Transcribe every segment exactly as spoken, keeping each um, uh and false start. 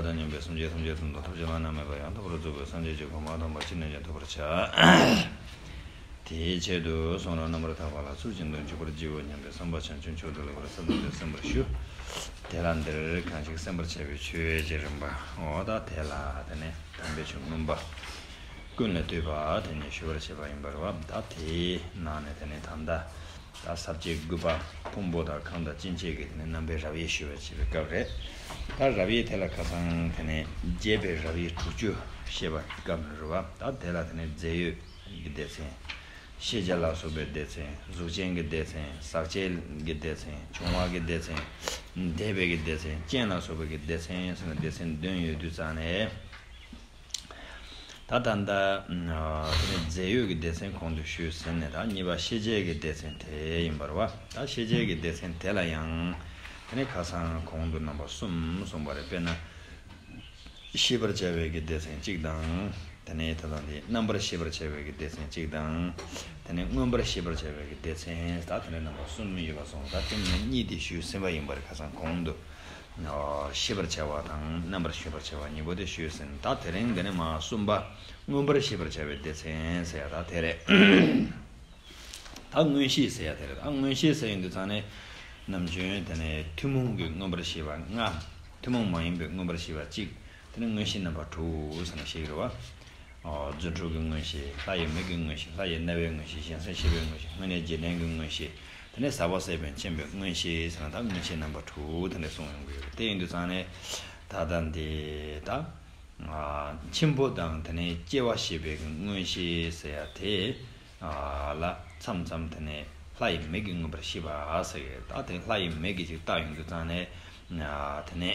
དང་མཉམ་པའི་སེམས་བསྐྱེད་ཐམས་ཅད་ཐོབ་ནས་ཐོབ་བྱ་བླ་ན་མེད་པ་ཡང་དག་པར་རྫོགས་པའི་སངས་རྒྱས་ཀྱི་གོ་འཕང་དམ་པ་ཅི་ནས་ཀྱང་ཐོབ་པར་བྱ། དེའི་ཆེད་དུ་གསུང་རབ་རྣམ་པར་དག་པ་ལ་ཚུལ་བཞིན་དུ་འཇུག་པར་བགྱིའོ་སྙམ་པའི་བསམ་པ་བྱང་ཆུབ་མཆོག་ཏུ་ལེགས་པར་གསལ་བཏབ་སྟེ་གསན་པར་ཞུ། དེ་ལ་འདིར་གང་ཞིག་གསན་པར་བྱ་བའི་ཆོས་ཀྱི་རིམ་པའོ། ད་དེ་ལ་དེ་ནས་དམ་པའི་ཆོས་མངོན་པ་ཀུན་ལས་བཏུས་པ་དེ་ཉིད་ཞུ་བར་བྱེད་པ་ཡིན་པ་རེད་བ། ད་དེའི་ནང་ནས་དེ་ནས་ད་ལྟ། ད་ས་བཅད་དགུ་པ་ཕུང་པོ་དང་ཁམས་དང་སྐྱེ་མཆེད་ཀྱི་དེ་ནས་རྣམ་པའི་རབ་དབྱེ་ཞུ་བར་བྱེད་པའི་སྐབས་རེད། ད་རབ་དབྱེ་དེ་ལ་ཁ་སང་དེ་ནས་རྒྱས་པའི་རབ་དབྱེ་དྲུག་ཅུ་བཤད་པའི་སྐབས་ནས་རེད་བ། ད་དེ་ལ་དེ་ནས་རྫས་ཡོད་ཀྱི་སྡེ་ཚན། ཤེས་བྱ་ལ་སོགས་པའི་སྡེ་ཚན། གཟུགས་ཅན་གྱི་སྡེ་ཚན། ཟག་བཅས་ཀྱི་སྡེ་ཚན། བྱུང་བ་གི་སྡེ་ཚན། འདས་པའི་གི་སྡེ་ཚན། རྐྱེན་ལ་སོགས་པའི་གི་སྡེ་ཚན་ཟེར་ན་སྡེ་ཚན་བདུན་ཡོད་དུས་ཙང་ནས། ད་ད་ལྟ་དེ་ནས་རྫས་ཡོད་ཀྱི་སྡེ་ཚན་གོང་དུ་ཞུས་ཟིན་ནས། ད་གཉིས་པ་ཤེས་བྱའི་གི་སྡེ་ཚན་དེ་ཡིན་པ་རེད་བ། ད་ཤེས་བྱའི་གི་སྡེ་ཚན་དེ་ལ་ཡང་དེ་ནས་ཁ་སང་གོང་དུ་རྣམ་པ་གསུམ་གསུངས་པ་རེད། དཔེར་ན། ཤེས་པར་བྱ་བའི་གི་སྡེ་ཚན་གཅིག་དང་། དེ་ནས་ད་ལྟ་འདི་རྣམ་པར་ཤེས་པར་བྱ་བའི་གི་སྡེ་ཚན་གཅིག་དང་། དེ་ནས་མངོན་པར་ཤེས་པར་བྱ་བའི་གི་སྡེ་ཚན། ད་དེ་ནས་རྣམ་པ་གསུམ་ཡོད་པ་སོང་། ད་དེ་ནས་གཉིས་དེ་ཞུས་ཟིན་པ་ཡིན་པ་རེད། ཁ་སང་གོང་དུ། ཨ། ཤེས་པར་བྱ་བ་དང་རྣམ་པར་ཤེས་པར་བྱ་བ་གཉིས་པོ་དེ་ཞུས་ཟིན། ད་དེ་རིང་འདི་ནས་མ་གསུམ་པ་མངོན་པར་ཤེས་པར་བྱ་བའི་སྡེ་ཚན་ཟེར་ཡ་ད་དེ་རེད། ད་མངོན་ཤེས་ཟེར་ཡ་དེ་རེད། ད་མངོན་ཤེས་ཟེར་ཡོང་དུས་ཙང་ནས་ནམ་རྒྱུན་དེ་ནས་ཐུན་མོང་གི་མངོན་པར་ཤེས་པ་ལྔ། ཐུན་མོང་མ་ཡིན་པའི་མངོན་པར་ཤེས་པ་གཅིག། དེ་ནས་མངོན་ཤེས་རྣམ་པ་དྲུག་ཟེར་ནས་བཤད་ཀྱི་རེད་བ། ཨོ། རྫུ་འཕྲུལ་གྱི་མངོན་ཤེས། ལྷ་ཡི་མིག་གི་མངོན་ཤེས། ལྷ་ཡི་རྣ་བའི་མངོན་ཤེས། གཞན་སེམས་ཤེས་པའི་མངོན་ཤེས། དངོས་གནས་རྗེས་དྲན་གྱི་མངོན་ཤེས། དེ་ནས་ཟབ་པ་གསལ་བས་མཁྱེན་པའི་མངོན་ཤེས་ཟེར་ན། ད་མངོན་ཤེས་རྣམ་པ་དྲུག་དེ་འདྲ་གསུངས་ཡོང་གི་ཡོད་རེད། དེ་ཡིན་དུས་ཙང་ནས་ད་ལྟ་འདི་ད། ཨ། འཆི་འཕོ་དང་དེ་ནས་སྐྱེ་བ་ཤེས་པའི་མངོན་ཤེས་ཟེར་ཡ་དེ། ཨ། ལ་མཚམས་མཚམས་དེ་ནས་ལྷ་ཡི་མིག་གི་མངོན་པར་ཤེས་པ་ཟེར་གི། ད་དེ་ལྷ་ཡི་མིག་གིས་ཅིག་བལྟ་ཡོང་དུས་ཙང་ནས། ཨ། དེ་ནས་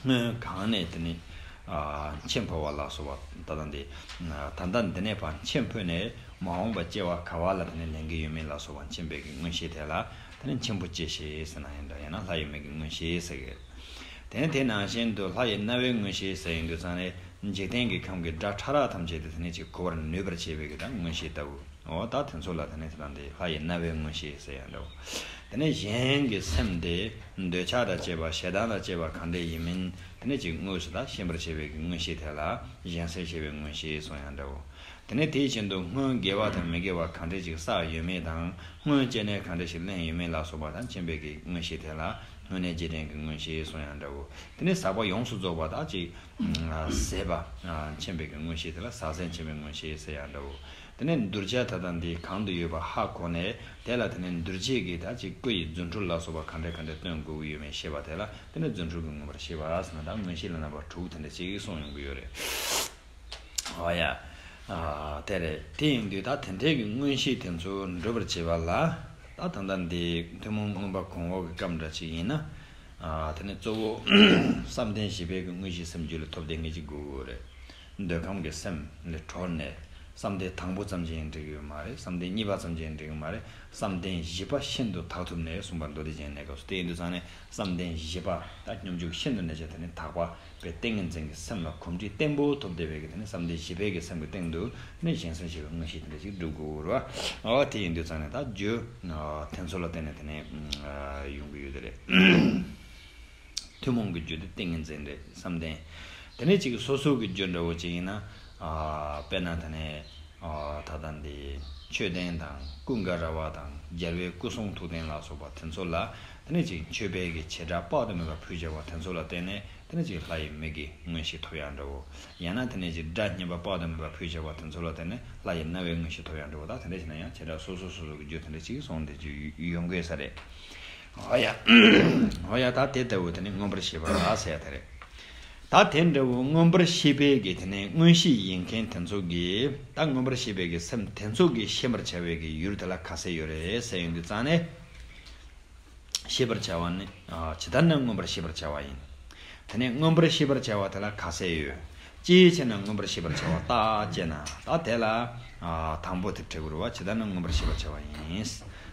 སྔོན་གང་ནས་དེ་ནས། ཨ། འཆི་འཕོ་བ་ལ་སོགས་པ་ད་ལྟ་འདི། ཨ། ད་ལྟ་འདི་ནས་ཕར་འཆི་འཕོས་ནས་མ་འོངས་པ་སྐྱེ་བ་ག་བ་ལ་དེ་ནས་ལེན་གྱི་ཡོད་མེད་ལ་སོགས་པ་མཁྱེན་པའི་གི་མངོན་ཤེས་དེ་ལ་དེ་ནས་འཆི་འཕོ་སྐྱེ་ཤེས་ཟེར་ན་ཡང་འདྲ། ཡང་ན་ལྷ་ཡི་མིག་གི་མངོན་ཤེས་ཟེར་གི། དེ་ནས་དེ་ནང་བཞིན་དུ་ལྷ་ཡི་རྣ་བའི་མངོན་ཤེས་ཟེར་ཡོང་དུས་ཙང་ནས་འཇིག་རྟེན་གྱི་ཁམས་ཀྱི་སྒྲ་ཕྲ་རགས་ཐམས་ཅད་དེ་དེ་ནས་ཅིག་གོ་བར་ནུས་པར་བྱེད་པའི་གི་ད་མངོན་ཤེས་ལྟ་བུ། འོ། ད་དེ་ཚོ་ལ་དེ་ནས་དེ་དང་དེ་ལྷ་ཡི་རྣ་བའི་མངོན་ཤེས་ཟེར་ཡང་འདྲ་བོ། དེ་ནས་གཞན་གྱི་སེམས་དེ་འདོད་ཆགས་དང་བཅས་པ་ཞེ་སྡང་དང་བཅས་པ་གང་འདྲ་ཡིན་མིན་དེ་ནས་ཅིག་དངོས་སུ་ད་ཤེས་པར་བྱེད་པའི་གི་མངོན་ཤེས་དེ་ལ་གཞན་སེམས་ཤེས་པའི་མངོན་ཤེས་གསུངས་ཡང་འདྲ་བོ། དེ་ནས་དེ་བཞིན་དུ་སྔོན་དགེ་བ་དང་མི་དགེ་བ་གང་འདྲ་ཞིག་བསགས་ཡོད་མེད་དང་། སྔོན་སྐྱེ་གནས་གང་འདྲ་ཞིག་ལེན་ཡོད་མེད་ལ་སོགས་པ་དང་མཁྱེན་པའི་གི་མངོན་ཤེས་དེ་ལ་སྔོན་གནས་རྗེས་དྲན་གྱི་མངོན་ཤེས་གསུངས་ཡང་འདྲ་བོ། དེ་ནས་ཟག་པ་ཡོངས་སུ་རྫོགས་པ་དག་ཅིག་ཟད་པ་མཁྱེན་པའི་གི་མངོན་ཤེས་དེ་ལ་ཟག་ཟད་མཁྱེན་པའི་མངོན་ཤེས་ཟེར་ཡང་འདྲ་བོ། དེ་ནས་གདུལ་བྱ་ད་ལྟ་འདི་གང་དུ་ཡོད་པ་ཧ་གོ་ནས། དེ་ལ་དེ་ནས་གདུལ་བྱའི་གི་དག་ཅིག་སྐུ་ཡི་རྫུ་འཕྲུལ་ལ་སོགས་པ་གང་འདྲ་གང་འདྲ་སྟོན་དགོས་ཀྱི་ཡོད་མེད་ཤེས་པ་དེ་ལ་དེ་ནས་རྫུ་འཕྲུལ་གྱི་མངོན་པར་ཤེས་པ་ཟེར་ན། ད་མངོན་ཤེས་ལ་རྣམ་པ་དྲུག་དེ་འདྲ་ཅིག་གསུངས་ཡོང་གི་ཡོད་རེད། འོ་ཡ། ཨ། དེ་རེད། དེ་ཡིན་དུས་ད་དེ་འདྲའི་གི་མངོན་ཤེས་དེ་ཚོ་འགྲུབ་པར་བྱེད་པ་ལ། ད་ད་ལྟ་འདི་ཐུན་མོང་མངོན་པ་གོང་འོག་གི་སྐབས་འདྲ་ཅིག་ཡིན་ན། ཨ། དེ་ནི་གཙོ་བོ་བསམ་གཏན་བཞི་པའི་གི་དངོས་གཞི་སེམས་རྒྱུད་ལ་ཐོབ་བསྡད་མཁན་ཅིག་དགོས་ཀྱི་ཡོད་རེད། འདོད་ཁམས་ཀྱི་སེམས་ལས་གྲོལ་ནས། བསམ་གཏན་དང་པོ་ཙམ་གྱིས་ཡང་འགྲིག་གི་ཡོད་མ་རེད། བསམ་གཏན་གཉིས་པ་ཙམ་གྱིས་ཡང་འགྲིག་གི་མ་རེད། བསམ་གཏན་བཞི་པ་ཤིན་ཏུ་དག་ཐུབ་ནས་གསུངས་པ་མདོ་སྡེ་རྒྱན་གནས་སྐབས་སུ། དེ་ཡིན་དུས་ཙང་ནས་བསམ་གཏན་བཞི་པ་ད་སྙོམས་འཇུག་ཤིན་ཏུ་ནས་ཆེ། དེ་ནས་དག་པ་པའི་ཏིང་ངེ་འཛིན་གྱི་སེམས་ལ་གོམས་འདྲིས་བརྟན་པོ་ཐོབ་བསྡད་པའི་གི་དེ་ནས་བསམ་གཏན་བཞི་པའི་གི་སེམས་ཀྱི་སྟེང་དུ་ནི་གཞན་སེམས་ཤེས་པའི་མངོན་ཤེས་དེ་འདྲ་ཞིག་འགྲུབ་དགོས་རེད་བ། འོ། དེ་ཡིན་དུས་ཙང་ནས་ད་རྒྱུ་དེ་ཚོ་ལ་བརྟེན་ནས་དེ་ནས་ཡོང་གི་ཡོད་དེ་རེད། ཐུན་མོང་གི་རྒྱུ་དེ་ཏིང་ངེ་འཛིན་རེད། བསམ་གཏན། དེ་ནས་ཅིག་སོ་སོ་གི་རྒྱུ་འདྲ་བོ་ཅིག་ཡིན་ན། ཨ། དཔེར་ན་དེ་ནས། ཨ། ད་ལྟ་འདི་མཆོད་རྟེན་དང་ཀུན་དགའ་ར་བ་དང་རྒྱལ་བའི་སྐུ་གསུང་ཐུགས་རྟེན་ལ་སོགས་པ་དེ་ཚོ་ལ་དེ་ནས་ཅིག་མཆོད་པའི་གི་བྱེ་བྲག་དཔག་ཏུ་མེད་པ་ཕུལ་བྱ་བ་དེ་ཚོ་ལ་བརྟེན་ནས་དེ་ནས་ཅིག་ལྷ་ཡི་མིག་གི་མངོན་ཤེས་ཐོབ་ཡག་འདྲ་བོ། ཡང་ན་དེ་ནས་ཅིག་སྒྲ་སྙན་པ་དཔག་ཏུ་མེད་པ་ཕུལ་བྱ་བ་དེ་ཚོ་ལ་བརྟེན་ནས་ལྷ་ཡི་རྣ་བའི་མངོན་ཤེས་ཐོབ་ཡག་འདྲ་བོ། ད་དེ་འདྲ་བྱས་ན་ཡང་བྱེ་བྲག་སོ་སོ་སོ་སོ་གི་རྒྱུ་དེ་འདྲ་ཅིག་སོང་དེ་ཅིག་ཡོང་དགོས་ས་རེད། འོ་ཡ། འོ་ཡ། ད་དེ་ལྟ་བུ་དེ་ནི་མངོན་པར་ཤེས་པ་ལ་ཟེར་ཡ་དེ་རེད། ད་དེ་འདྲ་བོ་མངོན་པར་ཤེས་པའི་གི་དེ་ནི་མངོན་ཤེས་ཡིན་མཁན་དེ་ཚོ་གི། ད་མངོན་པར་ཤེས་པའི་གི་སེམས་དེ་ཚོ་གི་ཤེས་པར་བྱ་བའི་གི་ཡུལ་དེ་ལ་ག་ཚད་ཡོད་རེད་ཟེར་ཡོང་དུས་ཙང་ནས། ཤེས་པར་བྱ་བ་ནི། ཨ། ཇི་ལྟར་ན་མངོན་པར་ཤེས་པར་བྱ་བ་ཡིན། དེ་ནས་མངོན་པར་ཤེས་པར་བྱ་བ་དེ་ལ་ག་ཚད་ཡོད། ཅིའི་ཕྱིར་ན་མངོན་པར་ཤེས་པར་བྱ་བ་རྟག་ཅེ་ན། ད་དེ་ལ། ཨ། དང་པོ་དེ་འགྲིག་གི་རེད་བ། ཇི་ལྟར་ན་མངོན་པར་ཤེས་པར་བྱ་བ་ཡིན།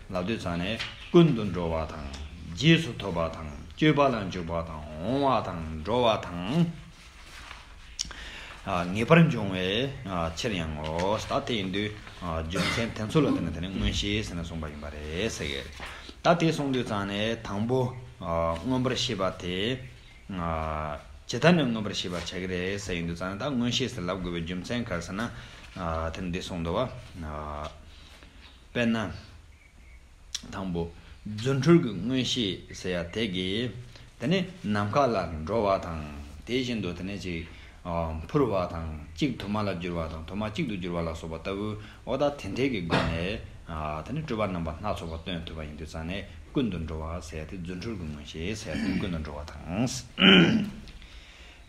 ལབ་དུས་ཙང་ནས་ཀུན་ཏུ་འགྲོ་བ་དང་། རྗེས་སུ་ཐོབ་པ་དང་། སྤྱོད་པ་ལ་འཇུག་པ་དང་། འོང་བ་དང་། འགྲོ་བ་དང་། ཨ། ངེས་པར་འབྱུང་བའི། ཨ། ཕྱིར་ཡང་ངོ་། ད་དེ་ཡིན་དུས། ཨ། རྒྱུ་མཚན་དེ་ཚོ་ལ་བརྟེན་ནས་དེ་ནི་མངོན་ཤེས་ཟེར་ནས་གསུངས་པ་ཡིན་པ་རེད་ཟེར་གི། ད་དེ་གསུངས་དུས་ཙང་ནས་དང་པོ། ཨ། མངོན་པར་ཤེས་པ་དེ། ཇི་ལྟར་ནས་མངོན་པར་ཤེས་པར་བྱ་གི་རེད་ཟེར་ཡོང་དུས་ཙང་ནས། ད་མངོན་ཤེས་ཟེར་ལབ་དགོས་པའི་རྒྱུ་མཚན་ག་རེ་ཟེར་ན། དེ་འདི་གསུངས་འདུག་བ། དཔེར་ན། དང་པོ། རྫུ་འཕྲུལ་གྱི་མངོན་ཤེས་ཟེར་ཡ་དེ་གིས། དེ་ནི་ནམ་མཁའ་ལ་འགྲོ་བ་དང་། དེ་བཞིན་དུ་དེ་ནི་ཅིག་འཕུར་བ་དང་། གཅིག་དུ་མ་ལ་འགྱུར་བ་དང་། དུ་མ་གཅིག་ཏུ་འགྱུར་བ་ལ་སོགས་པ་ལྟ་བུ། འོ་ད་དེ་འདྲའི་གི་སྒོ་ནས། དེ་ནི་སྤྲོས་པ་རྣམ་པ་སྣ་ཚོགས་པ་སྟོན་ཐུབ་པ་ཡིན་དུས་ཙང་ནས། ཀུན་ཏུ་འགྲོ་བ་ཟེར་ཡ་དེ། རྫུ་འཕྲུལ་གྱི་མངོན་ཤེས་ཟེར་ཡ་དེ་ཀུན་ཏུ་འགྲོ་བ་དང་།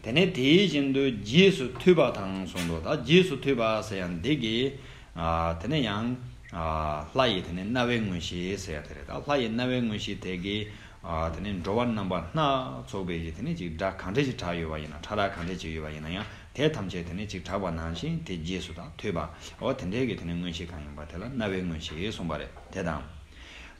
དེ་ནས་དེ་བཞིན་དུ་རྗེས་སུ་མཐུད་པ་དང་གསུངས་འདུག་ད་རྗེས་སུ་མཐུད་པ་ཟེར་ཡང་འདི་གིས། ཨ། དེ་ནས་ཡང་། ཨ། ལྷ་ཡི་དེ་ནས་རྣ་བའི་མངོན་ཤེས་ཟེར་ཡ་དེ་རེད། ད་ལྷ་ཡི་རྣ་བའི་མངོན་ཤེས་དེ་གིས། ཨ། དེ་ནས་འགྲོ་བ་རྣམ་པ་སྣ་ཚོགས་པའི་གི་དེ་ནས་ཅིག་སྒྲ་གང་འདྲ་ཞིག་གྲགས་ཡོད་པ་ཡིན་ན། ཕྲ་རགས་གང་འདྲ་ཅིག་ཡོད་པ་ཡིན་ན་ཡང་། དེ་ཐམས་ཅད་དེ་ནས་ཅིག་གྲགས་པ་ནང་བཞིན་དེ་རྗེས་སུ་ད་མཐུད་པ། འོ་དེ་འདྲའི་གི་དེ་ནས་མངོན་ཤེས་གང་ཡིན་པ་དེ་ལ་རྣ་བའི་མངོན་ཤེས་གསུངས་པ་རེད། དེ་དང་།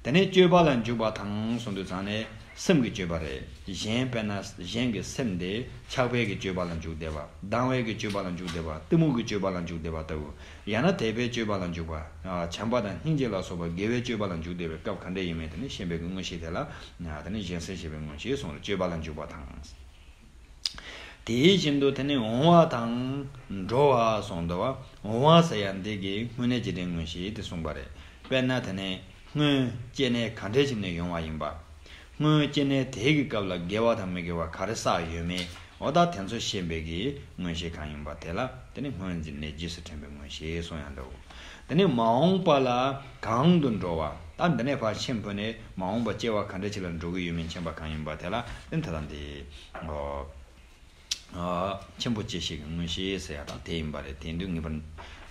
དེ་ནས་སྤྱོད་པ་ལ་འཇུག་པ་དང་གསུངས་དུས་ཙང་ནས། སེམས་ཀྱི་སྤྱོད་པ་རེད། གཞན་དཔེར་ན་གཞན་གྱི་སེམས་དེ་ཆགས་པའི་གི་སྤྱོད་པ་ལ་འཇུག་བསྡད་པ། སྡང་བའི་གི་སྤྱོད་པ་ལ་འཇུག་བསྡད་པ། གཏི་མུག་གི་སྤྱོད་པ་ལ་འཇུག་བསྡད་པ་ལྟ་བུ། ཡང་ན་དད་པའི་སྤྱོད་པ་ལ་འཇུག་པ། ཨ། བྱམས་པ་དང་སྙིང་རྗེ་ལ་སོགས་པ་དགེ་བའི་སྤྱོད་པ་ལ་འཇུག་བསྡད་པའི་སྐབས་ག་འདྲ་ཡིན་མིན་དེ་ནི་ཤེས་པའི་གི་མངོན་ཤེས་དེ་ལ། ཨ། དེ་ནི་གཞན་སེམས་ཤེས་པའི་མངོན་ཤེས་གསུངས་རེད། སྤྱོད་པ་ལ་འཇུག་པ་དང་། དེ་བཞིན་དུ་དེ་ནི་འོང་བ་དང་འགྲོ་བ་གསུངས་འདུག་བ། འོང་བ་ཟེར་ཡ་འདི་གིས་སྔོན་གནས་རྗེས་དྲན་མངོན་ཤེས་དེ་གསུངས་པ་རེད། དཔེར་ན་དེ་ནས་སྔོན་སྐྱེ་གནས་ག་འདྲ་ཞིག་ནས་ཡོང་བ་ཡིན་པ། སྔོན་སྐྱེ་གནས་དེ་གི་སྐབས་ལ་དགེ་བ་དང་མི་དགེ་བ་ག་རེ་བསགས་ཡོད་མེད། འོ་ད་དེ་ཚོ་ཤེས་པའི་གི་མངོན་ཤེས་གང་ཡིན་པ་དེ་ལ་དེ་ནི་སྔོན་གནས་རྗེས་སུ་དྲན་པའི་མངོན་ཤེས་གསུངས་ཡ་འདུག་དེ་ནས་མ་འོངས་པ་ལ་གང་དུ་འགྲོ་བ། ད་འདི་ནས་ཕར་མཆན་བུད་ནས་མ་འོངས་པ་སྐྱེ་བ་ག་འདྲ་ཅིག་ལ་འགྲོ་གི་ཡོད་མེད་མཁྱེན་པ་གང་ཡིན་པ་དེ་ལ་དེ་ད་ལྟ་འདི། ཨོ། ཨ། ཆེན་པོ་བཅད་ཤེས་ཀྱི་མངོན་ཤེས་ཟེར་ཡ་དང་དེ་ཡིན་པ་རེད། དེ་དུས་ངེས་པར།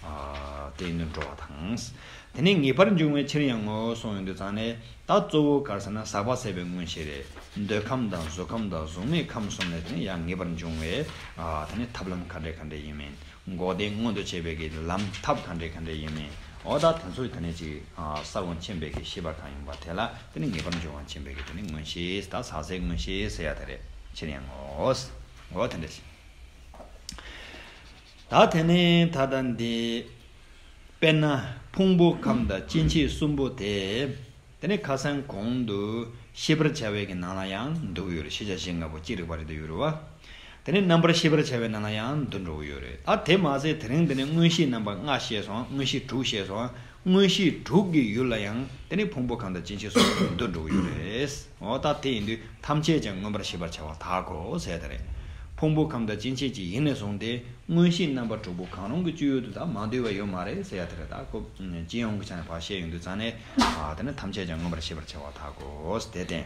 ཨ། དེ་ཡིན་དུ་འགྲོ་བ་དང་། དེ་ནས་ངེས་པར་འབྱུང་བའི་ཕྱིར་ཡང་ངོ་གསུངས་ཡོང་དུས་ཙང་ནས། ད་གཙོ་བོ་ག་རེ་ཟེར་ན་ཟག་པ་ཟད་པའི་མངོན་ཤེས་རེད། འདོད་ཁམས་དང་གཟུགས་ཁམས་དང་གཟུགས་མེད་ཁམས་གསུམ་ནས་དེ་ནས་ཡང་ངེས་པར་འབྱུང་བའི། ཨ། དེ་ནས་ཐབས་ལམ་ག་འདྲ་ག་འདྲ་ཡིན་མིན། འགོག་བདེན་མངོན་དུ་བྱེད་པའི་གི་ལམ་ཐབས་ག་འདྲ་ག་འདྲ་ཡིན་མིན། འོ་ད་དེ་ཚོ་དེ་ནས་ཅིག་ཨ། གསལ་པོ་མཁྱེན་པའི་གི་ཤེས་པ་གང་ཡིན་པ་དེ་ལ་དེ་ནི་ངེས་པར་འབྱུང་བ་མཁྱེན་པའི་གི་དེ་ནི་མངོན་ཤེས། ད་ཟག་ཟད་མངོན་ཤེས་ཟེར་ཡ་དེ་རེད། ཕྱིར་ཡང་ངོ་། འོ་དེ་འདྲ་ཞིག་ད་དེ་ནི་ད་ལྟ་འདི། དཔེར་ན་ཕུང་པོ་ཁམས་དང་སྐྱེ་མཆེད་གསུམ་པོ་དེ། དེ་ནི་ཁ་སང་གོང་དུ་ཤེས་པར་བྱ་བའི་གི་ནང་ལ་ཡང་འདུ་གི་ཡོད་རེད། ཤེས་བྱ་བཞི་ལྔ་པོ་ཅི་རིགས་པ་རེད་དེ་ཡོད་རེད་བ། དེ་ནས་རྣམ་པར་ཤེས་པར་བྱ་བའི་ནང་ལ་ཡང་འདུ་འགྲོ་གི་ཡོད་རེད། ད་དེ་མ་ཟད་དེ་རིང་འདི་ནས་མངོན་ཤེས་རྣམ་པ་ལྔ་བཤད་སོང་། མངོན་ཤེས་དྲུག་བཤད་སོང་། མངོན་ཤེས་དྲུག་གི་ཡུལ་ལ་ཡང་དེ་ནས་ཕུང་པོ་ཁམས་དང་སྐྱེ་མཆེད་གསུམ་དུ་འདུ་འགྲོ་གི་ཡོད་རེད། འོ་ད་དེ་ཡིན་དུས་ཐམས་ཅད་ཀྱང་མངོན་པར་ཤེས་པར་བྱ་བར་བྱའོ་ཟེར་ཡ་དེ་རེད། ཕུང་པོ་ཁམས་དང་སྐྱེ་མཆེད་ཀྱི་ཡུལ་ནས་བཟུང་སྟེ་མངོན་ཤེས་རྣམ་པ་དྲུག་པོ་གང་རུང་གི་སྤྱོད་ཡུལ་དུ་ད་མ་འདུས་པ་ཡོད་མ་རེད་ཟེར་ཡ་དེ་རེད། ད་ཁོ་སྤྱི་ཡོངས་ཀྱི་ཆ་ནས་ཕར་བཤད་ཡོང་དུས་ཙང་ནས། ཨ། དེ་ནི་ཐམས་ཅད་ཀྱང་མངོན་པར་ཤེས་པར་བྱ་བར་བྱའོ་དེ་བསྟན།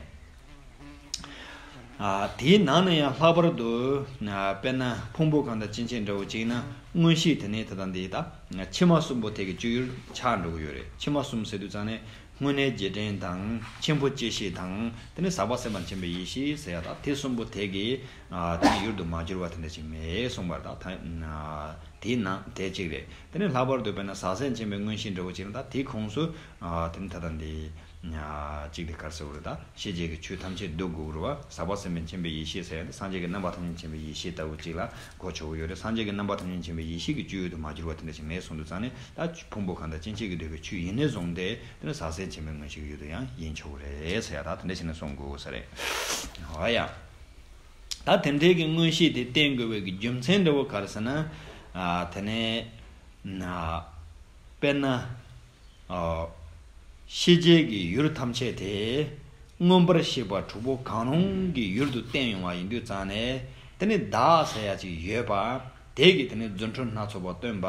ཨ། དེའི་ནང་ནས་ཡང་ལྷག་པར་དུ། ཨ། དཔེར་ན་ཕུང་པོ་ཁམས་དང་སྐྱེ་མཆེད་འདྲ་བོ་ཅིག་ན་མངོན་ཤེས་དེ་ནི་ད་ལྟ་འདི་ད་ཕྱི་མ་གསུམ་པོ་དེ་གི་སྤྱོད་ཡུལ་ཆགས་འགྲོ་གི་ཡོད་རེད། ཕྱི་མ་གསུམ་ཟེར་དུས་ཙང་ནས་སྔོན་གནས་རྗེས་དྲན་དང་། ཆེན་པོ་བཅད་ཤེས་དང་། དེ་ནི་ཟག་པ་ཟད་པར་མཁྱེན་པའི་ཡེ་ཤེས་ཟེར་ཡ་ད་དེ་གསུམ་པོ་དེ་གི། ཨ། དེ་ཡུལ་དུ་མ་གྱུར་བ་དེ་འདྲ་ཅིག་མེད་གསུངས་པ་རེད། ད་ད། ཨ། དེའི་ནང་དེ་གཅིག་རེད། དེ་ནས་ལྷག་པར་དུ་དཔེར་ན་ཟག་ཟད་མཁྱེན་པའི་མངོན་ཤེས་འདྲ་བོ་ཅིག་ན་ད་དེའི་ཁོངས་སུ། ཨ། དེ་ནི་ད་ལྟ་འདི། ཨ། གཅིག་དེ་ག་རེ་ཟེར་དགོས་རེད། ད་ཤེས་བྱའི་གི་ཆོས་ཐམས་ཅད་འདུ་དགོས་རེད་བ། ཟག་པ་ཟད་པའི་མཁྱེན་པའི་ཡེ་ཤེས་ཟེར་ཡ་དེ་སངས་རྒྱས་ཀྱི་རྣམ་པ་ཐམས་ཅད་མཁྱེན་པའི་ཡེ་ཤེས་ལྟ་བུ་ཅིག་ལ་གོ་ཆོག་གི་ཡོད་རེད། སངས་རྒྱས་ཀྱི་རྣམ་པ་ཐམས་ཅད་མཁྱེན་པའི་ཡེ་ཤེས་ཀྱི་སྤྱོད་ཡུལ་དུ་མ་གྱུར་བ་དེ་འདྲ་ཞིག་མེད་གསུངས་དུས་ཙང་ནས། ད་ཕུང་པོ་ཁམས་དང་སྐྱེ་མཆེད་ཀྱིས་འདོད་པའི་ཆོས་ཡིན་ནས་བཟུང་སྟེ་དེ་ནི་ཟག་ཟད་མཁྱེན་པའི་མངོན་ཤེས་ཀྱི་ཡུལ་དུ་ཡང་ཡིན་ཆོག་གི་རེད་ཟེར་ཡ་ད་དེ་འདྲ་ཞིག་ནས་གསུང་དགོས་ས་རེད། འོ་ཡ། ད་དེ་འདྲའི་གི་མངོན་ཤེས་དེ་བསྟན་དགོས་པའི་གི་རྒྱུ་མཚན་འདྲ་བོ་ག་རེ་ཟེར་ན། ཨ། དེ་ནས། ན། དཔེར་ན། ཨ། ཤེས་བྱའི་གི་ཡུལ་ཐམས་ཅད་དེ་མངོན་པར་ཤེས་པ་དྲུག་པོ་གང་རུང་གི་ཡུལ་དུ་བསྟན་ཡོང་བ་ཡིན་དུས་ཙང་ནས། དེ་ནི་བདག་ཟེར་ཡ་ཅིག་ཡོད་པ། དེ་གིས་དེ་ནི་རྫུ་འཕྲུལ་སྣ་ཚོགས་པ་སྟོན་པ།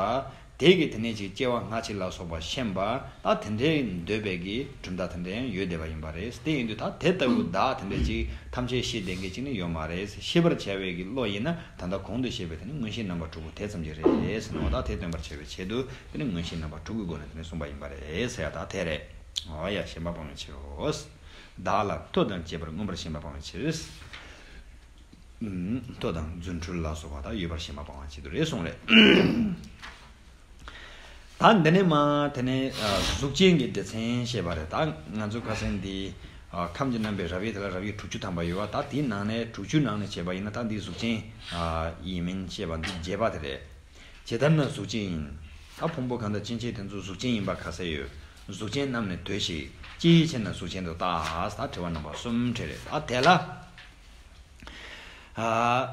དེ་གིས་དེ་ནི་ཅིག་སྐྱེ་བ་སྔ་ཕྱི་ལ་སོགས་པ་ཤེས་པ། ད་དེ་འདྲའི་འདོད་པའི་གི་གྲུབ་མཐའ་དེ་འདྲ་ཡང་ཡོད་བསྡད་པ་ཡིན་པ་རེད། དེ་ཡིན་དུས་ད་དེ་ལྟ་བུ་བདག་དེ་འདྲ་ཅིག་ཐམས་ཅད་ཤེས་ལྡན་མཁན་ཅིག་ནི་ཡོད་མ་རེད། ཤེས་པར་བྱ་བའི་གི་བློ་ཡིན་ན་ད་ལྟ་གོང་དུ་བཤད་པའི་དེ་ནི་མངོན་ཤེས་རྣམ་པ་དྲུག་པོ་དེ་ཙམ་གྱིས་རེད་ཟེར་ནོ། ད་དེ་སྟོན་པར་བྱ་བའི་ཆེད་དུ་དེ་ནི་མངོན་ཤེས་རྣམ་པ་དྲུག་གི་སྒོ་ནས་དེ་ནི་གསུངས་པ་ཡིན་པ་རེད་ཟེར་ཡ་ད་དེ་རེད། འོ་ཡ། ཞེན་པ་སྤང་བའི་ཕྱིར་རོ། བདག་ལ་མཐོ་དང་བཅས་པར་མངོན་པར་ཞེན་པ་སྤང་བའི་ཕྱིར། ཨུམ། མཐོ་དང་རྫུ་འཕྲུལ་ལ་སོགས་པ་དག་ཡོད་པར་ཞེན་པ་སྤང་བའི་ཆེད་དུ་རེད་གསུངས་རེད། ད་འདི་ནས་མ་དེ་ནས། ཨ། གཟུགས་ཅན་གྱི་སྡེ་ཚན་བཤད་པ་རེད། ད་ང་ཚོ་ཁ་སང་འདི། ཨ། ཁམས་ཀྱི་རྣམ་པའི་རབ་དབྱེ་དེ་ལ་རབ་དབྱེ་དྲུག་ཅུ་ཐམ་པ་ཡོད་པ། ད་དེའི་ནང་ནས་དྲུག་ཅུའི་ནང་ནས་བྱས་པ་ཡིན་ན་ད་འདི་གཟུགས་ཅན། ཨ། ཡིན་མིན་བཤད་པ་འདི་བརྒྱད་པ་དེ་རེད། ཇི་ལྟར་ན་གཟུགས་ཅན་ཡིན། ད་ཕུང་པོ་ཁམས་དང་སྐྱེ་མཆེད་དེ་ཚོ་གཟུགས་ཅན་ཡིན་པ་ག་ཚད་ཡོད། གཟུགས་ཅན་རྣམས་ནི་འདོད་ཅིག །ཅི་ཡི་ཕྱིར་ན་གཟུགས་ཅན་དུ་བལྟ། ད་དྲི་བ་རྣམ་པ་གསུམ་དྲིས་རེད། ད་དེ་ལ། ཨ།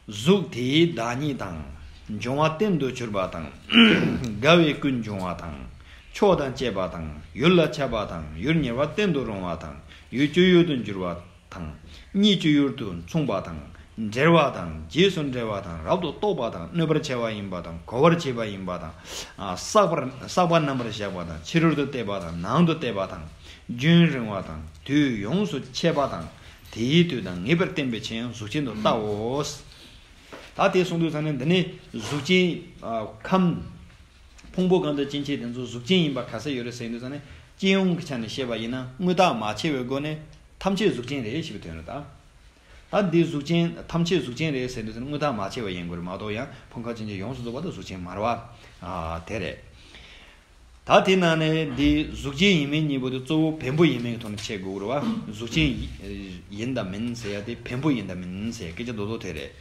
གཟུགས་དེའི་བདག་ཉིད་དང་། འབྱུང་བ་གཏན་དུ་གྱུར་པ་དང་། རྒ་བས་ཀུན་འབྱུང་བ་དང་། ཕྱོགས་དང་བཅས་པ་དང་། ཡུལ་ལ་ཁྱབ་པ་དང་། ཡུལ་ཉེ་བར་གཏན་དུ་རུང་བ་དང་། ཡུལ་སྤྱི་ཡུལ་དུ་འགྱུར་བ་དང་། གཉིས་སྤྱི་ཡུལ་དུ་མཚུངས་པ་དང་། འབྲེལ་བ་དང་། རྗེས་སུ་འབྲེལ་བ་དང་། རབ་ཏུ་རྟོག་པ་དང་། གནོད་པར་བྱ་བ་ཡིན་པ་དང་། གོ་བར་བྱེད་པ་ཡིན་པ་དང་། ཨ། བསགས་པར་བསགས་པ་རྣམ་པར་གཞག་པ་དང་། ཕྱི་རོལ་དུ་གཏད་པ་དང་། ནང་དུ་གཏད་པ་དང་། རྒྱུན་རིང་བ་དང་། དུས་ཡོངས་སུ་ཆད་པ་དང་། དེའི་དུས་དང་ངེས་པར་བསྟན་པའི་ཕྱིར་ཡང་གཟུགས་ཅན་དུ་བལྟའོ། ད་དེ་གསུངས་དུས་ཙང་ནས། འདི་ནི་གཟུགས་ཅན། ཨ། ཁམས། ཕུང་པོ་གང་དང་སྐྱེ་མཆེད་དེ་ཚོ་གཟུགས་ཅན་ཡིན་པ་ག་ས་ཡོད་རེད་ཟེར་དུས་ཙང་ནས། སྤྱི་ཡོངས་ཀྱི་ཆ་ནས་བཤད་པ་ཡིན་ན། དངོས་བཏགས་མ་ཕྱེ་བའི་སྒོ་ནས་ཐམས་ཅད་གཟུགས་ཅན་རེད་ཞེས་པའི་དོན་རེད་ད། ད་འདི་གཟུགས་ཅན། ཐམས་ཅད་གཟུགས་ཅན་རེད་ཟེར་དུས་ཙང་ནས། དངོས་བཏགས་མ་ཕྱེ་བ་ཡིན་དགོས་རེད་མ་གཏོགས། ཡང་ཕུང་ཁམས་ཅན་གྱི་ཡོངས་སུ་རྫོགས་པ་དེ་གཟུགས་ཅན་མ་རེད་པ། ཨ། དེ་རེད། ད་དེ་ནང་ནས་འདི་གཟུགས་ཅན་ཡིན་མིན་གཉིས་པོ་དེ་གཙོ་བོ་བེམ་པོ་ཡིན་མིན་གྱི་ཐོག་ནས་ཕྱེ་དགོས་རེད་པ། གཟུགས་ཅན་ཡིན་དང་མིན་ཟེར་ཡ་དེ་བེམ་པོ་ཡིན་དང་མིན་ཟེར་ཡ་སྐད་ཆ་རྡོག་རྡོག་དེ་རེད།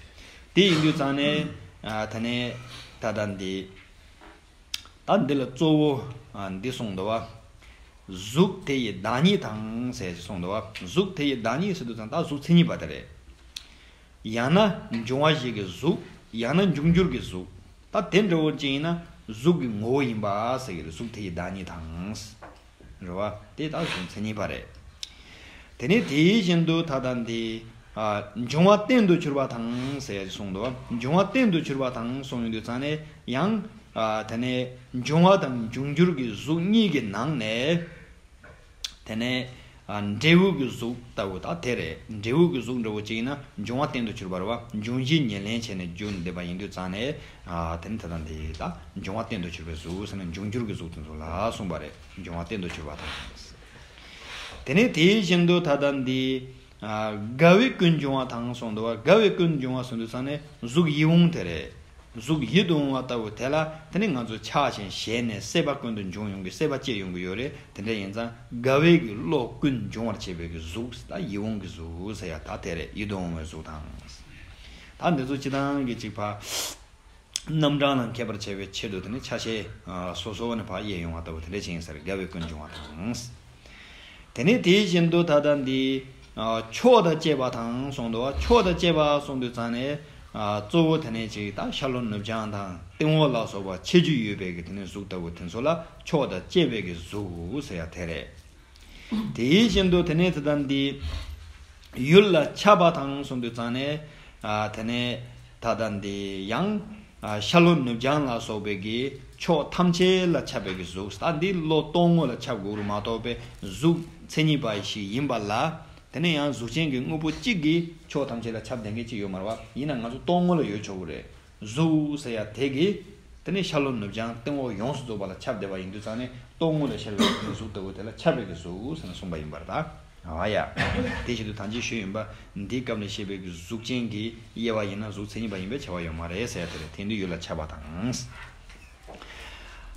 དེ་ཡིན་དུས་ཙང་ནས། ཨ། ད་ནས་ད་ལྟ་འདི། ད་འདི་ལ་གཙོ་བོ། ཨ། འདི་གསུངས་འདུག་པ། གཟུགས་དེ་ཡི་བདག་ཉིད་དང་ཟེར་གསུངས་འདུག་པ། གཟུགས་དེ་ཡི་བདག་ཉིད་ཟེར་དུས་ཙང་ད་གཟུགས་མཚན་ཉིད་པ་དེ་རེད། ཡང་ན་འབྱུང་བ་བཞི་གི་གཟུགས། ཡང་ན་འབྱུང་འགྱུར་གྱི་གཟུགས། ད་དེ་འདྲ་བོ་ཅིག་ཡིན་ན་གཟུགས་ཀྱི་ངོ་བོ་ཡིན་པ་ཟེར་གྱི་རེད། གཟུགས་དེ་ཡི་བདག་ཉིད་དང་། རེད་པ། དེ་ད་གཟུགས་མཚན་ཉིད་པ་རེད། དེ་ནས་དེ་བཞིན་དུ་ད་ལྟ་འདི། ཨ། འབྱུང་བ་གཏན་དུ་གྱུར་པ་དང་ཟེར་ཡ་ཅིག་གསུངས་འདུག་པ། འབྱུང་བ་གཏན་དུ་གྱུར་པ་དང་གསུངས་ཡོང་དུས་ཙང་ནས་ཡང་། ཨ། དེ་ནས་འབྱུང་བ་དང་འབྱུང་འགྱུར་གྱི་གཟུགས་གཉིས་ཀྱི་ནང་ནས། དེ་ནས། ཨ། འབྲས་བུ་གི་གཟུགས་ལྟ་བུ་ད་དེ་རེད། འབྲས་བུ་གི་གཟུགས་འདྲ་བོ་ཅིག་ཡིན་ན་འབྱུང་བ་གཏན་དུ་གྱུར་པ་རེད་པ། འབྱུང་བཞི་ཉེར་ལེན་བྱས་ནས་རྒྱུ་འདེབས་པ་ཡིན་དུས་ཙང་ནས། ཨ། དེ་ནི་ད་ལྟ་འདི་ད་འབྱུང་བ་གཏན་དུ་གྱུར་པའི་གཟུགས་ཟེར་ན་འབྱུང་འགྱུར་གྱི་གཟུགས་དེ་ཚོ་ལ་གསུངས་པ་རེད། འབྱུང་བ་གཏན་དུ་གྱུར་པ་དང་། དེ་ནས་དེ་བཞིན་དུ་ད་ལྟ་འདི། ཨ། རྒ་བས་ཀུན་འབྱུང་བ་དང་གསུངས་འདུག་པ། རྒ་བས་ཀུན་འབྱུང་བ་ཟེར་དུས་ཙང་ནས་གཟུགས་ཡིད་འོང་དེ་རེད། གཟུགས་ཡིད་དུ་འོང་བ་ལྟ་བུ་དེ་ལ་དེ་ནི་ང་ཚོ་ཆགས་ཞེན་ཞེན་ནས་སྲེད་པ་ཀུན་ཏུ་འབྱུང་ཡོང་གི། སྲེད་པ་སྐྱེ་ཡོང་གི་ཡོད་རེད། དེ་འདྲ་ཡིན་ཙང་རྒ་བས་ཀྱི་བློ་ཀུན་འབྱུང་བར་བྱེད་པའི་གི་གཟུགས་ད་ཡིད་འོང་གི་གཟུགས་ཟེར་ཡ་ད་དེ་རེད། ཡིད་དུ་འོང་བའི་གཟུགས་དང་། ད་འདི་ཚོ་སྤྱི་བཏང་གི་གཅིག་ཕ། རྣམ་གྲངས་ལ་མཁས་པར་བྱ་བའི་ཆེད་དུ་དེ་ནི་ཆ་ཤས། ཨ། སོ་སོ་ནས་ཕར་དབྱེ་ཡོང་བ་ལྟ་བུ་དེ་འདྲ་ཅིག་ཡིན་ས་རེད། རྒ་བས་ཀུན་འབྱུང་བ་དང་། དེ་ནས་དེ་བཞིན་དུ་ད་ལྟ་འདི། ཨ། ཕྱོགས་དང་བཅས་པ་དང་གསུངས་འདུག་པ། ཕྱོགས་དང་བཅས་པ་གསུངས་དུས་ཙང་ནས། ཨ། གཙོ་བོ་དེ་ནས་ཅིག་ད་ཤར་ལྷོ་ནུབ་བྱང་དང་སྟེང་འོག་ལ་སོགས་པ་ཕྱེད་ཅིག་ཡོད་པའི་གི་དེ་ནས་གཟུགས་ལྟ་བུ་དེ་ཚོ་ལ་ཕྱོགས་དང་བཅས་པའི་གི་གཟུགས་ཟེར་ཡ་དེ་རེད། དེ་བཞིན་དུ་དེ་ནས་ད་ལྟ་འདི། ཡུལ་ལ་ཁྱབ་པ་དང་གསུངས་དུས་ཙང་ནས། ཨ། དེ་ནས་ད་ལྟ་འདི་ཡང་། ཨ། ཤར་ལྷོ་ནུབ་བྱང་ལ་སོགས་པའི་གི་ཕྱོགས་ཐམས་ཅད་ལ་ཁྱབ་པའི་གི་གཟུགས། ད་འདི་བློ་རྟོག་ངོ་ལ་ཁྱབ་དགོས་རེད་མ་གཏོགས་པའི་གཟུགས་མཚན་ཉིད་པ་ཞིག་ཡིན་པ་ལ། དེ་ནས་ཡང་གཟུགས་ཅན་གྱི་དངོས་པོ་གཅིག་གིས་ཕྱོགས་ཐམས་ཅད་ལ་ཁྱབ་བསྡད་མཁན་གཅིག་ཡོད་མ་རེད་པ། ཡིན་ན་ང་ཚོ་རྟོག་ངོ་ལ་ཡོད་ཆོག་གི་རེད། གཟུགས་ཟེར་ཡ་དེ་གིས་དེ་ནི་ཤར་ལྷོ་ནུབ་བྱང་སྟེང་འོག་ཡོངས་སུ་རྫོགས་པ་ལ་ཁྱབ་བསྡད་པ་ཡིན་དུས་ཙང་ནས། རྟོག་ངོ་ལ་ཤར་བའི་དེ་ནི་གཟུགས་ལྟ་བུ་དེ་ལ་ཁྱབ་པའི་གི་གཟུགས་ཟེར་ནས་གསུངས་པ་ཡིན་པར་ཐལ། ཨ་ཡ། དེ་བཞིན་དུ་ད་ཅི་ཞུས་ཡིན་པ། འདིའི་སྐབས་ལ་བཤད་པའི་གི་གཟུགས་ཅན་གྱི་དབྱེ་བ་ཡིན་ན་གཟུགས་མཚན་ཉིད་པ་ཡིན་པའི་བྱ་བ་ཡོད་མ་རེད་ཟེར་ཡ་དེ་རེད། དེ་འདི་ཡུལ་ལ་ཁྱབ་པ་དང་།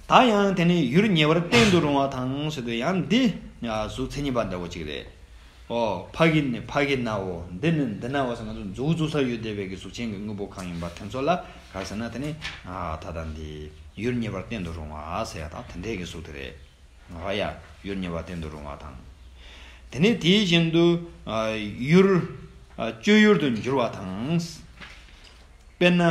ད་ཡང་དེ་ནི་ཡུལ་ཉེ་བར་གཏན་དུ་རུང་བ་དང་ཟེར་དུས། ཡང་འདི་གཟུགས་མཚན་ཉིད་པ་འདྲ་བོ་ཅིག་རེད། ཨོ། ཕ་གི་ནི་ཕ་གི་ནའོ། འདི་ནི་འདི་ནའོ་ཟེར། ང་ཚོ་མཛུབ་བཙུགས་ས་ཡོད་བསྡད་པའི་གི་གཟུགས་ཅན་གྱི་དངོས་པོ་གང་ཡིན་པ་དེ་ཚོ་ལ་ག་རེ་ཟེར་ན། དེ་ནི། ཨ། ད་ལྟ་འདི་ཡུལ་ཉེ་བར་གཏན་དུ་རུང་བ་ཟེར་ཡ་ད་དེ་འདྲའི་གི་གཟུགས་དེ་རེད། ཨོ་ཡ། ཡུལ་ཉེ་བར་གཏན་དུ་རུང་བ་དང་། དེ་ནས་དེ་བཞིན་དུ། ཨ། ཡུལ། ཨ། སྤྱི་ཡུལ་དུ་འགྱུར་བ་དང་། དཔེར་ན།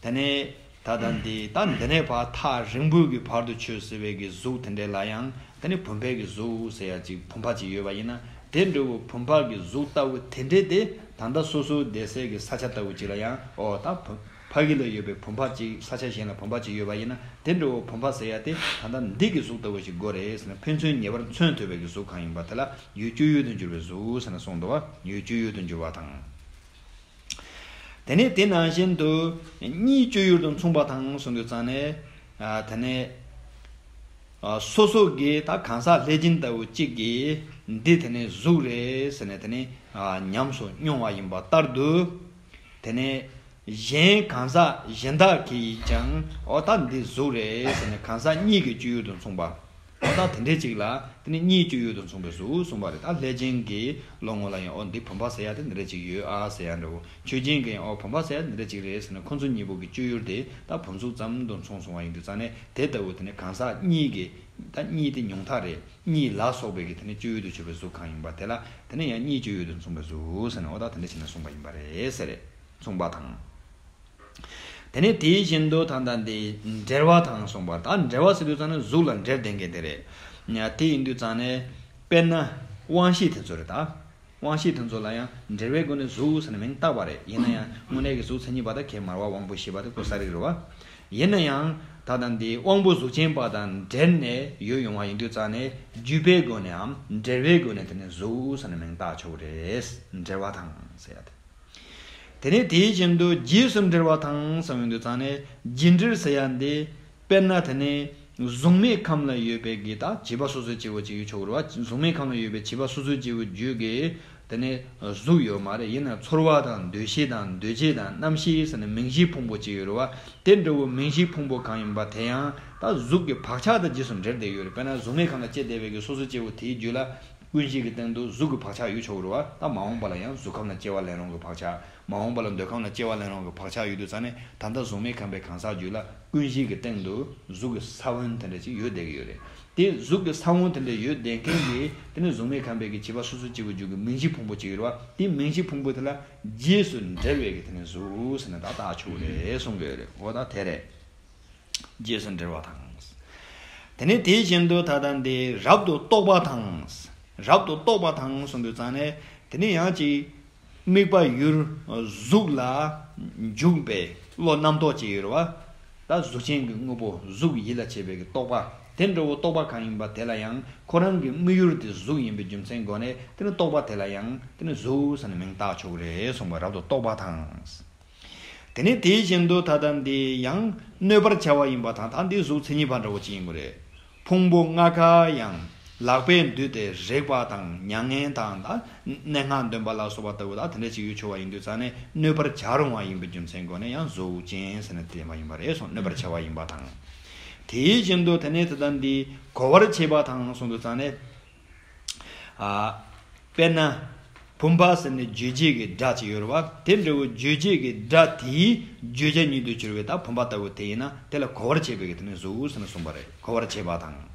དེ་ནས་ད་ལྟ་འདི་ད་འདི་ནས་ཕར་ཐག་རིང་པོའི་གི་བར་དུ་ཆོད་ཟེར་བའི་གི་གཟུགས་དེ་འདྲས་ལ་ཡང་། དེ་ནས་བུམ་པའི་གི་གཟུགས་ཟེར་ཡ་ཅིག་བུམ་པ་ཅིག་ཡོད་པ་ཡིན་ན། དེ་འདྲ་བོ་བུམ་པ་གི་གཟུགས་ལྟ་བུ་དེ་འདྲས་དེ་ད་ལྟ་སོ་སོའི་བསྡད་སའི་གི་ས་ཆ་ལྟ་བུ་ཅིག་ལ་ཡང་། ཨོ། ད་བུ་ཕ་གི་ལ་ཡོད་པའི་བུམ་པ་ཅིག་ས་ཆ་གཞན་ལ་བུམ་པ་ཅིག་ཡོད་པ་ཡིན་ན། དེ་འདྲ་བོ་བུམ་པ་ཟེར་ཡ་དེ་ད་ལྟ་འདི་གི་གཟུགས་ལྟ་བུ་ཞིག་དགོས་རེད་ཟེར་ན། ཕན་ཚུན་ཉེ་བར་མཚོན་ཐུབ་པའི་གི་གཟུགས་གང་ཡིན་པ་དེ་ལ་ཡུལ་སྤྱི་ཡུལ་དུ་འགྱུར་བའི་གཟུགས་ཟེར་ནས་གསུངས་འདུག་པ། ཡུལ་སྤྱི་ཡུལ་དུ་འགྱུར་བ་དང་། དེ་ནས་དེ་ནང་བཞིན་དུ་གཉིས་སྤྱི་ཡུལ་དུ་མཚུངས་པ་དང་གསུངས་དུས་ཙང་ནས། ཨ། དེ་ནས། ཨ། སོ་སོ་གི་ད་གང་ཟག་ལྷས་སྦྱིན་ལྟ་བུ་གཅིག་གིས་འདི་དེ་ནས་གཟུགས་རེད་ཟེར་ནས་དེ་ནས། ཨ། ཉམས་སུ་མྱོང་བ་ཡིན་པ་ལྟར་དུ། དེ་ནས་གཞན་གང་ཟག་གཞན་དག་གིས་ཀྱང་། ཨོ། ད་འདི་གཟུགས་རེད་ཟེར་ནས་གང་ཟག་གཉིས་ཀྱི་སྤྱི་ཡུལ་དུ་མཚུངས་པ། ཨོ་ད་དེ་འདྲས་ཅིག་ལ་དེ་ནི་གཉིས་སྤྱོད་ཡུལ་དུ་མཚུངས་པའི་གཟུགས་གསུངས་པ་རེད། ད་ལྷས་བྱིན་གྱི་བློ་ངོ་ལ་ཡང་ཨོ་འདི་བུམ་པ་ཟེར་ཡ་དེ་འདི་འདྲས་ཅིག་ཡོད་ཨ་ཟེར་ཡ་འདྲ་བོ། ཆོས་ཅན་གྱི་ཡང་ཨོ་བུམ་པ་ཟེར་ཡ་འདི་འདྲས་ཅིག་རེད་ཟེར་ན་ཁོ་ཚོ་གཉིས་པོ་གི་སྤྱོད་ཡུལ་དེ་ད་བུམ་གཟུགས་ཙམ་དུ་མཚུངས་སོང་བ་ཡིན་དུས་ཙང་ནས་དེ་ལྟ་བུ་དེ་ནི་གང་ཟག་གཉིས་ཀྱི་ད་གཉིས་དེ་ཉུང་མཐའ་རེད། གཉིས་ལ་སོགས་པའི་གི་དེ་ནི་སྤྱོད་ཡུལ་དུ་གྱུར་པའི་གཟུགས་གང་ཡིན་པ་དེ་ལ་དེ་ནི་ཡང་གཉིས་སྤྱོད་ཡུལ་དུ་མཚུངས་པའི་གཟུགས་ཟེར་ན་ཨོ་ད་དེ་འདྲས་བྱས་ན་གསུངས་པ་ཡིན་པ་རེད་ཟེར་རེད། མཚུངས་པ་དང་། དེ་ནས་དེའི་བཞིན་དུ་ད་ལྟ་འདི་འབྲེལ་བ་དང་གསུངས་པར། ད་འབྲེལ་བ་ཟེར་དུས་ཙང་ནས་གཟུགས་ལ་འབྲེལ་ལྡན་མཁན་དེ་རེད། དེ་ཡིན་དུས་ཙང་ནས་དཔེར་ན་དབང་ཤེས་དེ་ཚོ་རེད་ད། དབང་ཤེས་དེ་ཚོ་ལ་ཡང་འབྲེལ་བའི་སྒོ་ནས་གཟུགས་ཟེར་ནས་མིང་བཏགས་པ་རེད། ཡིན་ན་ཡང་དངོས་གནས་ཀྱི་གཟུགས་མཚན་ཉིད་པ་དང་ཁས་མར་བ་དབང་པོ་ཤེས་པ་དེ་ཀོ་ས་རིག་རེད་བ། ཡིན་ན་ཡང་ད་ལྟ་འདི་དབང་པོ་གཟུགས་ཅན་པ་དང་འབྲེལ་ནས་ཡོད་ཡོང་བ་ཡིན་དུས་ཙང་ནས་བརྒྱུད་པའི་སྒོ་ནས་འམ་འབྲེལ་བའི་སྒོ་ནས་དེ་ནས་གཟུགས་ཟེར་ནས་མིང་བཏགས་ཆོག་གི་རེད། འབྲེལ་བ་དང་ཟེར་ཡ་དེ། དེ་ནས་དེའི་བཞིན་དུ་རྗེས་སུ་འབྲེལ་བ་དང་གསུངས་ཡོང་དུས་ཙང་ནས་རྗེས་འབྲེལ་ཟེར་ཡ་འདི་དཔེར་ན་དེ་ནས་གཟུགས་མེད་ཁམས་ལ་ཡོད་པའི་གི་ད་བྱིས་པ་སོ་སོའི་སྐྱེ་བོ་ཅིག་ཡོད་ཆོག་གི་རེད་བ། གཟུགས་མེད་ཁམས་ལ་ཡོད་པའི་བྱིས་པ་སོ་སོའི་སྐྱེ་བོ་རྒྱུད་ཀྱི་དེ་ནས་གཟུགས་ཡོད་མ་རེད། ཡིན་ན་ཚོར་བ་དང་འདུ་ཤེས་དང་འདུ་བྱེད་དང་རྣམ་ཤེས་ཟེར་ནས་མིང་གཞིའི་ཕུང་པོ་ཅིག་ཡོད་རེད་བ། དེ་འདྲ་བོ་མིང་གཞིའི་ཕུང་པོ་གང་ཡིན་པ་དེ་ཡང་ད་གཟུགས་ཀྱི་བག་ཆགས་དང་རྗེས་སུ་འབྲེལ་བསྡད་ཡོད་རེད། དཔེར་ན་གཟུགས་མེད་ཁམས་ལ་སྐྱེས་བསྡད་པའི་གི་སོ་སོའི་སྐྱེ་བོ་དེའི་རྒྱུད་ལ། ཀུན་གཞི་གི་སྟེང་དུ་གཟུགས་ཀྱི་བག་ཆགས་ཡོད་ཆོག་གི་རེད་བ། ད་མ་འོངས་པ་ལ་ཡང་གཟུགས་ཁམས་ལ་སྐྱེ་བ་ལེན་རུང་གི་བག་ཆགས། མ་འོངས་པ་ལ་འདོད་ཁམས་ལ་སྐྱེ་བ་ལེན་རུང་གི་བག་ཆགས་ཡོད་དུས་ཙང་ནས་ད་ལྟ་གཟུགས་མེད་ཁམས་པའི་གང་ཟག་རྒྱུད་ལ་ཀུན་གཞི་གི་སྟེང་དུ་གཟུགས་ཀྱི་ས་བོན་དེ་འདྲ་ཅིག་ཡོད་བསྡད་ཀྱི་ཡོད་རེད། དེ་གཟུགས་ཀྱི་ས་བོན་དེ་འདྲ་ཡོད་བསྡད་མཁན་གྱི་དེ་ནི་གཟུགས་མེད་ཁམས་པའི་གི་བྱིས་པ་སོ་སོའི་སྐྱེ་བོ་རྒྱུད་ཀྱི་མིང་གཞི་ཕུང་པོ་ཅིག་ཡོད་རེད་བ། དེ་མིང་གཞི་ཕུང་པོ་དེ་ལ་རྗེས་སུ་འབྲེལ་བའི་གི་དེ་ནི་གཟུགས་ཟེར་ནས་ད་བཏགས་ཆོག་གི་རེད་གསུང་གི་ཡོད་རེད། འོ་ད་དེ་རེད། རྗེས་སུ་འབྲེལ་བ་དང་། དེ་ནས་དེ་བཞིན་དུ་ད་ལྟ་འདི་རབ་ཏུ་རྟོག་པ་དང་། རབ་ཏུ་རྟོག་པ་དང་གསུངས་དུས་ཙང་ནས་དེ་ནས་ཡང་ཅིག་དམིགས་པ་ཡུལ་གཟུགས་ལ་འཇུག་པའི་བློ་རྣམ་རྟོག་ཅིག་ཡོད་རེད་བ། ད་གཟུགས་ཅན་གྱི་དངོས་པོ་གཟུགས་ཡིད་ལ་བྱེད་པའི་གི་རྟོག་པ་དེ་འདྲ་བོ་རྟོག་པ་གང་ཡིན་པ་དེ་ལ་ཡང་ཁོ་རང་གི་དམིགས་ཡུལ་དེ་གཟུགས་ཡིན་པའི་རྒྱུ་མཚན་སྒོ་ནས་དེ་ནི་རྟོག་པ་དེ་ལ་ཡང་དེ་ནི་གཟུགས་ཟེར་ནས་མིང་བཏགས་ཆོག་གི་རེད་གསུངས་པ། རབ་ཏུ་རྟོག་པ་དང་། དེ་ནས་དེ་བཞིན་དུ་ད་ལྟ་འདི་ཡང་གནོད་པར་བྱ་བ་ཡིན་པ་དང་། ད་འདི་གཟུགས་མཚན་ཉིད་པ་འདྲ་བོ་ཅིག་ཡིན་དགོས་རེད། ཕུང་པོ་ལྔ་ཀ་ཡང་ལག་པས་འདུས་ཏེ་རེག་པ་དང་མྱ་ངན་དང་། ད་སྙན་ངག་འདོན་པ་ལ་སོགས་པ་ལྟ་བུ་ད་དེ་འདྲ་ཅིག་ཡོད་ཆོག་པ་ཡིན་དུས་ཙང་ནས་གནོད་པར་བྱ་རུང་བ་ཡིན་པའི་རྒྱུ་མཚན་སྒོ་ནས་ཡང་གཟུགས་ཅན་ཟེར་ནས་བསྟན་པ་ཡིན་པ་རེད་གསུངས། གནོད་པར་བྱ་བ་ཡིན་པ་དང་། དེ་བཞིན་དུ་དེ་ནས་ད་ལྟ་འདི་གོ་བར་བྱེད་པ་དང་གསུངས་དུས་ཙང་ནས། ཨ། དཔེར་ན། བུམ་པ་ཟེར་ནས་རྗོད་བྱེད་ཀྱི་སྒྲ་ཅིག་ཡོད་རེད་བ། དེ་འདྲ་བོ་རྗོད་བྱེད་ཀྱི་སྒྲ་དེའི་བརྗོད་བྱ་ཉིད་དུ་གྱུར་པའི་ད་བུམ་པ་ལྟ་བུ་དེ་ཡིན་ན་དེ་ལ་གོ་བར་བྱེད་པའི་གི་དེ་ནི་གཟུགས་ཟེར་ནས་གསུངས་པ་རེད། གོ་བར་བྱེད་པ་དང་།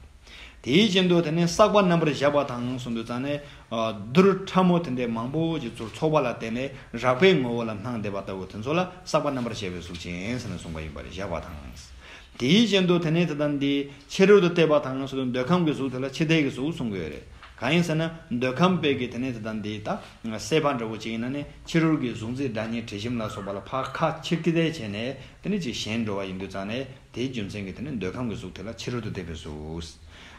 དེའི་བཞིན་དུ་དེ་ནི་བསགས་པ་རྣམ་པར་གཞག་པ་དང་གསུངས་དུས་ཙང་ནས། ཨ། རྡུལ་ཕྲ་མོ་དེ་འདྲའི་མང་པོ་ཅིག་ཚུར་ཚོགས་པ་ལ་བརྟེན་ནས་རགས་པའི་ངོ་བོ་ལ་སྣང་བསྡད་པ་ལྟ་བུ་དེ་ཚོ་ལ་བསགས་པ་རྣམ་པར་གཞག་པའི་གཟུགས་ཅན་ཟེར་ནས་གསུངས་པ་ཡིན་པ་རེད། གཞག་པ་དང་། དེའི་བཞིན་དུ་དེ་ནས་ད་ལྟ་འདི་ཕྱི་རོལ་དུ་གཏད་པ་དང་ཟེར་དུས་འདོད་ཁམས་ཀྱི་གཟུགས་དེ་ལ་ཕྱི་གཏད་ཀྱི་གཟུགས་གསུང་གི་ཡོད་རེད། གང་ཡིན་ཟེར་ན་འདོད་ཁམས་པའི་གི་དེ་ནས་ད་ལྟ་འདི་ད་སྲེད་པ་འདྲ་བོ་ཅིག་ཡིན་ན་ནི་ཕྱི་རོལ་གྱི་གཟུགས་མཛེས་སྒྲ་སྙན་དྲི་ཞིམ་ལ་སོགས་པ་ལ་ཕར་ཁ་ཕྱི་གཏད་བྱས་ནས་དེ་ནས་ཅིག་ཞེན་འགྲོ་བ་ཡིན་དུས་ཙང་ནས་དེའི་རྒྱུ་མཚན་གྱིས་དེ་ནས་འདོད་ཁམས་ཀྱི་གཟུགས་དེ་ལ་ཕྱི་རོལ་དུ་གཏད་པའི་གཟུགས།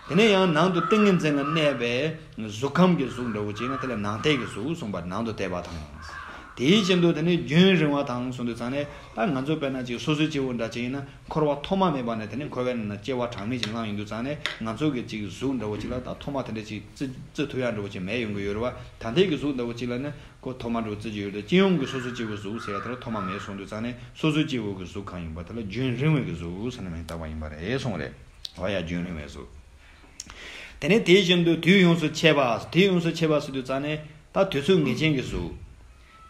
དེ་ནས་ཡང་ནང་དུ་ཏིང་ངེ་འཛིན་ལ་གནས་པའི་གཟུགས་ཁམས་ཀྱི་གཟུགས་འདྲ་བོ་ཅིག་ཡིན་ན་དེ་ལ་ནང་གཏད་ཀྱི་གཟུགས་གསུངས་པ། ནང་དུ་གཏད་པ་དང་། དེའི་བཞིན་དུ་དེ་ནས་རྒྱུན་རིང་བ་དང་གསུངས་དུས་ཙང་ནས། ད་ང་ཚོ་དཔེར་ན་ཅིག་སོ་སོའི་སྐྱེ་བོ་འདྲ་ཅིག་ཡིན་ན་འཁོར་བ་ཐོག་མ་མེད་པ་ནས་དེ་ནས་འཁོར་བའི་ནང་ན་སྐྱེ་བ་གྲངས་མེད་ཅིག་བླངས་ཡོང་དུས་ཙང་ནས་ང་ཚོ་གི་ཅིག་གཟུགས་འདྲ་བོ་ཅིག་ལ་ད་ཐོག་མ་དེ་འདྲ་ཅིག་བརྩི་བརྩི་ཐུབ་ཡག་འདྲ་བོ་ཅིག་མེད་ཡོང་གི་ཡོད་རེད་བ། ད་ལྟའི་གི་གཟུགས་འདྲ་བོ་ཅིག་ལ་ནི་ཁོ་ཐོག་མ་འདྲ་བོ་བརྩི་རྒྱུ་ཡོད་དེ། སྤྱི་ཡོངས་ཀྱི་སོ་སོ་སྐྱེ་བོའི་གཟུགས་ཟེར་ཡ་དེ་ལ་ཐོག་མ་མེད་གསུངས་དུས་ཙང་ནས་སོ་སོའི་སྐྱེ་བོ་གི་གཟུགས་གང་ཡིན་པ་དེ་ལ་རྒྱུན་རིང་བའི་གི་གཟུགས་ཟེར་ནས་མིང་བཏགས་པ་ཡིན་པ་རེད་གསུངས་རེད། འོ་ཡ། རྒྱུན་རིང་བའི་གཟུགས། དེ་ནས་དེ་བཞིན་དུ་དུས་ཡོངས་སུ་ཆད་པ། དུས་ཡོངས་སུ་ཆད་པ་ཟེར་དུས་ཙང་ནས་ད་དུས་ཚོད་ངེས་ཅན་གྱི་གཟུགས།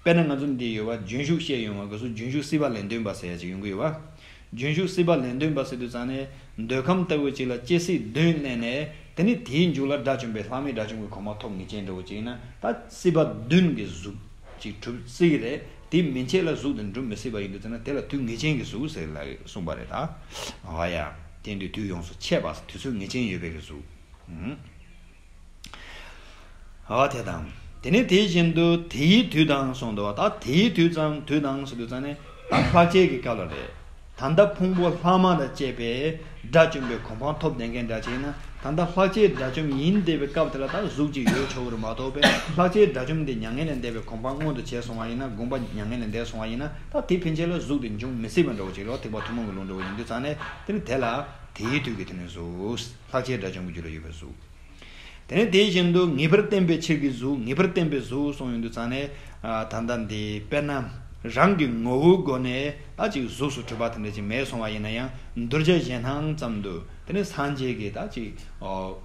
དཔེར་ན་ང་ཚོ་འདི་ཡོད་པ་རྒྱུན་ཞུགས་བཤད་ཡོང་བ་ག་སོ། རྒྱུན་ཞུགས་སྲིད་པ་ལན་ལྡོན་པ་ཟེར་ཡ་ཅིག་ཡོང་གི་ཡོད་པ། རྒྱུན་ཞུགས་སྲིད་པ་ལན་ལྡོན་པ་ཟེར་དུས་ཙང་ནས་འདོད་ཁམས་ལྟ་བུ་ཅིག་ལ་སྐྱེ་སྲིད་བདུན་བསྣན་ནས་དེ་ནི་དེའི་མཇུག་ལ་དགྲ་བཅོམ་པའི་ལྷག་མེད་དགྲ་བཅོམ་གྱི་གོ་འཕང་ཐོབ་ངེས་ཅན་འདྲ་བོ་ཅིག་ཡིན་ན་ད་སྲིད་པ་བདུན་གྱི་གཟུགས་ཅིག་གྲུབ་སྲིད་ཀྱི་རེད། དེ་མན་ཆད་ལ་གཟུགས་དེ་འགྲུབ་མི་སྲིད་པ་ཡིན་དུས་ཙང་ན་དེ་ལ་དུས་ངེས་ཅན་གྱི་གཟུགས་ཟེར་ལ་གསུངས་པ་རེད་ད། འོ་ཡ། དེ་འདི་དུས་ཡོངས་སུ་ཆད་པ། དུས་ཚོད་ངེས་ཅན་ཡོད་པའི་གི་གཟུགས། ཨ། དེ་དང་། དེ་ནས་དེ་བཞིན་དུ་དེའི་དུས་དང་གསུངས་འདུག་ད་དེའི་དུས་ཙམ་དུས་དང་ཟེར་དུས་ཙང་ནས་ད་ལྷག་བཅས་ཀྱི་སྐབས་ལ་རེད། ད་ལྟ་ཕུང་པོ་ལྷག་མ་དང་བཅས་པའི་དགྲ་བཅོམ་པའི་གོ་འཕང་ཐོབ་བསྡད་མཁན་འདྲ་ཅིག་ཡིན་ན། ད་ལྟ་ལྷག་བཅས་དགྲ་བཅོམ་ཡིན་བསྡད་པའི་སྐབས་དེ་ལ་ད་གཟུགས་ཅིག་ཡོད་ཆོག་གི་རེད་མ་གཏོགས་པའི་ལྷག་བཅས་དགྲ་བཅོམ་དེ་མྱ་ངན་ལས་འདས་པའི་གོ་འཕང་མངོན་དུ་བྱས་སོང་བ་ཡིན་ན། དགོངས་པ་མྱ་ངན་ལས་འདས་སོང་བ་ཡིན་ན་ད་དེ་ཕན་ཆད་ལ་གཟུགས་དེ་འབྱུང་མི་སྲིད་པ་འདྲ་བོ་ཅིག་རེད་བ། ཐེག་པ་ཐུན་མོང་གི་ལུགས་འདྲ་བོ་ཡིན་དུས་ཙང་ནས་དེ་ནི་དེ་ལ་དེའི་དུས་ཀྱི་དེ་ནས་གཟུགས། ལྷག་བཅས་དགྲ་བཅོམ་གྱི་རྒྱུད་ལ་ཡོད་པའི་གཟུགས། དེ་ནས་དེ་བཞིན་དུ་ངེས་པར་བསྟན་པའི་ཕྱིར་གྱི་གཟུགས། ངེས་པར་བསྟན་པའི་གཟུགས་གསུངས་ཡོང་དུས་ཙང་ནས། ཨ། ད་ལྟ་འདི་དཔེར་ན་རང་གི་ངོ་བོའི་སྒོ་ནས་ད་ཅིག་གཟུགས་སུ་གྲུབ་པ་དེ་འདྲ་ཅིག་མེད་སོང་བ་ཡིན་ན་ཡང་གདུལ་བྱ་གཞན་སྣང་ཙམ་དུ་ དེ་ནས་སངས་རྒྱས་ཀྱི་ད་ཅིག་ཨོ།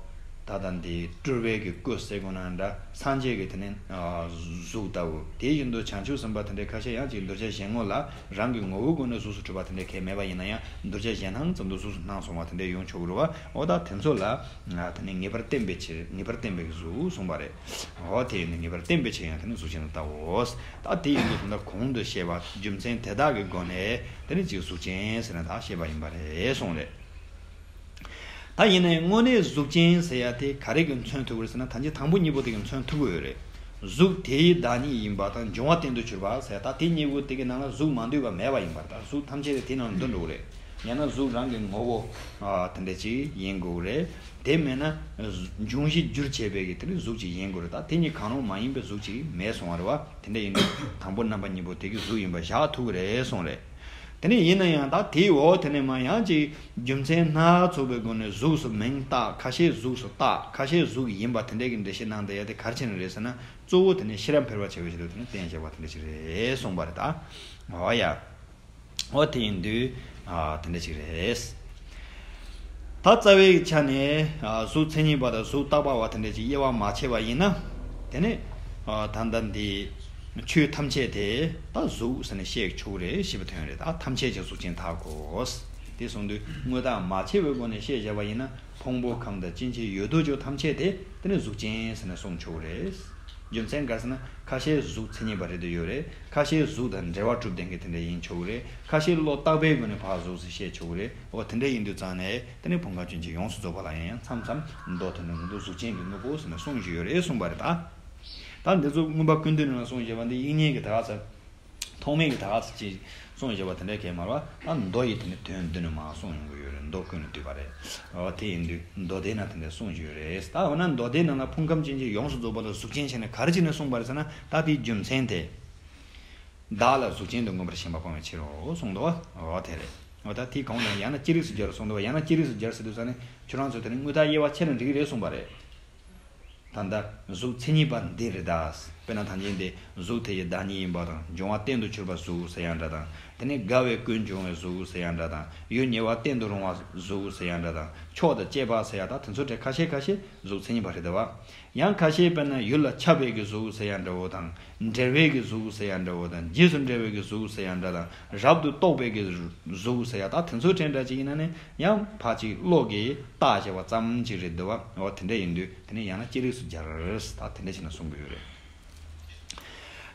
ད་ལྟ་འདི་སྤྲུལ་པའི་གི་སྐུ་ཟེར་དགོས་ན་འདྲ། སངས་རྒྱས་ཀྱི་དེ་ནས་ཨ་གཟུགས་ལྟ་བུ། དེ་བཞིན་དུ་བྱང་ཆུབ་སེམས་དཔའ་དེ་འདྲའི་ཁ་ཤས་ཡང་ཅིག་གདུལ་བྱ་གཞན་ངོ་ལ་རང་གི་ངོ་བོའི་སྒོ་ནས་གཟུགས་སུ་གྲུབ་པ་དེ་འདྲའི་གལ་མེད་པ་ཡིན་ན་ཡང་། གདུལ་བྱ་གཞན་སྣང་ཙམ་དུ་གཟུགས་སུ་སྣང་སོང་བ་དེ་འདྲའི་ཡོང་ཆོག་གི་རེད་བ། འོ་ད་དེ་ཚོ་ལ་ཨ་དེ་ནས་ངེས་པར་བསྟན་པའི་ཕྱིར། ངེས་པར་བསྟན་པའི་གཟུགས་གསུངས་པ་རེད། འོ་དེ་ཡིན་ན་ངེས་པར་བསྟན་པའི་ཕྱིར་ཡང་དེ་ནི་གཟུགས་ཅན་དུ་བལྟའོ། ད་དེ་ཡིན་དུས་ད་གོང་དུ་བཤད་པ་རྒྱུ་མཚན་དེ་དག་གི་སྒོ་ནས་དེ་ནི་ཅིག་གཟུགས་ཅན་ཟེར་ན་ད་བཤད་པ་ཡིན་པ་རེད་གསུངས་རེད། ད་ཡིན་ན་ཡང་དངོས་གནས་གཟུགས་ཅན་ཟེར་ཡ་དེ་ག་རེ་གིས་མཚོན་ཐུབ་ཀྱི་རེད་ཟེར་ན། ད་ཅི་དང་པོ་གཉིས་པོ་དེ་གིས་མཚོན་ཐུབ་ཀྱི་ཡོད་རེད། གཟུགས་དེའི་བདག་ཉིད་ཡིན་པ་དང་འབྱུང་བ་གཏན་དུ་གྱུར་པ་ཟེར་ཡ། ད་དེ་གཉིས་པོ་དེ་གི་ནང་ལ་གཟུགས་མ་འདུས་པ་མེད་པ་ཡིན་པར། ད་གཟུགས་ཐམས་ཅད་དེ་དེའི་ནང་ལ་འདུ་འགྲོ་གི་རེད། ཡང་ན་གཟུགས་རང་གི་ངོ་བོ་ཨ་དེ་འདྲ་ཅིག་ཡིན་དགོས་རེད། དེ་མེད་ན་འབྱུང་བཞི་འགྱུར་བྱེད་པའི་གི་དེ་ནི་གཟུགས་ཅིག་ཡིན་དགོས་རེད། ད་དེ་གཉིས་གང་རུང་མ་ཡིན་པའི་གཟུགས་ཅིག་མེད་སོང་བ་རེད་བ། དེ་འདྲ་ཡིན་དུས་དང་པོ་རྣམ་པ་གཉིས་པོ་དེ་གི་གཟུགས་ཡིན་པ་བཞག་ཐུབ་ཀྱི་རེད་གསུངས་རེད། དེ་ནས་ཡིན་ན་ཡང་ད་དེའི་འོག་དེ་ནས་མ་ཡང་ཅིག་རྒྱུ་མཚན་སྣ་ཚོགས་པའི་སྒོ་ནས་གཟུགས་སུ་མིང་བཏགས། ཁ་ཤས་གཟུགས་སུ་བཏགས། ཁ་ཤས་གཟུགས་ཡིན་པ་དེ་འདྲ་གི་འགྲེལ་བཤད་གནང་བསྡད་ཡ་དེ་ག་རེ་བྱས་ནས་རེད་ཟེར་ན། གཙོ་བོ་དེ་ནས་ཤེས་རབ་འཕེལ་བར་བྱ་བའི་ཆེད་དུ་དེ་ནས་བསྟན་བཞག་པ་དེ་འདྲ་ཅིག་རེད་གསུངས་པ་རེད་ད། འོ་ཡ། འོ་དེ་ཡིན་དུས་ཨ་དེ་འདྲ་ཅིག་རེད། ད་རྩ་བའི་ཆ་ནས་ཨ་གཟུགས་མཚན་ཉིད་པ་དང་གཟུགས་བཏགས་པ་བ་དེ་འདྲ་ཅིག་དབྱེ་བ་མ་ཕྱེ་བ་ཡིན་ན། དེ་ནས་ཨ་ད་ལྟ་འདི་ཆོས་ཐམས་ཅད་དེ་ད་གཟུགས་ཟེར་ནས་བཤད་ཆོག་རེད་ཞེས་པའི་དོན་རེད། ད་ཐམས་ཅད་ཀྱང་གཟུགས་ཅན་དག་གོ། དེ་གསུངས་དུས་དངོས་བཏགས་མ་ཕྱེ་བའི་སྒོ་ནས་བཤད་བཞག་པ་ཡིན་ན། ཕུང་པོ་ཁམས་དང་སྐྱེ་མཆེད་ཡོད་དོ་ཅོག་ཐམས་ཅད་དེ་དེ་ནི་གཟུགས་ཅན་ཟེར་ནས་གསུངས་ཆོག་རེད། རྒྱུ་མཚན་ག་རེ་ཟེར་ན། ཁ་ཤས་གཟུགས་མཚན་ཉིད་པ་རེད་འདོད་ཡོད་རེད། ཁ་ཤས་གཟུགས་དང་འབྲེལ་བ་གྲུབ་ལྡན་གྱི་དེ་འདྲ་ཡིན་ཆོག་གི་རེད། ཁ་ཤས་བློ་བརྟག་པའི་སྒོ་ནས་ཕར་གཟུགས་ཟེར་བཤད་ཆོག་གི་རེད། འོ་དེ་འདྲ་ཡིན་དུས་ཙང་ནས་དེ་ནི་ཕུང་ཁམས་ཅན་གྱི་ཡོངས་སུ་རྫོགས་པ་ལ་ཡང་ཡང་མཚམས་མཚམས་མདོ་དེ་ནི་མདོ་གཟུགས་ཅན་གྱི་དངོས་པོ་ཟེར་ནས་གསུངས་བཞིན་ཡོད་རེད་གསུངས་པ་རེད་ད། ད་འདི་ཚོ་མངོན་པ་ཀུན་བཏུས་ནང་ལ་གསུངས་བཞག་པ་འདི་དབྱིག་གཉེན་གྱི་ད་ག་ཚ། ཐོགས་མེད་ཀྱི་ད་ག་ཚ་ཅིག་གསུངས་བཞག་པ་དེ་འདྲའི་གལ་མ་རེད་བ། ད་མདོ་ཡི་དེ་ནི་དོན་མདོ་ནས་མར་གསུངས་ཡོང་གི་ཡོད་རེད། མདོ་ཀུན་ནས་བཏུས་པ་རེད། འོ་དེ་ཡིན་དུས་མདོ་སྡེ་ན་དེ་འདྲ་གསུངས་བཞག་ཡོད་རེད། ད་འོ་ན་མདོ་སྡེ་ནང་ལ་ཕུང་ཁམས་ཅན་གྱི་ཡོངས་སུ་རྫོགས་པ་ལ་གཟུགས་ཅན་བྱས་ནས་ག་རེ་བྱས་ནས་གསུངས་པ་རེད་ཟེར་ན། ད་དེའི་རྒྱུ་མཚན་དེ། བདག་ལ་གཟུགས་ཅན་དུ་མངོན་པར་ཞེན་པ་སྤང་བའི་ཕྱིར་རོ་གསུངས་འདུག་བ། འོ་དེ་རེད། འོ་ད་དེའི་གོང་ནས་ཡང་ན་ཅི་རིགས་སུ་སྦྱར་གསུངས་འདུག་བ། ཡང་ན་ཅི་རིགས་སུ་སྦྱར་ཟེར་དུས་ཙང་ནས་ཁྱོད་རང་ཚོ་དེ་ནི་དངོས་བཏགས་དབྱེ་བ་ཕྱེ་ན་འགྲིག་གི་རེད་གསུངས་པ་རེད། ད་ལྟ་གཟུགས་མཚན་ཉིད་པ་འདི་རེད་ད། དཔེར་ན་ད་གིན་དེ་གཟུགས་དེ་ཡི་བདག་ཉིད་ཡིན་པ་དང་འབྱུང་བ་གཏན་དུ་གྱུར་པ་གཟུགས་ཟེར་ཡང་འདྲ་དང་། དེ་ནས་དགའ་བའི་ཀུན་འབྱུང་བའི་གཟུགས་ཟེར་ཡང་འདྲ་དང་། ཡུལ་ཉེ་བར་གཏན་དུ་རུང་བ་གཟུགས་ཟེར་ཡང་འདྲ་དང་། ཕྱོགས་དང་བཅས་པ་ཟེར་ཡ་ད་དེ་ཚོ་གྲས་ཁ་ཤས་ཁ་ཤས་གཟུགས་མཚན་ཉིད་པ་རེད་ད་བ། ཡང་ཁ་ཤས་དཔེར་ན་ཡུལ་ལ་ཁྱབ་པའི་གི་གཟུགས་ཟེར་ཡང་འདྲ་བོ་དང་། འབྲེལ་བའི་གི་གཟུགས་ཟེར་ཡང་འདྲ་བོ་དང་། རྗེས་སུ་འབྲེལ་བའི་གི་གཟུགས་ཟེར་ཡང་འདྲ་དང་། རབ་ཏུ་རྟོག་པའི་གི་གཟུགས་ཟེར་ཡ་ད་དེ་ཚོ་གྲས་འདྲ་ཅིག་ཡིན་ན་ནི་ཡང་ཕར་ཅིག་བློ་གིས་བཏགས་བྱས་པ་ཙམ་ཅིག་རེད་འདུག་བ། འོ་དེ་འདྲ་ཡིན་དུས། དེ་ནས་ཡང་ན་ཅི་རིགས་སུ་སྦྱར། ད་དེ་འདྲ་བྱས་ནས་གསུང་གི་ཡོད་རེད།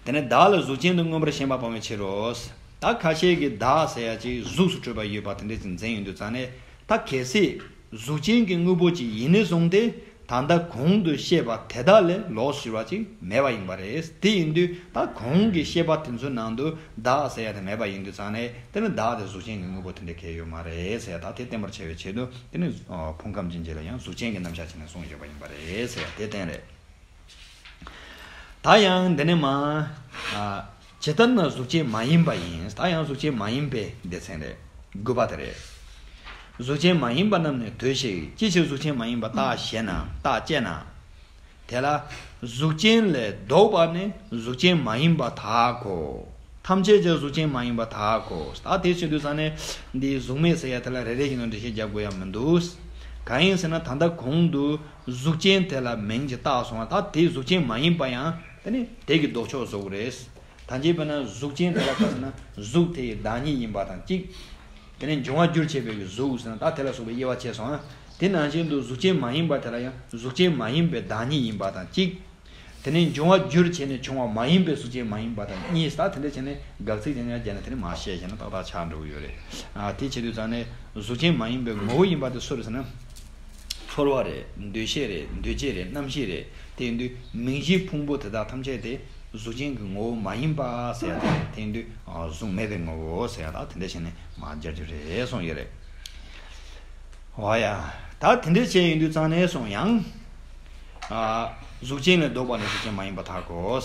དེ་ནས་བདག་ལ་གཟུགས་ཅན་དུ་མངོན་པར་ཞེན་པ་སྤང་བའི་ཕྱིར་རོ། ད་ཁ་ཤས་ཀྱིས་བདག་ཟེར་ཡ་ཅིག་གཟུགས་སུ་གྲུབ་པ་ཡོད་པ་དེ་འདྲ་ཅིག་འཛིན་ཡོང་དུས་ཙང་ནས། ད་གལ་སྲིད་གཟུགས་ཅན་གྱི་དངོས་པོ་ཅིག་ཡིན་ནས་བཟུང་སྟེ། ད་ལྟ་གོང་དུ་བཤད་པ་དེ་དག་ལས་ལོགས་སུ་གྱུར་པ་ཅིག་མེད་པ་ཡིན་པ་རེད། དེ་ཡིན་དུས་ད་གོང་གི་བཤད་པ་དེ་ཚོའི་ནང་དུ་བདག་ཟེར་ཡ་དེ་མེད་པ་ཡིན་དུས་ཙང་ནས། དེ་ནི་བདག་དེ་གཟུགས་ཅན་གྱི་དངོས་པོ་དེ་འདྲ་གང་ཡང་ཡོད་མ་རེད་ཟེར་ཡ་ད་དེ་བསྟན་པར་བྱ་བའི་ཆེད་དུ། དེ་ནི་ཕུང་ཁམས་ཅན་གྱི་ལ་ཡང་གཟུགས་ཅན་གྱི་རྣམ་གཞག་བྱས་ནས་གསུངས་ཡོད་པ་ཡིན་པ་རེད་ཟེར་ཡ་དེ་བསྟན་རེད། ད་ཡང་འདི་ནས་མ། ཇི་ལྟར་ན་གཟུགས་ཅན་མ་ཡིན་པ་ཡིན། ད་ཡང་གཟུགས་ཅན་མ་ཡིན་པའི་སྡེ་ཚན་རེད། དགུ་པ་དེ་རེད། གཟུགས་ཅན་མ་ཡིན་པ་རྣམས་ནི་དོ་ཞིག །ཅི་ཕྱིར་གཟུགས་ཅན་མ་ཡིན་པ་བརྟགས་ཞེ་ན། བརྟགས་ཅེ་ན། དེ་ལ་གཟུགས་ཅན་ལས་ལྡོག་པ་ནི་གཟུགས་ཅན་མ་ཡིན་པར་ཐལ་གོ། ཐམས་ཅད་ཀྱང་གཟུགས་ཅན་མ་ཡིན་པར་ཐལ་གོ། ད་དེ་བྱེད་དུས་ཙང་ནས་འདིའི་གཟུགས་མེད་ཟེར་ཡ་དེ་ལ་རེ་རེ་བཞིན་དུ་འགྲེལ་བཤད་རྒྱག་དགོས་ཡ་མི་འདུག །གང་ཡིན་ཟེར་ན་ད་ལྟ་གོང་དུ་གཟུགས་ཅན་དེ་ལ་མིང་ཅིག་བཏགས་སོང་བ། ད་དེ་གཟུགས་ཅན་མ་ཡིན་པ་ཡང་དེ་ནི་དེ་གི་ལྡོག་ཕྱོགས་བཟོ་དགོས་རེད། ད་ཅི་དཔེར་ན་གཟུགས་ཅན་དེ་ལ་ག་ཟེར་ན་གཟུགས་དེ་ཡི་བདག་ཉིད་ཡིན་པ་དང་གཅིག །དེ་ནས་འབྱུང་བ་འགྱུར་བྱེད་པའི་གཟུགས་ཟེར་ན་ད་དེ་ལ་སོགས་པའི་དབྱེ་བ་ཕྱེ་སོང་ཨ། དེ་ནང་བཞིན་དུ་གཟུགས་ཅན་མ་ཡིན་པ་དེ་ལ་ཡང་གཟུགས་ཅན་མ་ཡིན་པའི་བདག་ཉིད་ཡིན་པ་དང་གཅིག །དེ་ནས་འབྱུང་བ་འགྱུར་བྱས་ནས་བྱུང་བ་མ་ཡིན་པའི་གཟུགས་ཅན་མ་ཡིན་པ་དང་གཉིས། ད་དེ་འདྲ་བྱས་ནས་དགག་ཚིག་དེ་འདྲ་བརྒྱབ་ནས་དེ་ནས་མར་བཤད་བྱས་ན་ཏག་ཏག་ཆགས་འགྲོ་གི་ཡོད་རེད། ཨ་དེ་བྱེད་དུས་ཙང་ནས་གཟུགས་ཅན་མ་ཡིན་པའི་ངོ་བོ་ཡིན་པ་དེ་སུ་རེད་ཟེར་ན། ཚོར་བ་རེད། འདུ་ཤེས་རེད། འདུ་བྱེད་རེད། རྣམ་ཤེས་རེད། དེ་ཡིན་དུས་མིང་གཞིའི་ཕུང་པོ་དེ་དག་ཐམས་ཅད་དེ་གཟུགས་ཅན་གྱི་ངོ་བོ་མ་ཡིན་པ་ཟེར་ཡ་དེ་རེད། དེ་ཡིན་དུས་ཨ་གཟུགས་མེད་པའི་ངོ་བོ་ཟེར་ཡ་དག་དེ་འདྲ་བྱས་ནས་མར་སྦྱར་རྒྱུ་རེད་གསུངས་ཡོད་རེད། འོ་ཡ། ད་དེ་འདྲ་བྱས་ཡིན་དུས་ཙང་ནས་སོང་ཡང་། ཨ་གཟུགས་ཅན་ལས་ལྡོག་པ་ནི་གཟུགས་ཅན་མ་ཡིན་པར་ཐལ་གོ།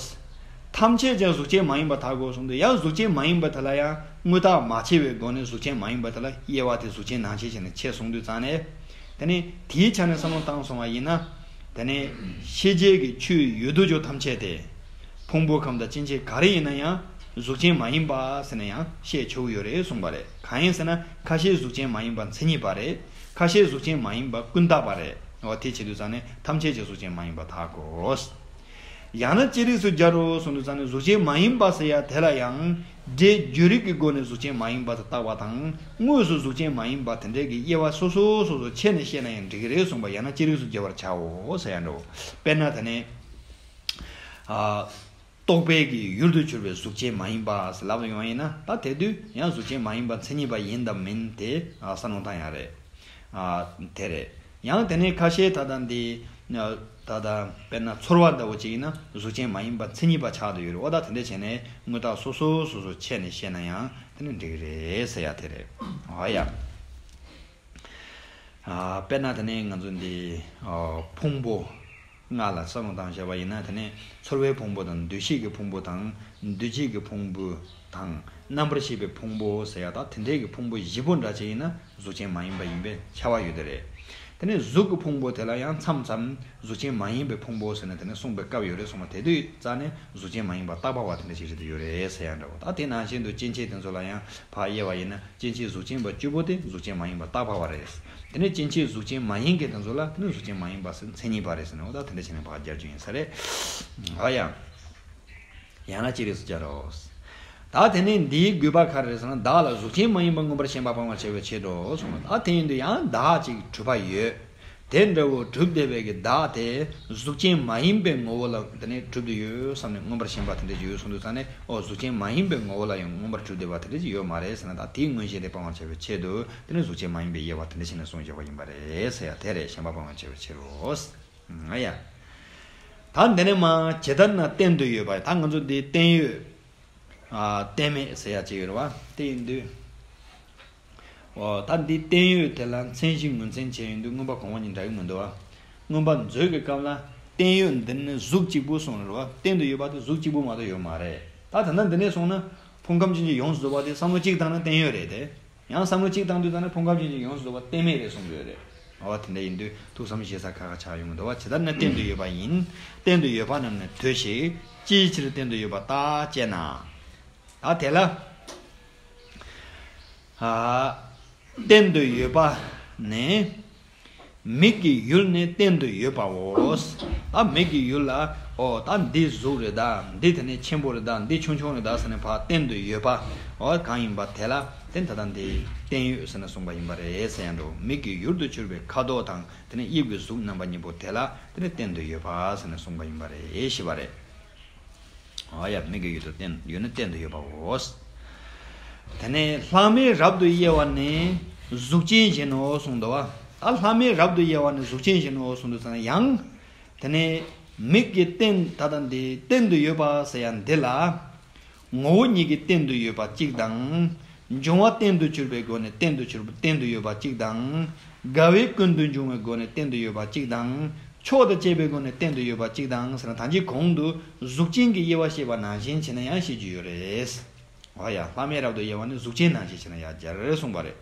ཐམས་ཅད་ཀྱང་གཟུགས་ཅན་མ་ཡིན་པར་ཐལ་གོ་གསུངས་དུས་ཡང་གཟུགས་ཅན་མ་ཡིན་པ་དེ་ལ་ཡང་དངོས་བཏགས་མ་ཕྱེ་བའི་སྒོ་ནས་གཟུགས་ཅན་མ་ཡིན་པ་དེ་ལ་དབྱེ་བ་དེ་གཟུགས་ཅན་ནང་བཞིན་བྱས་ནས་ཕྱེ་གསུངས་དུས་ཙང་ནས། དེ་ནས་དེའི་ཆ་ནས་བསམ་བློ་བཏང་སོང་བ་ཡིན་ན། དེ་ནས་ཤེས་བྱའི་གི་ཆོས་ཡོད་དོ་ཅོག་ཐམས་ཅད་དེ། ཕུང་པོ་ཁམས་དང་སྐྱེ་མཆེད་ག་རེ་ཡིན་ན་ཡང་གཟུགས་ཅན་མ་ཡིན་པ་ཟེར་ནས་ཡང་བཤད་ཆོག་གི་ཡོད་རེད་གསུངས་པ་རེད། གང་ཡིན་ཟེར་ན་ཁ་ཤས་གཟུགས་ཅན་མ་ཡིན་པ་མཚན་ཉིད་པ་རེད། ཁ་ཤས་གཟུགས་ཅན་མ་ཡིན་པ་ཀུན་བརྟགས་པ་རེད། འོ་དེ་བྱེད་དུས་ཙང་ནས་ཐམས་ཅད་ཀྱི་གཟུགས་ཅན་མ་ཡིན་པ་བརྟག་གོ། ཡང་ན་ཅི་རིགས་སུ་སྦྱར་རོ་གསུངས་དུས་ཙང་ནས་གཟུགས་ཅན་མ་ཡིན་པ་ཟེར་ཡ་དེ་ལ་ཡང་སྒྲས་བརྗོད་རིགས་ཀྱི་སྒོ་ནས་གཟུགས་ཅན་མ་ཡིན་པ་དེ་བརྟག་པ་དང་། དངོས་སུ་གཟུགས་ཅན་མ་ཡིན་པ་དེ་འདྲའི་གི་དབྱེ་བ་སོ་སོ་སོ་སོ་ཕྱེ་ནས་བཤད་ན་ཡང་འགྲིག་གི་རེད་གསུངས་པ། ཡང་ན་ཅི་རིགས་སུ་སྦྱར་བར་བྱའོ་ཟེར་ཡ་འདྲ་བོ། དཔེར་ན་དེ་ནས། ཨ། རྟོག་པའི་གི་ཡུལ་དུ་གྱུར་པའི་གཟུགས་ཅན་མ་ཡིན་པ་ཟེར་ལབ་ཡོང་བ་ཡིན་ན། ད་དེ་དུས་ཡང་གཟུགས་ཅན་མ་ཡིན་པ་མཚན་ཉིད་པ་ཡིན་དམ་མིན་དེ་ཨ་བསམ་བློ་བཏང་ཡ་རེད། ཨ། དེ་རེད། ཡང་དེ་ནས་ཁ་ཤས་ད་ལྟ་འདི་ད་ལྟ་དཔེར་ན་ཚོར་བ་འདྲ་བོ་ཅིག་ཡིན་ན་གཟུགས་ཅན་མ་ཡིན་པ་མཚན་ཉིད་པ་ཆགས་བསྡད་ཡོད་རེད། འོ་ད་དེ་འདྲ་བྱས་ནས་དངོས་བཏགས་སོ་སོ་སོ་སོ་ཕྱེ་ནས་བཤད་ན་ཡང་དེ་ནི་འགྲིག་གི་རེད་ཟེར་ཡ་དེ་རེད། འོ་ཡ། ཨ། དཔེར་ན་དེ་ནས་ང་ཚོ་འདི་ཨ་ཕུང་པོ་ལྔ་ལ་བསམ་བློ་བཏང་བྱས་པ་ཡིན་ན། དེ་ནས་ཚོར་བའི་ཕུང་པོ་དང་། འདུ་ཤེས་ཀྱི་ཕུང་པོ་དང་། འདུ་བྱེད་ཀྱི་ཕུང་པོ་དང་། རྣམ་པར་ཤེས་པའི་ཕུང་པོ་ཟེར་ཡ་དང་། དེ་འདྲའི་གི་ཕུང་པོ་བཞི་པོ་འདྲ་ཅིག་ཡིན་ན་གཟུགས་ཅན་མ་ཡིན་པ་ཡིན་པའི་ཁྱབ་པ་ཡོད་དེ་རེད། དེ་ནས་གཟུགས་ཀྱི་ཕུང་པོ་དེ་ལ་ཡང་མཚམས་མཚམས་གཟུགས་ཅན་མ་ཡིན་པའི་ཕུང་པོ་ཟེར་ནས་དེ་ནས་གསུངས་པའི་སྐབས་ཡོད་རེད་གསུངས་པ། དེ་དུས་རྩ་ནས་གཟུགས་ཅན་མ་ཡིན་པ་བརྟག་པ་བ་དེ་འདྲ་ཞིག་རེད་དུ་ཡོད་རེད་ཟེར་ཡ་འདྲ་བོ། ད་དེ་ནང་བཞིན་དུ་སྐྱེ་མཆེད་དེ་ཚོ་ལ་ཡང་ཕར་དབྱེ་བ་ཡིན་ན། སྐྱེ་མཆེད་གཟུགས་ཅན་པ་བཅུ་པོ་དེ་གཟུགས་ཅན་མ་ཡིན་པ་བརྟག་པ་བ་རེད། དེ་ནས་སྐྱེ་མཆེད་གཟུགས་ཅན་མ་ཡིན་མཁན་དེ་ཚོ་ལ་དེ་ནི་གཟུགས་ཅན་མ་ཡིན་པ་ཟེར། མཚན་ཉིད་པ་རེད་ཟེར་ནས། འོ་ད་དེ་འདྲ་བྱས་ནས་ཕར་སྦྱར་རྒྱུ་ཡིན་ས་རེད། འོ་ཡ། ཡང་ན་ཅི་རིགས་སུ་སྦྱར་རོ། ད་དེ་ནས་འདིའི་དགོས་པ་ག་རེ་རེད་ཟེར་ན། བདག་ལ་གཟུགས་ཅན་མ་ཡིན་པ་མངོན་པར་ཞེན་པ་སྤང་བར་བྱ་བའི་ཕྱིར་རོ་གསུངས། ད་དེ་ཡིན་དུས་ཡང་བདག་ཅིག་གྲུབ་པ་ཡོད། དེ་འདྲ་བོ་གྲུབ་བསྡད་པའི་གི་བདག་དེ་གཟུགས་ཅན་མ་ཡིན་པའི་ངོ་བོ་ལ་དེ་ནས་གྲུབ་བསྡད་ཡོད་བསམ་ནས་མངོན་པར་ཞེན་པ་དེ་འདྲ་ཞིག་ཡོད་གསུངས་དུས་ཙང་ནས། ཨོ་གཟུགས་ཅན་མ་ཡིན་པའི་ངོ་བོ་ལ་ཡང་མངོན་པར་གྲུབ་བསྡད་པ་དེ་འདྲ་ཞིག་ཡོད་མ་རེད་ཟེར་ན། ད་དེའི་མངོན་ཞེན་དེ་སྤང་བར་བྱ་བའི་ཆེད་དུ་དེ་ནས་གཟུགས་ཅན་མ་ཡིན་པའི་དབྱེ་བ་དེ་འདྲ་ཞིག་ནས་གསུངས་བཞག་པ་ཡིན་པ་རེད་ཟེར་ཡ་དེ་རེད། ཞེན་པ་སྤང་བར་བྱ་བའི་ཕྱིར་རོ། ང་ཡ། ད་འདི་ནས་མ་ཇི་ལྟར་ན་བརྟེན་དུ་ཡོད་པ། ད་ང་ཚོ་འདི་བརྟེན་ཡོད། ཨ། བརྟེན་མེད་ཟེར་ཡ་ཅིག་ཡོད་རེད་བ། དེ་ཡིན་དུས། འོ་ད་འདི་བརྟེན་ཡོད་དེ་ལ་མཚན་གཞི་ངོས་འཛིན་བྱས་ཡོང་དུས་མངོན་པ་གོང་མ་གཉིས་འདྲ་གི་མི་འདུག་བ། མངོན་པ་མཛོད་ཀྱི་སྐབས་ལ་བརྟེན་ཡོད་འདི་ནི་གཟུགས་གཅིག་པུ་གསུངས་རེད་བ། བརྟེན་དུ་ཡོད་པ་དེ་གཟུགས་གཅིག་པུ་མ་གཏོགས་ཡོད་མ་རེད། ད་ད་ལྟ་འདི་ནས་སོང་ན་ཕུང་ཁམས་ཅན་གྱི་ཡོངས་སུ་རྫོགས་པ་དེ་བསམ་བློ་གཅིག་བཏང་ན་བརྟེན་ཡོད་རེད་དེ། ཡང་བསམ་བློ་གཅིག་བཏང་དུས་ཙམ་ནས་ཕུང་ཁམས་ཅན་གྱི་ཡོངས་སུ་རྫོགས་པ་བརྟེན་མེད་རེད་གསུང་གི་ཡོད་རེད། འོ་དེ་འདྲ་ཡིན་དུས་ཐུགས་བསམ་བཞེས་ས་ཁག་ཁག་ཆགས་ཡོང་གི་འདུག་བ། ཇི་ལྟར་ན་བརྟེན་དུ་ཡོད་པ་ཡིན། བརྟེན་དུ་ཡོད་པ་རྣམས་ནི་དོས་ཤིག །ཅིའི་ཕྱིར་བརྟེན་དུ་ཡོད་པ་བརྟག་ཅེ་ན། ད་དེ་ལ། ཨ། བརྟེན་དུ་ཡོད་པ་ནི། མིག་གི་ཡུལ་ནི་བརྟེན་དུ་ཡོད་པའོ། ད་མིག་གི་ཡུལ་ལ། ཨོ་ད་འདི་གཟུགས་རེད་ད། འདི་དེ་ནས་ཆེན་པོ་རེད་ད། འདི་ཆུང་ཆུང་རེད་ད་ཟེར་ནས་ཕར་བརྟེན་དུ་ཡོད་པ། ཨོ་གང་ཡིན་པ་དེ་ལ་བརྟེན། ད་ལྟ་འདི་བརྟེན་ཡོད་ཟེར་ནས་གསུངས་པ་ཡིན་པ་རེད་ཟེར་ཡ་འགྲོ། མིག་གི་ཡུལ་དུ་གྱུར་པའི་ཁ་དོག་དང་། དེ་ནས་དབྱིབས་ཀྱི་གཟུགས་རྣམ་པ་གཉིས་པོ་དེ་ལ་དེ་ནས་བརྟེན་དུ་ཡོད་པ་ཟེར་ནས་གསུངས་པ་ཡིན་པ་རེད་ཞེས་པ་རེད། ཨ་ཡ། མིག་གི་ཡུལ་དུ་བརྟེན། ཡུལ་ནི་བརྟེན་དུ་ཡོད་པའོ། དེ་ནས་ལྷག་མས་རབ་ཏུ་དབྱེ་བ་ནི་གཟུགས་ཅན་བཞིན་ནོ་གསུངས་འདུག་བ། ད་ལྷག་མས་རབ་ཏུ་དབྱེ་བ་ནི་གཟུགས་ཅན་བཞིན་ནོ་གསུངས་འདུག་ཙང་ཡང་། དེ་ནས་མིག་གི་རྟེན་ད་ལྟ་འདི་བརྟེན་དུ་ཡོད་པ་ཟེར་ཡ་འདི་ལ། ངོ་བོ་ཉིད་ཀྱིས་བརྟེན་དུ་ཡོད་པ་གཅིག་དང་། འབྱུང་བ་རྟེན་དུ་གྱུར་པའི་སྒོ་ནས་བརྟེན་དུ་གྱུར། བརྟེན་དུ་ཡོད་པ་གཅིག་དང་། འགལ་བས་ཀུན་ཏུ་འབྱུང་བའི་སྒོ་ནས་བརྟེན་དུ་ཡོད་པ་གཅིག་དང་། ཕྱོགས་དང་བཅས་པའི་སྒོ་ནས་བརྟེན་དུ་ཡོད་པ་གཅིག་དང་ཟེར་ན། ད་ཅི་གོང་དུ་གཟུགས་ཅན་གྱི་དབྱེ་བ་བཤད་པ་ནང་བཞིན་བྱས་ན་ཡང་བཤད་རྒྱུ་ཡོད་རེད། འོ་ཡ། ལྷག་མས་རབ་ཏུ་དབྱེ་བ་ནི་གཟུགས་ཅན་ནང་བཞིན་བྱས་ན་ཡང་སྦྱར་གསུངས་པ་རེད།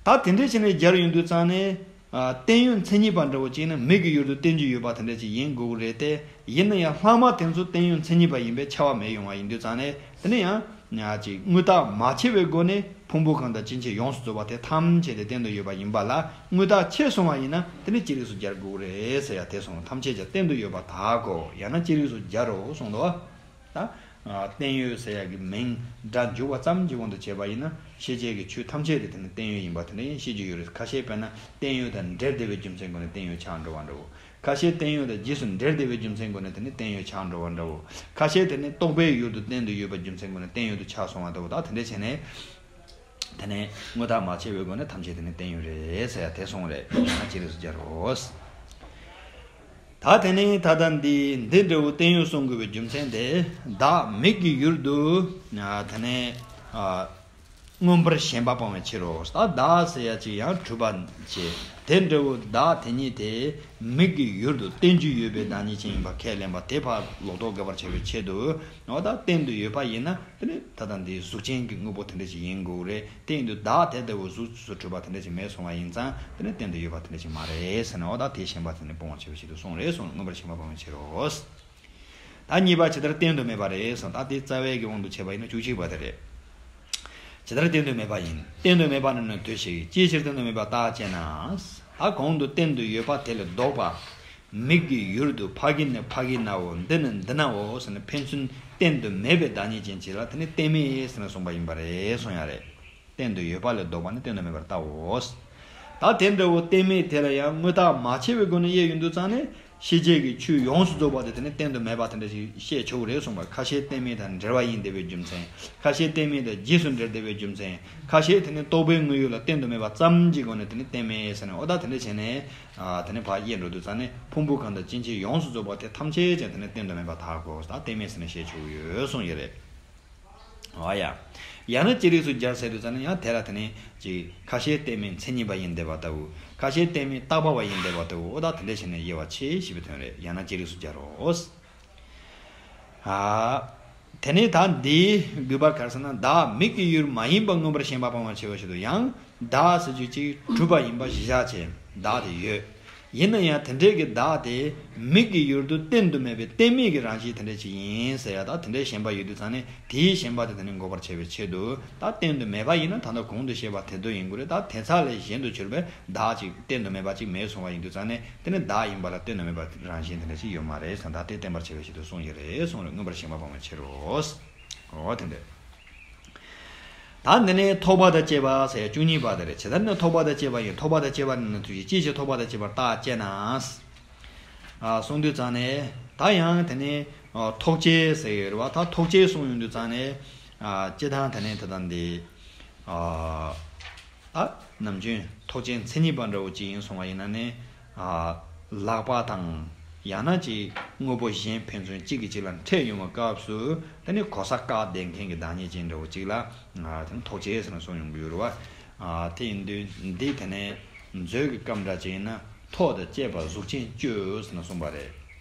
ད་དེ་འདྲ་བྱས་ནས་སྦྱར་ཡོང་དུས་ཙང་ནས། ཨ། བརྟེན་ཡོད་མཚན་ཉིད་པ་འདྲ་བོ་ཅིག་ནི་མིག་གི་ཡུལ་དུ་བརྟེན་རྒྱུ་ཡོད་པ་དེ་འདྲ་ཅིག་ཡིན་དགོས་ཀྱི་རེད་དེ། ཡིན་ན་ཡང་ལྷག་མ་དེ་ཚོ་བརྟེན་ཡོད་མཚན་ཉིད་པ་ཡིན་པའི་ཁྱབ་པ་མེད་ཡོང་བ་ཡིན་དུས་ཙང་ནས། དེ་ནས་ཡང་ཉག་ཅིག་དངོས་བཏགས་མ་ཕྱེ་བའི་སྒོ་ནས་ཕུང་པོ་གང་དང་སྐྱེ་མཆེད་ཡོངས་སུ་རྫོགས་པ་དེ་ཐམས་ཅད་དེ་བརྟེན་དུ་ཡོད་པ་ཡིན་པ་ལ། དངོས་བཏགས་ཕྱེ་སོང་བ་ཡིན་ན་དེ་ནི་ཅི་རིགས་སུ་སྦྱར་དགོས་ཀྱི་རེད་ཟེར་ཡ་དེ་སོང་། ཐམས་ཅད་ཀྱང་བརྟེན་དུ་ཡོད་པ་བརྟག་གོ། ཡང་ན་ཅི་རིགས་སུ་སྦྱར་རོ་གསུངས་འདུག་བ། ད། ཨ། བརྟེན་ཡོད་ཟེར་ཡ་གི་མིང་སྒྲ་འཇུག་པ་ཙམ་གྱི་དབང་དུ་བྱས་པ་ཡིན་ན། ཤེས་བྱའི་གི་ཆོས་ཐམས་ཅད་དེ་དེ་ནི་བརྟེན་ཡོད་ཡིན་པ་དེ་འདྲ་ཡང་ཤེས་རྒྱུ་ཡོད་རེད། ཁ་ཤས་དཔེར་ན་བརྟེན་ཡོད་དང་འབྲེལ་བསྡད་པའི་རྒྱུ་མཚན་སྒོ་ནས་བརྟེན་ཡོད་ཆགས་འགྲོ་བ་འདྲ་བོ། ཁ་ཤས་བརྟེན་ཡོད་དང་རྗེས་སུ་འབྲེལ་བསྡད་པའི་རྒྱུ་མཚན་སྒོ་ནས་དེ་ནི་བརྟེན་ཡོད་ཆགས་འགྲོ་བ་འདྲ་བོ། ཁ་ཤས་དེ་ནི་རྟོག་པའི་ཡུལ་དུ་བརྟེན་དུ་ཡོད་པའི་རྒྱུ་མཚན་སྒོ་ནས་བརྟེན་ཡོད་དུ་ཆགས་སོང་བ་འདྲ་བོ། ད་དེ་འདྲ་བྱས་ནས། དེ་ནས་དངོས་བཏགས་མ་ཕྱེ་བའི་སྒོ་ནས་ཐམས་ཅད་དེ་ནི་བརྟེན་ཡོད་རེད་ཟེར་ཡ་དེ་སོང་རེད། ཡང་ན་ཅི་རིགས་སུ་སྦྱར་རོ། ད་དེ་ནས་ད་ལྟ་འདི་འདི་འདྲ་བོ་བརྟེན་ཡོད་གསུང་དགོས་པའི་རྒྱུ་མཚན་དེ། བདག་མིག་གི་ཡུལ་དུ། ཨ། དེ་ནས། ཨ། མངོན་པར་ཞེན་པ་སྤང་བའི་ཕྱིར་རོ། ད་བདག་ཟེར་ཡ་ཅིག་ཡང་གྲུབ་པ་བྱེད། དེ་འདྲ་བོ་བདག་དེ་ཉིད་དེ་མིག་གི་ཡུལ་དུ་བརྟེན་རྒྱུ་ཡོད་པའི་བདག་ཉིད་ཅན་ཡིན་པ་ཁས་ལེན་པ་དེ་ཕར་ལོག་རྟོག་དགག་པར་བྱ་བའི་ཆེད་དུ། འོ་ད་བརྟེན་དུ་ཡོད་པ་ཡིན་ན་དེ་ནི་ད་ལྟ་འདི་གཟུགས་ཅན་གྱི་དངོས་པོ་དེ་འདྲ་ཅིག་ཡིན་དགོས་རེད། དེ་ཡིན་དུས་བདག་དེ་ལྟ་བུ་གཟུགས་སུ་གྲུབ་པ་དེ་འདྲ་ཅིག་མེད་སོང་བ་ཡིན་ཙང་དེ་ནི་བརྟེན་དུ་ཡོད་པ་དེ་འདྲ་ཅིག་མ་རེད་ཟེར་ནས། འོ་ད་དེའི་ཞེན་པ་དེ་ནི་སྤོང་བར་བྱེད་པའི་ཆེད་དུ་གསུངས་རེད་གསུངས། མངོན་པར་ཞེན་པ་སྤང་བའི་ཕྱིར་རོ། ད་གཉིས་པ་ཇི་ལྟར་བརྟེན་དུ་མེད་པ་རེད་གསུངས། ད་དེ་རྩ་བའི་གི་དབང་དུ་བྱས་པ་ཡིན་ན་བཅུ་གཅིག་པ་དེ་རེད། ཇི་ལྟར་བསྟན་དུ་མེད་པ་ཡིན། བསྟན་དུ་མེད་པ་ནི་ནི་དུ་ཞིག་ཅིའི་ཕྱིར་བསྟན་དུ་མེད་པ་རྟགས་ཅེ་ན། ད་གོང་དུ་བསྟན་དུ་ཡོད་པ་དེ་ལས་ལྡོག་པ། མིག་གི་ཡུལ་དུ་ཕ་གི་ནི་ཕ་གི་ནའོ། འདི་ནི་འདི་ནའོ་ཟེར་ནས་ཕན་ཚུན་བསྟན་དུ་མེད་པའི་བདག་ཉིད་ཅན་ཅིག་ལ་དེ་ནི་གཏན་མེད་ཟེར་ནས་གསུངས་པ་ཡིན་པ་རེད་གསུངས་ཡ་རེད། བསྟན་དུ་ཡོད་པ་ལས་ལྡོག་པ་ནི་བསྟན་དུ་མེད་པར་བལྟའོ། ད་དེ་འདྲ་བོ་གཏན་མེད་དེ་ལ་ཡང་དངོས་བཏགས་མ་ཕྱེ་བའི་སྒོ་ནས་དབྱེ་ཡོང་དུས་ཙང་ནས་ཤེས་བྱའི་གི་ཆོས་ཡོངས་སུ་རྫོགས་པ་དེ་དེ་ནི་བསྟན་དུ་མེད་པ་དེ་འདྲ་ཞིག་བཤད་ཆོག་གི་རེད་གསུངས་པ། ཁ་ཤས་གཏན་མེད་དང་འབྲེལ་བ་ཡིན་བསྡད་པའི་རྒྱུ་མཚན། ཁ་ཤས་གཏན་མེད་དང་རྗེས་སུ་འབྲེལ་བསྡད་པའི་རྒྱུ་མཚན། ཁ་ཤས་དེ་ནི་རྟོག་པའི་དངོས་ཡུལ་ལ་བསྟན་དུ་མེད་པ་ཙམ་གྱི་སྒོ་ནས་དེ་ནི་གཏན་མེད་ཟེར་ནས། འོ་ད་དེ་འདྲ་བྱས་ནས་ཨ་དེ་ནི་ཕར་དབྱེ་འགྲོ་དུས་ཙང་ནས་ཕུང་པོ་གང་དང་སྐྱེ་མཆེད་ཡོངས་སུ་རྫོགས་པ་དེ་ཐམས་ཅད་ཀྱང་དེ་ནི་བསྟན་དུ་མེད་པར་ཐལ་དགོས། ད་གཏན་མེད་ཟེར་ནས་བཤད་ཆོག་གི་ཡོད་གསུངས་ཡོད་རེད། འོ་ཡ། ཡང་ན་ཅི་རིགས་སུ་སྦྱར་ཟེར་དུས་ཙམ་ནས་ཡང་དེ་ལ་དེ་ནི་ཅིག་ཁ་ཤས་གཏན་མེད་མཚན་ཉིད་པ་ཡིན་བསྡད་པ་ལྟ་བུ། ཁ་ཤས་གཏན་མེད་བཏགས་པ་བ་ཡིན་བསྡད་པ་ལྟ་བུ། འོ་ད་དེ་འདྲ་བྱས་ནས་དབྱེ་བ་ཕྱེ་ཞེས་པའི་དོན་རེད། ཡང་ན་ཅི་རིགས་སུ་སྦྱར་རོ། ཨ། དེ་ནས་ད་འདིའི་དགོས་པ་ག་རེ་ཟེར་ན། བདག་མིག་གི་ཡུལ་མ་ཡིན་པ་མངོན་པར་ཞེན་པ་སྤང་བར་བྱེད་པ་ཞིག་ཏུ་ཡང་། བདག་ཟེར་རྒྱུ་ཅིག་གྲུབ་པ་ཡིན་པ་གཞི་བཞག་བྱས་བདག་དེ་ཡོད། ཡིན་ན་ཡང་དེ་འདྲའི་གི་བདག་དེ་མིག་གི་ཡུལ་དུ་བསྟན་དུ་མེད་པའི་གཏན་མེད་ཀྱི་རང་བཞིན་དེ་འདྲ་ཅིག་ཡིན་ཟེར་ཡ། ད་དེ་འདྲའི་ཞེན་པ་ཡོད་དུས་ཙང་ནས་དེའི་ཞེན་པ་དེ་དེ་ནས་འགོག་པར་བྱེད་པའི་ཆེད་དུ། ད་བསྟན་དུ་མེད་པ་ཡིན་ན་ད་ལྟ་གོང་དུ་བཤད་པ་དེ་དོན་ཡིན་དགོས་རེད། ད་དེ་ཚ་ལས་གཞན་དུ་གྱུར་པའི་བདག་ཅིག་བསྟན་དུ་མེད་པ་ཅིག་མེད་གསུངས་པ་ཡིན་དུས་ཙང་ནས་དེ་ནི་བདག་ཡིན་པ་ལ་བསྟན་དུ་མེད་པ་རང་བཞིན་དེ་འདྲ་ཅིག་ཡོད་མ་རེད་ཟེར། ད་དེ་བསྟན་པར་བྱེད་པའི་ཆེད་དུ་གསུངས་ཡོད་རེད་གསུངས་རེད། མངོན་པར་ཞེན་པ་སྤང་བའི་ཕྱིར་རོ། འོ་དེ་འདྲ། ད་འདི་ནས་ཐོགས་པ་དང་བཅས་པ་ཟེར་ཡ་བཅུ་གཉིས་པ་དེ་རེད། ཇི་ལྟར་ནི་ཐོགས་པ་དང་བཅས་པ་ཡིན། ཐོགས་པ་དང་བཅས་པ་ནི་ནི་དུ་ཞིག་ཅིའི་ཕྱིར་ཐོགས་པ་དང་བཅས་པར་རྟགས་ཅེ་ན། ཨ་གསུངས་དུས་ཙང་ནས་ད་ཡང་དེ་ནས་ཨ་ཐོགས་བཅས་ཟེར་ཡོད་རེད་བ། ད་ཐོགས་བཅས་གསུངས་ཡོང་དུས་ཙང་ནས་ཨ་སྤྱིར་བཏང་དེ་ནས་དེ་དང་འདི་ཨ་ད་ནམ་རྒྱུན་ཐོགས་བཅས་མཚན་ཉིད་པ་འདྲ་བོ་ཅིག་ཡིན་སོང་བ་ཡིན་ན་ནི། ཨ་ལག་པ་དང་ཡང་ན་ཅིག་དངོས་པོ་གཞན་ཕན་ཚུན་གཅིག་གིས་གཅིག་ལ་འཕྲད་ཡོང་བའི་སྐབས་སུ་དེ་ནི་གོ་ས་བཀག་བསྡད་མཁན་གྱི་བདག་ཉིད་ཅན་འདྲ་བོ་གཅིག་ལ་ཨ་དེ་ནི་ཐོགས་བཅས་ཟེར་ནས་གསུངས་ཡོང་གི་ཡོད་རེད་བ། ཨ་དེ་ཡིན་དུས་འདི་དེ་ནི་མཛོད་ཀྱི་སྐབས་འདྲ་ཅིག་ཡིན་ན་ཐོགས་དང་བཅས་པ་གཟུགས་ཅན་བཅུ་ཟེར་ནས་གསུངས་པ་རེད།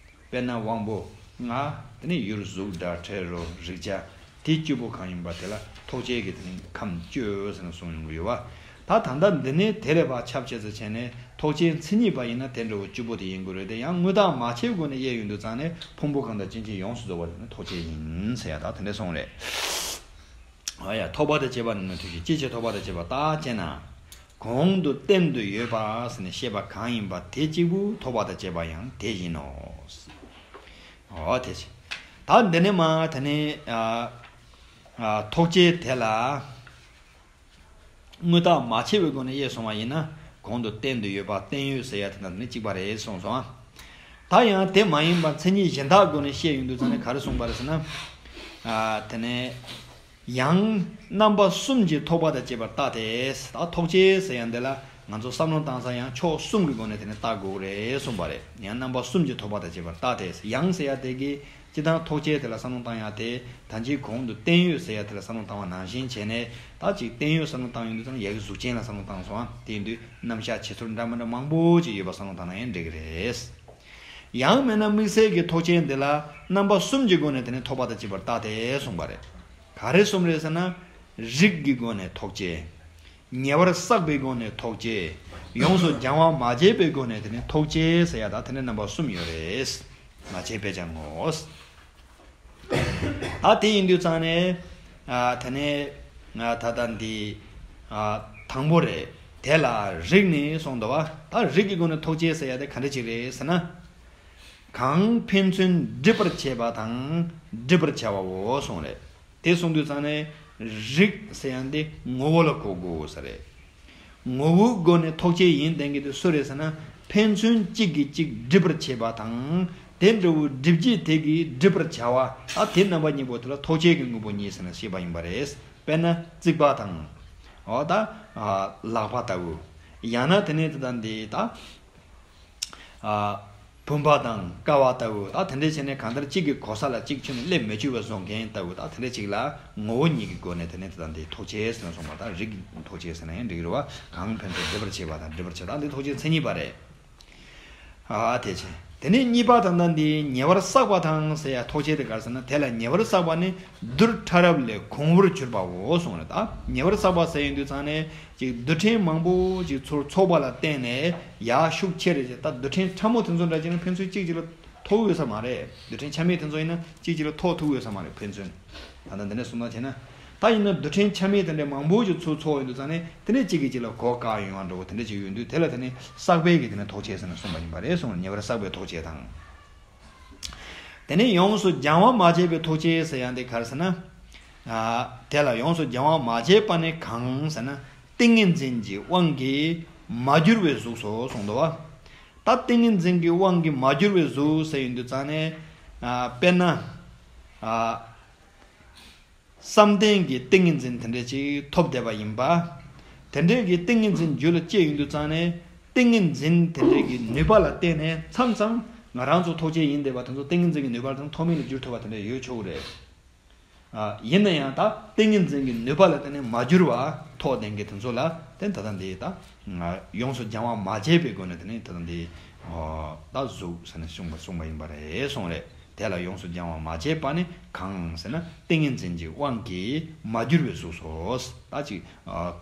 དཔེར་ན་དབང་པོ་ལྔ། དེ་ནི་ཡུལ་གཟུགས་སྒྲ་དྲི་རོ་རེག་བྱ། དེ་བཅུ་པོ་གང་ཡིན་པ་དེ་ལ་ཐོགས་བཅས་ཀྱི་དེ་ནི་ཁམས་བཅུ་ཟེར་ནས་གསུངས་ཡོང་གི་ཡོད་བ། ད་ད་ལྟ་འདི་ནས་དེ་ལས་ཕར་ཁྱབ་བྱས་ཚུལ་བྱས་ནས་ཐོགས་བཅས་མཚན་ཉིད་པ་ཡིན་ན་དེ་འདྲ་བོ་བཅུ་པོ་དེ་ཡིན་དགོས་རེད་དེ། ཡང་དངོས་བཏགས་མ་ཕྱེ་སྒོ་ནས་དབྱེ་ཡོང་དུས་ཙང་ནས་ཕུང་པོ་གང་དང་སྐྱེ་མཆེད་ཡོངས་སུ་རྫོགས་པ་དེ་ནི་ཐོགས་བཅས་ཡིན་ཟེར་ཡ་ད་དེ་འདྲ་གསུངས་རེད། ཨ་ཡ། ཐོགས་པ་དང་བཅས་པ་ནི་ནི་དུ་ཞིག་ཅིའི་ཕྱིར་ཐོགས་པ་དང་བཅས་པར་རྟགས་ཅེ་ན། གོང་དུ་བསྟན་དུ་ཡོད་པ་ཟེར་ནས་བཤད་པ་གང་ཡིན་པ་དེ་གཅིག་པུ་ཐོགས་པ་དང་བཅས་པ་ཡང་དེ་བཞིན་ནོ། འོ་དེ་བཞིན། ད་འདི་ནས་མ་དེ་ནས་ཨ་ཨ་ཐོགས་བཅས་དེ་ལ་དངོས་བཏགས་མ་ཕྱེ་བའི་སྒོ་ནས་དབྱེ་སོང་བ་ཡིན་ན། གོང་དུ་བསྟན་དུ་ཡོད་པ་བསྟན་ཡོད་ཟེར་ཡ་དེ་དང་ནི་གཅིག་པ་རེད་གསུངས་སོང་ཨ། ད་ཡང་དེ་མ་ཡིན་པ་མཚན་ཉིད་གཞན་དག་སྒོ་ནས་བཤད་ཡོང་དུས་ཙང་ནས་ག་རེ་གསུངས་པ་རེད་ཟེར་ན། ཨ་དེ་ནས་ཡང་རྣམ་པ་གསུམ་གྱིས་ཐོགས་པ་དང་བཅས་པར་བརྟགས་ཏེ། ད་ཐོགས་བཅས་ཟེར་ཡ་འདི་ལ་ང་ཚོ་བསམ་བློ་བཏང་ས་ཡང་ཕྱོགས་གསུམ་གྱི་སྒོ་ནས་དེ་ནས་བརྟག་དགོས་རེད་གསུངས་པ་རེད། ཡང་རྣམ་པ་གསུམ་གྱིས་ཐོགས་པ་དང་བཅས་པར་བརྟགས་ཏེ། ཡང་ཟེར་ཡ་དེ་གིས་སྤྱིར་བཏང་ཐོགས་བཅས་དེ་ལ་བསམ་བློ་བཏང་ཡ་དེ་ད་ཅིག་གོང་དུ་བསྟན་ཡོད་ཟེར་ཡ་དེ་ལ་བསམ་བློ་བཏང་བ་ནང་བཞིན་བྱས་ནས། ད་ཅིག་བསྟན་ཡོད་བསམ་བློ་བཏང་ཡོང་དུས་ཙང་ཡ་གི་གཟུགས་ཅན་ལ་བསམ་བློ་བཏང་སོང་ཨ། དེ་ཡིན་དུས་རྣམ་གཞག་བྱེད་ཚུལ་འདྲ་མི་འདྲ་མང་པོ་ཅིག་ཡོད་པ་བསམ་བློ་བཏང་ན་ཡང་འགྲིག་གི་རེད། ཡང་མིན་ན་དམིགས་བསལ་གྱི་ཐོགས་བཅས་འདི་ལ་རྣམ་པ་གསུམ་གྱི་སྒོ་ནས་དེ་ནས་ཐོགས་པ་དང་བཅས་པར་བརྟགས་ཏེ་གསུངས་པ་རེད། ག་རེ་གསུམ་རེད་ཟེར་ན། རིགས་ཀྱི་སྒོ་ནས་ཐོགས་བཅས། ཉེ་བར་བསགས་པའི་སྒོ་ནས་ཐོགས་བཅས། ཡོངས་སུ་སྦྱང་བ་མ་བྱས་པའི་སྒོ་ནས་དེ་ནས་ཐོགས་བཅས་ཟེར་ཡ་ད་དེ་ནས་རྣམ་པ་གསུམ་ཡོད་རེད། མ་བྱས་པས་ཀྱང་ངོ་། ད་དེ་ཡིན་དུས་ཙང་ནས་ཨ་ད་ནས་ཨ་ད་ལྟ་འདི་ཨ་དང་པོ་རེད། དེ་ལ་རིགས་ནི་གསུངས་འདུག་བ། ད་རིགས་ཀྱི་སྒོ་ནས་ཐོགས་བཅས་ཟེར་ཡ་དེ་ག་འདྲ་ཅིག་རེད་ཟེར་ན། གང་ཕན་ཚུན་སྒྲིབ་པར་བྱེད་པ་དང་སྒྲིབ་པར་བྱ་བའོ་གསུངས་རེད། དེ་གསུངས་དུས་ཙང་ནས་རིགས་ཟེར་ཡ་འདི་ངོ་བོ་ལ་གོ་དགོས་ས་རེད། ངོ་བོའི་སྒོ་ནས་ཐོགས་བཅས་ཡིན་བསྟན་གྱི་དེ་སུ་རེད་ཟེར་ན། ཕན་ཚུན་གཅིག་གིས་གཅིག་སྒྲིབ་པར་བྱེད་པ་དང་། དེ་འདྲ་བོའི་སྒྲིབ་བྱེད་དེ་གིས་སྒྲིབ་པར་བྱ་བ། ད་དེ་རྣམ་པ་གཉིས་པོ་དེ་ལ་ཐོགས་བཅས་ཀྱི་དངོས་པོ་ཉིད་ཟེར་ནས་བཤད་པ་ཡིན་པ་རེད། དཔེར་ན་རྩིག་པ་དང་། འོ་ད་ཨ་ལག་པ་ལྟ་བུ། ཡང་ན་དེ་ནས་དེ་དང་འདི་ད། ཨ་བུམ་པ་དང་ཀ་བ་ལྟ་བུ། ད་དེ་འདྲ་བྱས་ནས་གང་ལྟར་གཅིག་གི་གོ་ས་ལ་གཅིག་ཁྱོན་ནས་སླེབས་མི་བཅུག་པ་བཟོ་མཁན་ལྟ་བུ། ད་དེ་འདྲ་གཅིག་ལ་ངོ་བོ་ཉིད་ཀྱི་སྒོ་ནས་དེ་ནས་དེ་དང་དེ་ཐོགས་བཅས་ཟེར་ནས་གསུངས་པ། ད་རིགས་ཐོགས་བཅས་ཟེར་ན་ཡང་འགྲིག་གི་རེད་བ། གང་ཕན་ཚུན་སྒྲིབ་པར་བྱེད་པ་དང་སྒྲིབ་པར་བྱེད། ད་འདི་ཐོགས་བཅས་མཚན་ཉིད་པ་རེད། ཨ་དེ་བྱས། དེ་ནས་གཉིས་པ་དང་ད་འདི་ཉེ་བར་བསགས་པ་དང་ཟེར་ཡ་ཐོགས་བཅས་དེ་ག་རེ་ཟེར་ན། དེ་ལ་ཉེ་བར་བསགས་པ་ནི་རྡུལ་ཕྲ་རབ་ལས་གོང་བུར་གྱུར་པའོ་གསུངས་རེད། ད་ཉེ་བར་བསགས་པ་ཟེར་ཡོང་དུས་ཙང་ནས། ཅིག་རྡུལ་ཕྲན་མང་པོ་ཅིག་ཚུར་ཚོགས་པ་ལ་བརྟེན་ནས་ཡར་ཤུགས་ཆེ་རེ་བྱས། ད་རྡུལ་ཕྲན་ཕྲ་མོ་དེ་ཚོ་འདྲ་བྱས་ན་ཕན་ཚུན་གཅིག་གཅིག་ལ་ཐུག་ཡོད་ས་མ་རེད། རྡུལ་ཕྲན་ཆ་མེད་དེ་ཚོ་ཡིན་ན་གཅིག་གཅིག་ལ་ཐུག་ཐུག་ཡོད་ས་མ་རེད་ཕན་ཚུན། ད་ལྟ་འདི་ནས་གསུངས་པ་བྱས་ན། ད་ཡིན་ན་རྡུལ་ཕྲན་ཆ་མེད་དེ་འདྲའི་མང་པོ་ཞིག་ཚུར་ཚོགས་ཡོང་དུས་ཙང་ནས་དེ་ནས་གཅིག་གིས་གཅིག་ལ་གོ་བཀག་ཡོང་བ་འདྲ་བོ་དེ་འདྲ་ཅིག་ཡོང་དུས་དེ་ལ་དེ་ནས་བསགས་པའི་གི་དེ་ནས་ཐོགས་བཅས་ཟེར་ནས་གསུངས་པ་ཡིན་པ་རེད་གསུངས། ཉེ་བར་བསགས་པའི་ཐོགས་བཅས་དང་། དེ་ནས་ཡོངས་སུ་སྦྱང་བ་མ་བྱས་པའི་ཐོགས་བཅས་ཟེར་ཡ་འདི་ག་རེ་ཟེར་ན། ཨ། དེ་ལ་ཡོངས་སུ་སྦྱང་བ་མ་བྱས་པ་ནི་གང་ཟེར་ན། ཏིང་ངེ་འཛིན་གྱི་དབང་གིས་མ་གྱུར་པའི་གཟུགས་སོ་གསུངས་འདུག་བ། ད་ཏིང་ངེ་འཛིན་གྱི་དབང་གིས་མ་གྱུར་པའི་གཟུགས་ཟེར་ཡོང་དུས་ཙང་ནས། ཨ། དཔེར་ན། ཨ། བསམ་གཏན་གྱི་ཏིང་ངེ་འཛིན་དེ་འདྲ་ཅིག་ཐོབ་བསྡད་པ་ཡིན་པ། དེ་འདྲའི་གི་ཏིང་ངེ་འཛིན་རྒྱུད་ལ་སྐྱེས་ཡོང་དུས་ཙང་ནས་ཏིང་ངེ་འཛིན་དེ་འདྲའི་གི་ནུས་པ་ལ་བརྟེན་ནས་མཚམས་མཚམས་ང་རང་ཚོ་ཐོགས་བཅས་ཡིན་བསྡད་པ་དེ་ཚོ་ཏིང་ངེ་འཛིན་གྱི་ནུས་པ་ལ་བརྟེན་ཐོགས་མེད་ལ་འགྱུར་ཐུབ་པ་དེ་འདྲ་ཡོད་ཆོག་གི་རེད། ཨ། ཡིན་ན་ཡང་ད་ཏིང་ངེ་འཛིན་གྱི་ནུས་པ་ལ་བརྟེན་ནས་མ་གྱུར་བ་ཐོགས་ལྡན་གྱི་དེ་ཚོ་ལ་བརྟེན་ད་ལྟ་འདི་ད་ཡོངས་སུ་སྦྱང་བ་མ་བྱས་པའི་སྒོ་ནས་དེ་ནི་ད་ལྟ་འདི་ད་གཟུགས་ཟེར་ནས་གསུངས་པ་གསུངས་པ་ཡིན་པ་རེད་གསུངས་རེད། དེ་ལ་ཡོངས་སུ་སྦྱང་བ་མ་བྱས་པ་ནི་གང་ཟེར་ན་ཏིང་ངེ་འཛིན་གྱི་དབང་གིས་མ་གྱུར་པའི་གཟུགས་སོ། ད་ཅིག་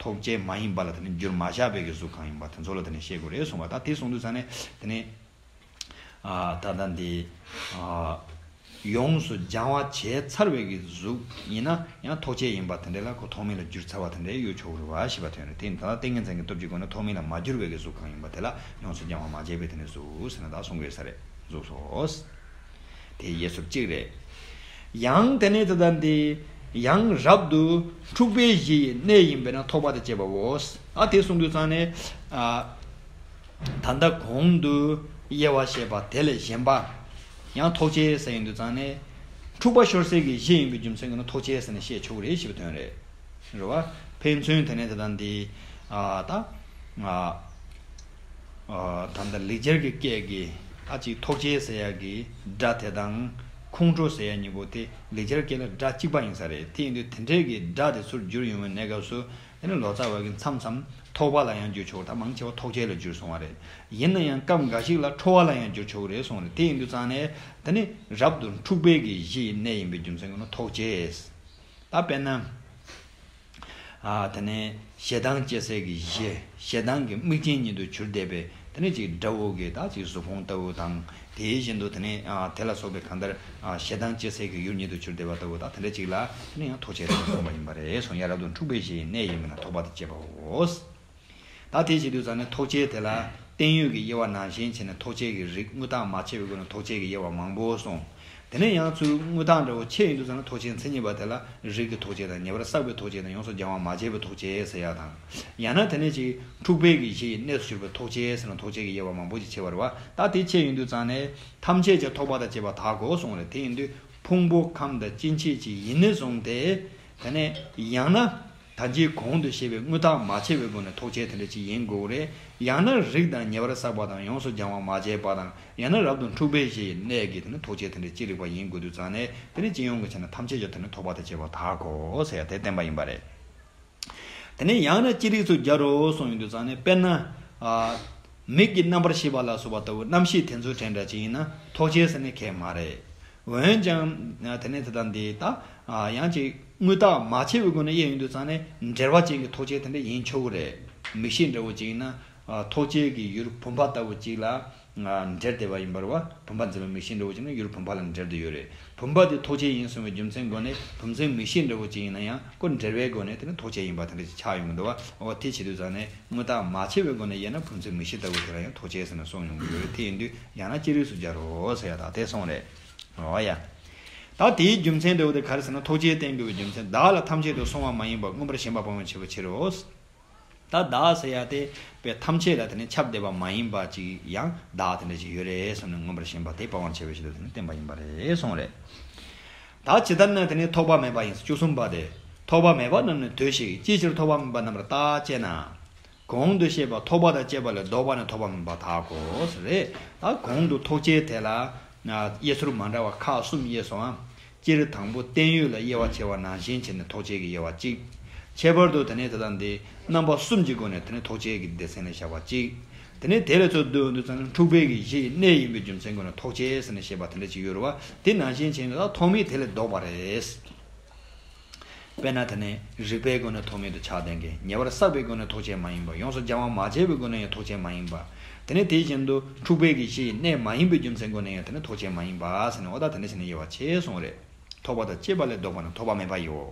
ཐོགས་བཅས་མ་ཡིན་པ་ལ་དེ་ནི་འགྱུར་མ་བཞག་པའི་གི་གཟུགས་གང་ཡིན་པ་དེ་ཚོ་ལ་དེ་ནི་བཤད་དགོས་རེད་གསུངས་པ། ད་དེ་གསུངས་དུས་ཙང་ནས་དེ་ནི། ཨ། ད་ལྟ་འདི། ཨ། ཡོངས་སུ་སྦྱང་བ་བྱས་ཚར་བའི་གི་གཟུགས་ཡིན་ན་ཡང་ཐོགས་བཅས་ཡིན་པ་དེ་འདྲ་ལ་ཁོ་ཐོགས་མེད་ལ་འགྱུར་ཚར་བ་དེ་འདྲ་ཡོད་ཆོག་རེད་བ་ཞེས་པ་དོན་རེད། དེ་ནི་ད་ལྟ་ཏིང་ངེ་འཛིན་གྱི་སྟོབས་ཀྱི་སྒོ་ནས་ཐོགས་མེད་ལ་མ་གྱུར་བའི་གི་གཟུགས་གང་ཡིན་པ་དེ་ལ་ཡོངས་སུ་སྦྱང་བ་མ་བྱས་པའི་དེ་ནི་གཟུགས་ཟེར་ན་ད་གསུང་གི་ཡོད་ས་རེད། གཟུགས་སོ། དེ་དབྱེ་སོར་གཅིག་རེད། ཡང་དེ་ནས་ད་ལྟ་འདི་ཡང་རབ་ཏུ་འཁྲུགས་པའི་གཞི་ཡི་གནས་ཡིན་པས་ན་ཐོགས་པ་དང་བཅས་པའོ། ཨ། དེ་གསུངས་དུས་ཙང་ནས། ཨ། ད་ལྟ་གོང་དུ་དབྱེ་བ་བཤད་པ་དེ་ལས་གཞན་པ། ཡང་ཐོགས་བཅས་ཟེར་ཡོང་དུས་ཙང་ནས། འཁྲུགས་པ་ཤོར་སའི་གི་གཞི་ཡིན་པའི་རྒྱུ་མཚན་གྱིས་ན་ཐོགས་བཅས་ཟེར་ནས་བཤད་ཆོག་གི་རེད་ཞེས་པའི་དོན་རེད། རེད་བ། ཕན་ཚུན་དེ་ནས་ད་ལྟ་འདི། ཨ། ད། ཨ། ཨ། ད་ལྟ་ལེགས་སྦྱར་གྱི་སྐད་ཀྱི་ཨ་ཅིག་ཐོགས་བཅས་ཟེར་ཡ་གི་སྒྲ་དེ་དང་ཁོང་ཁྲོ་ཟེར་ཡ་གཉིས་པོ་དེ་ལེགས་སྦྱར་སྐད་ལ་སྒྲ་གཅིག་པ་ཡིན་ས་རེད། དེ་ཡིན་དུས་དེ་འདྲའི་གི་སྒྲ་དེ་ཚུར་བསྒྱུར་ཡོང་བའི་གནས་སྐབས་སུ་དེ་ནི་ལོ་ཙཱ་བ་གིས་མཚམས་མཚམས་ཐོགས་པ་ལ་ཡང་བསྒྱུར་ཆོག་ད་མང་ཆེ་བ་ཐོགས་བཅས་ལ་བསྒྱུར་སོང་བ་རེད། ཡིན་ན་ཡང་སྐབས་འགའ་ཞིག་ལ་ཁྲོ་བ་ལ་ཡང་བསྒྱུར་ཆོག་གི་རེད་གསུངས་རེད། དེ་ཡིན་དུས་ཙང་ནས་དེ་ནི་རབ་ཏུ་འཁྲུགས་པའི་གི་གཞི་ཡི་གནས་ཡིན་པའི་རྒྱུ་མཚན་གྱིས་ན་ཐོགས་བཅས། ད་དཔེར་ན། ཨ། དེ་ནས་ཞེ་སྡང་སྐྱེ་སའི་གི་གཞི། ཞེ་སྡང་གི་མིག་རྐྱེན་ཉིད་དུ་གྱུར་བསྡད་པའི་དེ་ནས་ཅིག་དགྲ་བོ་གི་ད་ཅིག་གཟུགས་ཕུང་ལྟ་བུ་དང་། དེ་བཞིན་དུ་དེ་ནས། ཨ། དེ་ལ་སོགས་པའི་གང་ལྟར། ཨ། ཞེ་སྡང་སྐྱེ་སའི་གི་ཡུལ་ཉིད་དུ་གྱུར་བསྡད་པ་ལྟ་བུ་དང་དེ་འདྲ་ཅིག་ལ་དེ་ནས་ཡང་ཐོགས་བཅས་རེད་གསུངས་པ་ཡིན་པ་རེད་གསུངས། ཡང་རབ་ཏུ་འཁྲུགས་པའི་གཞི་ཡི་གནས་ཡིན་པས་ན་ཐོགས་པ་དང་བཅས་པའོ། ད་དེ་བྱེད་དུས་ཙང་ནས་ཐོགས་བཅས་དེ་ལ་བརྟན་གཡོ་གི་དབྱེ་བ་ནང་བཞིན་བྱས་ནས་ཐོགས་བཅས་ཀྱི་རིགས་དངོས་བཏགས་མ་ཕྱེ་བའི་སྒོ་ནས་ཐོགས་བཅས་ཀྱི་དབྱེ་བ་མང་པོ་གསུངས། དེ་ནས་ཡང་ཚུར་དངོས་བཏགས་འདྲ་བོ་ཕྱེ་ཡོང་དུས་ཙང་ན་ཐོགས་བཅས་མཚན་ཉིད་པ་དེ་ལ་རིགས་ཀྱི་ཐོགས་བཅས་དང་ཉེ་བར་བསགས་པའི་ཐོགས་བཅས་དང་ཡོངས་སུ་སྦྱང་བ་མ་བྱས་པའི་ཐོགས་བཅས་ཟེར་ཡ་དང་། ཡང་ན་དེ་ནས་ཅིག་འཁྲུགས་པའི་གི་གཞི་ཡི་གནས་སུ་གྱུར་པའི་ཐོགས་བཅས་ཟེར་ན་ཐོགས་བཅས་ཀྱི་དབྱེ་བ་མང་པོ་ཅིག་ཕྱེ་བ་རེད་བ། ད་དེ་ཕྱེ་ཡོང་དུས་ཙང་ནས་ཐམས་ཅད་ཀྱང་ཐོགས་པ་དང་བཅས་པ་དག་གོ་གསུངས་རེད། དེ་ཡིན་དུས་ཕུང་པོ་ཁམས་དང་སྐྱེ་མཆེད་ཀྱི་ཡེ་ནས་བཟུང་སྟེ། དེ་ནས་ཡང་ན། ད་ཅིའི་གོང་དུ་བཤད་པའི་དངོས་བཏགས་མ་ཕྱེ་བའི་སྒོ་ནས་ཐོགས་བཅས་དེ་འདྲ་ཅིག་ཡིན་དགོས་རེད། ཡང་ན་རིགས་དང་ཉེ་བར་བསགས་པ་དང་ཡོངས་སུ་སྦྱང་བ་མ་བྱས་པ་དང་ཡང་ན་རབ་ཏུ་འཁྲུགས་པའི་གཞི་ཡི་གནས་ཀྱི་དེ་ནི་ཐོགས་བཅས་དེ་འདྲ་ཅི་རིགས་པ་ཡིན་དགོས་དུས་ཙང་ནས་དེ་ནི་སྤྱི་ཡོངས་ཀྱི་ཆ་ནས་ཐམས་ཅད་ཀྱང་དེ་ནི་ཐོགས་པ་དང་བཅས་པ་དག་གོ་ཟེར་ཡ་དེ་བསྟན་པ་ཡིན་པ་རེད། དེ་ནས་ཡང་ན་ཅི་རིགས་སུ་སྦྱར་རོ་གསུངས་ཡོང་དུས་ཙང་ནས་དཔེར་ན། ཨ། མིག་གི་རྣམ་པར་ཤེས་པ་ལ་སོགས་པ་ལྟ་བུ་རྣམ་ཤེས་དེ་ཚོ་དྲན་འདྲ་ཅིག་ཡིན་ན་ཐོགས་བཅས་ཟེར་ནས་ཁེགས་མ་རེད། འོན་ཀྱང་དེ་ནས་དེ་དང་འདི་ད་ཡང་ཅིག་དངོས་བཏགས་མ་ཕྱེ་བའི་སྒོ་ནས་དབྱེ་ཡོང་དུས་ཙང་ནས་འབྲེལ་བ་ཅན་གྱི་ཐོགས་བཅས་དེ་འདྲ་ཡིན་ཆོག་གི་རེད། མིག་ཤེས་འདྲ་བོ་ཅིག་ཡིན་ན་ཐོགས་བཅས་ཀྱི་ཡུལ་བུམ་པ་ལྟ་བུ་ཅིག་ལ་འབྲེལ་བསྡད་པ་ཡིན་པ་རེད་བ། བུམ་པ་འཛིན་པའི་མིག་ཤེས་འདྲ་བོ་ཅིག་ན་ཡུལ་བུམ་པ་ལ་འབྲེལ་བསྡད་ཡོད་རེད། བུམ་པ་དེ་ཐོགས་བཅས་ཡིན་གསུངས་པའི་རྒྱུ་མཚན་སྒོ་ནས་བུམ་འཛིན་མིག་ཤེས་འདྲ་བོ་ཅིག་ཡིན་ན་ཡང་ཁོ་འབྲེལ་བའི་སྒོ་ནས་དེ་ནི་ཐོགས་བཅས་ཡིན་པ་དེ་འདྲ་ཅིག་ཆགས་ཡོང་གི་འདུག་བ། འོ་དེ་བྱེད་དུས་ཙང་ནས་དངོས་བཏགས་མ་ཕྱེ་བའི་སྒོ་ནས་དབྱེ་ན་བུམ་འཛིན་མིག་ཤེས་ལྟ་བུ་དེ་ལ་ཡང་ཐོགས་བཅས་ཟེར་ནས་གསུངས་ཡོང་གི་ཡོད་རེད། དེ་ཡིན་དུས་ཡང་ན་ཅི་རིགས་སུ་སྦྱར་རོ་ཟེར་ཡ་ད་དེ་གསུངས་རེད། འོ་ཡ། ད་དེའི་རྒྱུ་མཚན་འདྲ་བོ་དེ་ག་རེ་ཟེར་ན་ཐོགས་བཅས་བསྟན་དགོས་པའི་རྒྱུ་མཚན་བདག་ལ་ཐམས་ཅད་དུ་སོང་བ་མ་ཡིན་པ་མངོན་པར་ཞེན་པ་སྤང་བར་བྱ་བའི་ཕྱིར་རོ། ད་བདག་ཟེར་ཡ་དེ་དཔེ་ཐམས་ཅད་ལ་དེ་ནི་ཁྱབ་བསྡད་པ་མ་ཡིན་པ་ཅིག་ཡང་བདག་དེ་འདྲ་ཞིག་ཡོད་རེད་བསམ་ནས་མངོན་པར་ཞེན་པ་དེ་སྤང་བར་བྱ་བའི་ཕྱིར་དུ་དེ་ནི་བསྟན་པ་ཡིན་པ་རེད་གསུངས་རེད། ད་ཇི་ལྟར་ན་དེ་ནི་ཐོགས་པ་མེད་པ་ཡིན། བཅུ་གསུམ་པ་དེ། ཐོགས་པ་མེད་པ་རྣམས་ནི་ལྟོས་ཤིག་ཅིའི་ཕྱིར་ཐོགས་པ་མེད་པ་རྣམས་ལ་བརྟག་ཅེ་ན། གོང་དུ་བཤད་པ་ཐོགས་པ་དང་བཅས་པ་ལས་ལྡོག་པ་ནི་ཐོགས་པ་མེད་པ་དག་གོ་ཟེར་རེད། ད་གོང་དུ་ཐོགས་བཅས་དེ་ལ་དབྱེ་ཚུལ་མ་འདྲ་བ་ཁག་གསུམ་དབྱེ་སོང་ཨ། སྤྱིར་དང་པོ་བརྟན་གཡོ་ལ་དབྱེ་བ་ཕྱེ་བ་ནང་བཞིན་བྱས་ནས་ཐོགས་བཅས་ཀྱི་དབྱེ་བ་གཅིག་ཁྱད་པར་དུ་དེ་ནས་དེ་དང་དེ་རྣམ་པ་གསུམ་གྱི་སྒོ་ནས་དེ་ནས་ཐོགས་བཅས་ཀྱི་སྡེ་ཚན་ལ་བཞག་པ་གཅིག་དེ་ནས་དེ་ལས་ཚུར་བསྡུས་འདུག་ཙང་ནས་འཁྲུགས་པའི་གི་གཞི་ཡི་གནས་ཡིན་པའི་རྒྱུ་མཚན་སྒོ་ནས་ཐོགས་བཅས་ཟེར་ནས་བཤད་པ་དེ་འདྲ་ཅིག་ཡོད་རེད་བ། དེ་ནང་བཞིན་བྱས་ནས་ད་ཐོགས་མེད་དེ་ལས་ལྡོག་པ་རེད། དཔེར་ན་དེ་ནས་རིགས་པའི་སྒོ་ནས་ཐོགས་མེད་དུ་ཆགས་ལྡན་གྱི་ཉེ་བར་བསགས་པའི་སྒོ་ནས་ཐོགས་བཅས་མ་ཡིན་པ་ཡོངས་སུ་སྦྱང་བ་མ་བྱས་པའི་སྒོ་ནས་ཡང་ཐོགས་བཅས་མ་ཡིན་པ། དེ་ནས་དེ་བཞིན་དུ་འཁྲུགས་པའི་གི་གཞི་ཡི་གནས་མ་ཡིན་པའི་རྒྱུ་མཚན་སྒོ་ནས་ཡང་དེ་ནས་ཐོགས་བཅས་མ་ཡིན་པ་ཟེར་ནས་འོ་ད་དེ་འདྲ་བྱས་ནས་དབྱེ་བ་ཕྱེ་གསུངས་རེད། ཐོགས་པ་དང་བཅས་པ་ལས་ལྡོག་པ་ན་ཐོགས་པ་མེད་པ་ཡིའོ།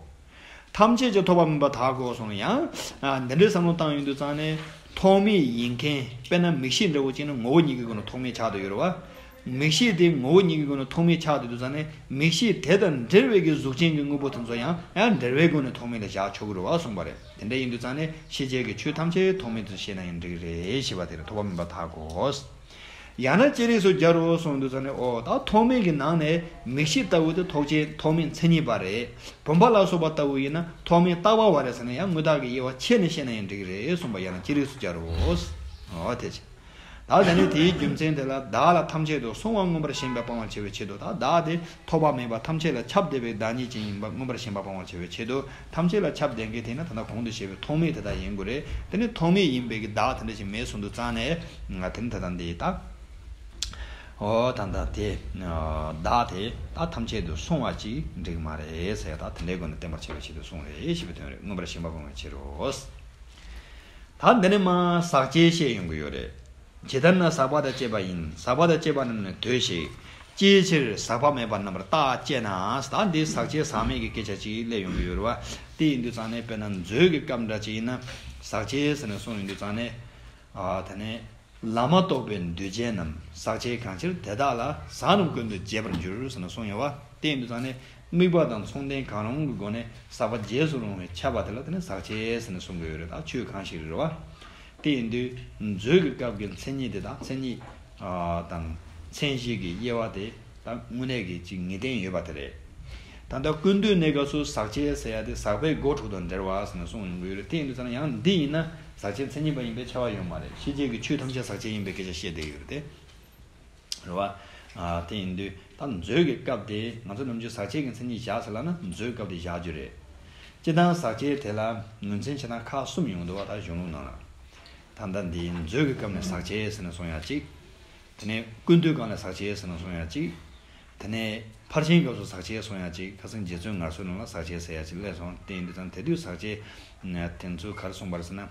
ཐམས་ཅད་ཀྱི་ཐོགས་པ་མེད་པར་དག་གོ་གསུངས། ཡང་ཨ་འདི་འདྲའི་བསམ་བློ་བཏང་ཡོང་དུས་ཙང་ནས་ཐོགས་མེད་ཡིན་མཁན། དཔེར་ན་མིག་ཤེས་འདྲ་བོ་ཅིག་ནི་ངོ་བོ་ཉིད་ཀྱི་སྒོ་ནས་ཐོགས་མེད་ཆགས་བསྡད་ཡོད་རེད་བ། མིག་ཤེས་དེ་ངོ་བོ་ཉིད་ཀྱི་སྒོ་ནས་ཐོགས་མེད་ཆགས་བསྡད་དུས་ཙང་ནས་མིག་ཤེས་དེ་དང་འབྲེལ་བའི་གི་གཟུགས་ཅན་གྱི་དངོས་པོ་དེ་ཚོ་ཡང་ཡང་འབྲེལ་བའི་སྒོ་ནས་ཐོགས་མེད་ལ་བཞག་ཆོག་གི་རེད་བ་གསུངས་པ་རེད། དེ་འདྲ་ཡིན་དུས་ཙང་ནས་ཤེས་བྱའི་གི་ཆོས་ཐམས་ཅད་ཐོགས་མེད་དུ་ཤེས་ན་ཡང་འགྲིག་རེད་ཞེས་པ་དེ་རེད། ཐོགས་པ་མེད་པར་དག་གོ། ཡང་ན་ཅི་རིགས་སུ་སྦྱར་རོ་གསུངས་དུས་ཙང་ནས། ཨོ་ད་ཐོགས་མེད་ཀྱི་ནང་ནས་མིག་ཤེས་ལྟ་བུ་དེ་ཐོགས་བཅས་ཐོགས་མེད་མཚན་ཉིད་པ་རེད། བུམ་པ་ལ་སོགས་པ་ལྟ་བུ་ཡིན་ན་ཐོགས་མེད་རྟག་པ་བ་རེད་ཟེར་ན་ཡང་དངོས་བཏགས་ཀྱི་དབྱེ་བ་ཕྱེ་ནས་བཤད་ན་ཡང་འགྲིག་གི་རེད་གསུངས་པ། ཡང་ན་ཅི་རིགས་སུ་སྦྱར་རོ། ཨོ་དེ་བྱས། ད་དེ་ནས་དེའི་རྒྱུ་མཚན་དེ་ལ་བདག་ལ་ཐམས་ཅད་དུ་གསུང་བ་མངོན་པར་ཞེན་པས་སྤང་བར་བྱ་བའི་ཆེད་དུ། ད་བདག་དེ་ཐོགས་པ་མེད་པ་ཐམས་ཅད་ལ་ཁྱབ་བསྡད་པའི་བདག་ཉིད་ཅན་ཡིན་པ་མངོན་པར་ཞེན་པ་སྤང་བར་བྱ་བའི་ཆེད་དུ། ཐམས་ཅད་ལ་ཁྱབ་བསྡད་མཁན་དེ་ནི་ད་ལྟ་གོང་དུ་བཤད་པའི་ཐོགས་མེད་དེ་དག་ཡིན་དགོས་རེད། དེ་ནི་ཐོགས་མེད་ཡིན་པའི་གི་བདག་དེ་འདྲ་ཞིག་མེད་གསུངས་དུས་ཙང་ནས། ང་དེ་ནི་ད་ལྟ་འདི་ད། ཨོ་ད་ལྟ་དེ་བདག་དེ་ད་ཐམས་ཅད་དུ་གསུང་བ་ཅིག་འགྲིག་མ་རེད་ཟེར། ད་དེ་འདྲའི་སྒོ་ནས་བསྟན་པར་བྱ་བའི་ཆེད་དུ་གསུངས་རེད་ཞེས་པའི་དོན་རེད། མངོན་པར་ཞེན་པ་སྤོང་བའི་ཕྱིར་རོ། ད་འདི་ནས་མ་ཟག་བཅས་བཤད་ཡོང་གི་ཡོད་རེད། ཇི་ལྟར་ན་ཟག་པ་དང་བཅས་པ་ཡིན། ཟག་པ་དང་བཅས་པ་རྣམས་ནི་ལྟོས་ཤིག། ཅིའི་ཕྱིར་ཟག་པ་མེད་པ་རྣམ་པར་བརྟག་ཅེ་ན། ད་འདི་ཟག་བཅས་ཟག་མེད་ཀྱི་སྐད་ཆ་ཅིག་སླེབས་ཡོང་གི་ཡོད་རེད་བ། དེ་ཡིན་དུས་ཙང་ནས་དཔེར་ན་མཛོད་ཀྱི་སྐབས་འདྲ་ཅིག་ཡིན་ན་ཟག་བཅས་ཟེར་ནས་གསུངས་ཡོང་དུས་ཙང་ནས། ཨ་དེ་ནས་ལམ་མ་གཏོགས་པའི་འདུས་བྱས་རྣམས་ཟག་བཅས་གང་ཕྱིར་དེ་དག་ལ། ཟག་རྣམས་ཀུན་ཏུ་བྱེད་པར་འགྱུར་ཟེར་ནས་གསུངས་ཡོད་བ། དེ་ཡིན་དུས་ཙང་ནས་དམིགས་པ་དང་མཚུངས་ལྡན་གང་རུང་གི་སྒོ་ནས་ཟག་པ་བྱེད་སུ་རུང་བས་ཁྱབ་པ་དེ་ལ་དེ་ནི་ཟག་བཅས་ཟེར་ནས་གསུང་གི་ཡོད་རེད། ད་ཆོས་གང་ཞིག་རེད་བ། དེ་ཡིན་དུས་མཛོད་ཀྱི་སྐབས་ཀྱི་མཚན་ཉིད་དེ་དང་མཚན་ཉིད་ཨ་དང་མཚན་གཞི་གི་དབྱེ་བ་དེ་ད་དངོས་གནས་ཀྱི་ཅིག་ངེས་གཏན་ཡོད་པ་དེ་རེད། ད་ལྟ་ཀུན་བཏུས་གནས་སྐབས་སུ་ཟག་བཅས་ཟེར་ཡ་དེ་ཟག་པའི་སྒོ་དྲུག་དང་འབྲེལ་བ་ཟེར་ནས་གསུངས་ཡོང་གི་ཡོད་རེད། དེ་ཡིན་དུས་ཙང་ཡང་འདི་ཡིན་ན་ཟག་བཅས་མཚན་ཉིད་པ་ཡིན་པའི་ཁྱབ་པ་ཡོད་མ་རེད། ཤེས་བྱའི་གི་ཆོས་ཐམས་ཅད་ཟག་བཅས་ཡིན་པའི་སྐད་ཆ་བཤད་བསྡད་ཡོད་རེད་དེ། རེད་བ། ཨ་དེ་ཡིན་དུས་ད་མཛོད་ཀྱི་སྐབས་དེ་ང་ཚོ་ནམ་རྒྱུན་ཟག་བཅས་ཀྱི་མཚན་ཉིད་བཞག་ཟེར་ལབ་ན་མཛོད་སྐབས་དེ་བཞག་རྒྱུ་རེད། སྤྱིར་བཏང་ཟག་བཅས་དེ་ལ་ངོས་འཛིན་བྱེད་སྟངས་ཁག་གསུམ་ཡོང་འདུག་བ། ད་གཞུང་ལུགས་ནང་ལ། ད་ལྟ་འདི་མཛོད་ཀྱི་སྐབས་ནས་ཟག་བཅས་ཟེར་ནས་གསུང་ཡ་གཅིག། དེ་ནས་ཀུན་བཏུས་སྐབས་ནས་ཟག་བཅས་ཟེར་ནས་གསུང་ཡ་གཅིག། དེ་ནས་ཕར་ཕྱིན་སྐབས་སུ་ཟག་བཅས་གསུང་ཡ་གཅིག། ཁ་སང་རྗེ་བཙུན་ངལ་གསོའི་ནང་ལ་ཟག་བཅས་ཟེར་ཡ་གཅིག་སླེབས་སོང་། དེ་ཡིན་དུས་ཙང་དེ་དུས་ཟག་བཅས་དེ་ཚོ་ག་རེ་གསུངས་པ་རེད་ཟེར་ན།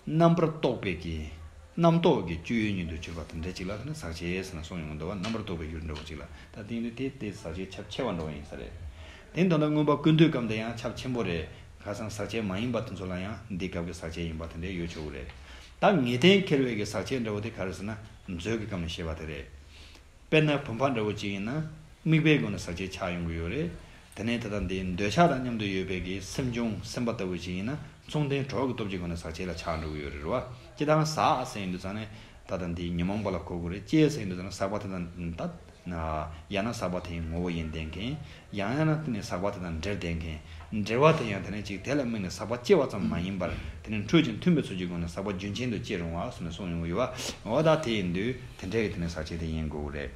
རྣམ་པར་རྟོག་པའི་གི། རྣམ་རྟོག་གི་སྤྱོད་ཡུལ་ཉིད་དུ་གྱུར་པ་དེ་འདྲ་ཅིག་ལ་དེ་ནི་ཟག་བཅས་ཟེར་ནས་གསུངས་ཡོང་གི་འདུག་བ། རྣམ་པར་རྟོག་པའི་ཡུལ་འདྲ་བོ་ཅིག་ལ། ད་དེ་ཡིན་དུས་དེ་དེ་ཟག་བཅས་ཁྱབ་ཆེ་བ་འདྲ་བོ་ཡིན་ས་རེད། དེ་ཡིན་དུས་ད་མངོན་པ་ཀུན་བཏུས་སྐབས་འདི་ཡང་ཁྱབ་ཆེན་པོ་རེད། ཁ་སང་ཟག་བཅས་མ་ཡིན་པ་དེ་ཚོ་ལ་ཡང་འདི་སྐབས་ཀྱི་ཟག་བཅས་ཡིན་པ་དེ་འདྲ་ཡོད་ཆོག་གི་རེད། ད་ངེས་གཏན་འཁེལ་བའི་གི་ཟག་བཅས་འདྲ་བོ་དེ་ག་རེ་ཟེར་ན་མཛོད་ཀྱི་སྐབས་ནས་བཤད་པ་དེ་རེད། དཔེར་ན་བུམ་པ་འདྲ་བོ་ཅིག་ཡིན་ན་དམིགས་པའི་སྒོ་ནས་ཟག་བཅས་ཆགས་ཡོང་གི་ཡོད་རེད། དེ་ནས་ད་ལྟ་འདི་འདོད་ཆགས་དང་མཉམ་དུ་ཡོད་པའི་གི་སེམས་བྱུང་སེམས་པ་ལྟ་བུ་ཅིག་ཡིན་ན་མཚུངས་ལྡན་གྲོགས་ཀྱི་སྟོབས་ཀྱི་སྒོ་ནས་ཟག་བཅས་ལ་ཆགས་འགྲོ་གི་ཡོད་རེད་བ། སྤྱིར་བཏང་ཟག་ཟེར་ཡིན་དུས་ཙང་ནས་ད་ལྟ་འདི་ཉོན་མོངས་པ་ལ་གོ་དགོས་རེད། བཅས་ཟེར་ཡིན་དུས་ཙང་ནས་ཟག་པ་དེ་དང་ད་ཡང་ན་ཟག་པ་དེའི་ངོ་བོ་ཡིན་བསྡད་མཁན། ཡང་ཡང་ན་དེ་ནི་ཟག་པ་དེ་དང་འབྲེལ་བསྡད་མཁན། འབྲེལ་བ་དེ་ཡང་དེ་ནི་གཅིག་དེ་ལ་དམིགས་ནས་ཟག་པ་སྐྱེ་བ་ཙམ་མ་ཡིན་པར་དེ་ནི་འཕྲོད་ཅིང་མཐུན་པའི་ཚུལ་གྱི་སྒོ་ནས་ཟག་པ་རྒྱུན་ཅན་དུ་སྐྱེ་རུང་བ་ཟེར་ནས་གསུངས་ཡོང་གི་ཡོད་པ། འོ་ད་དེ་ཡིན་དུས་དེ་འདྲའི་གི་དེ་ནི་ཟག་བཅས་དེ་ཡིན་དགོས་ཀྱི་རེད།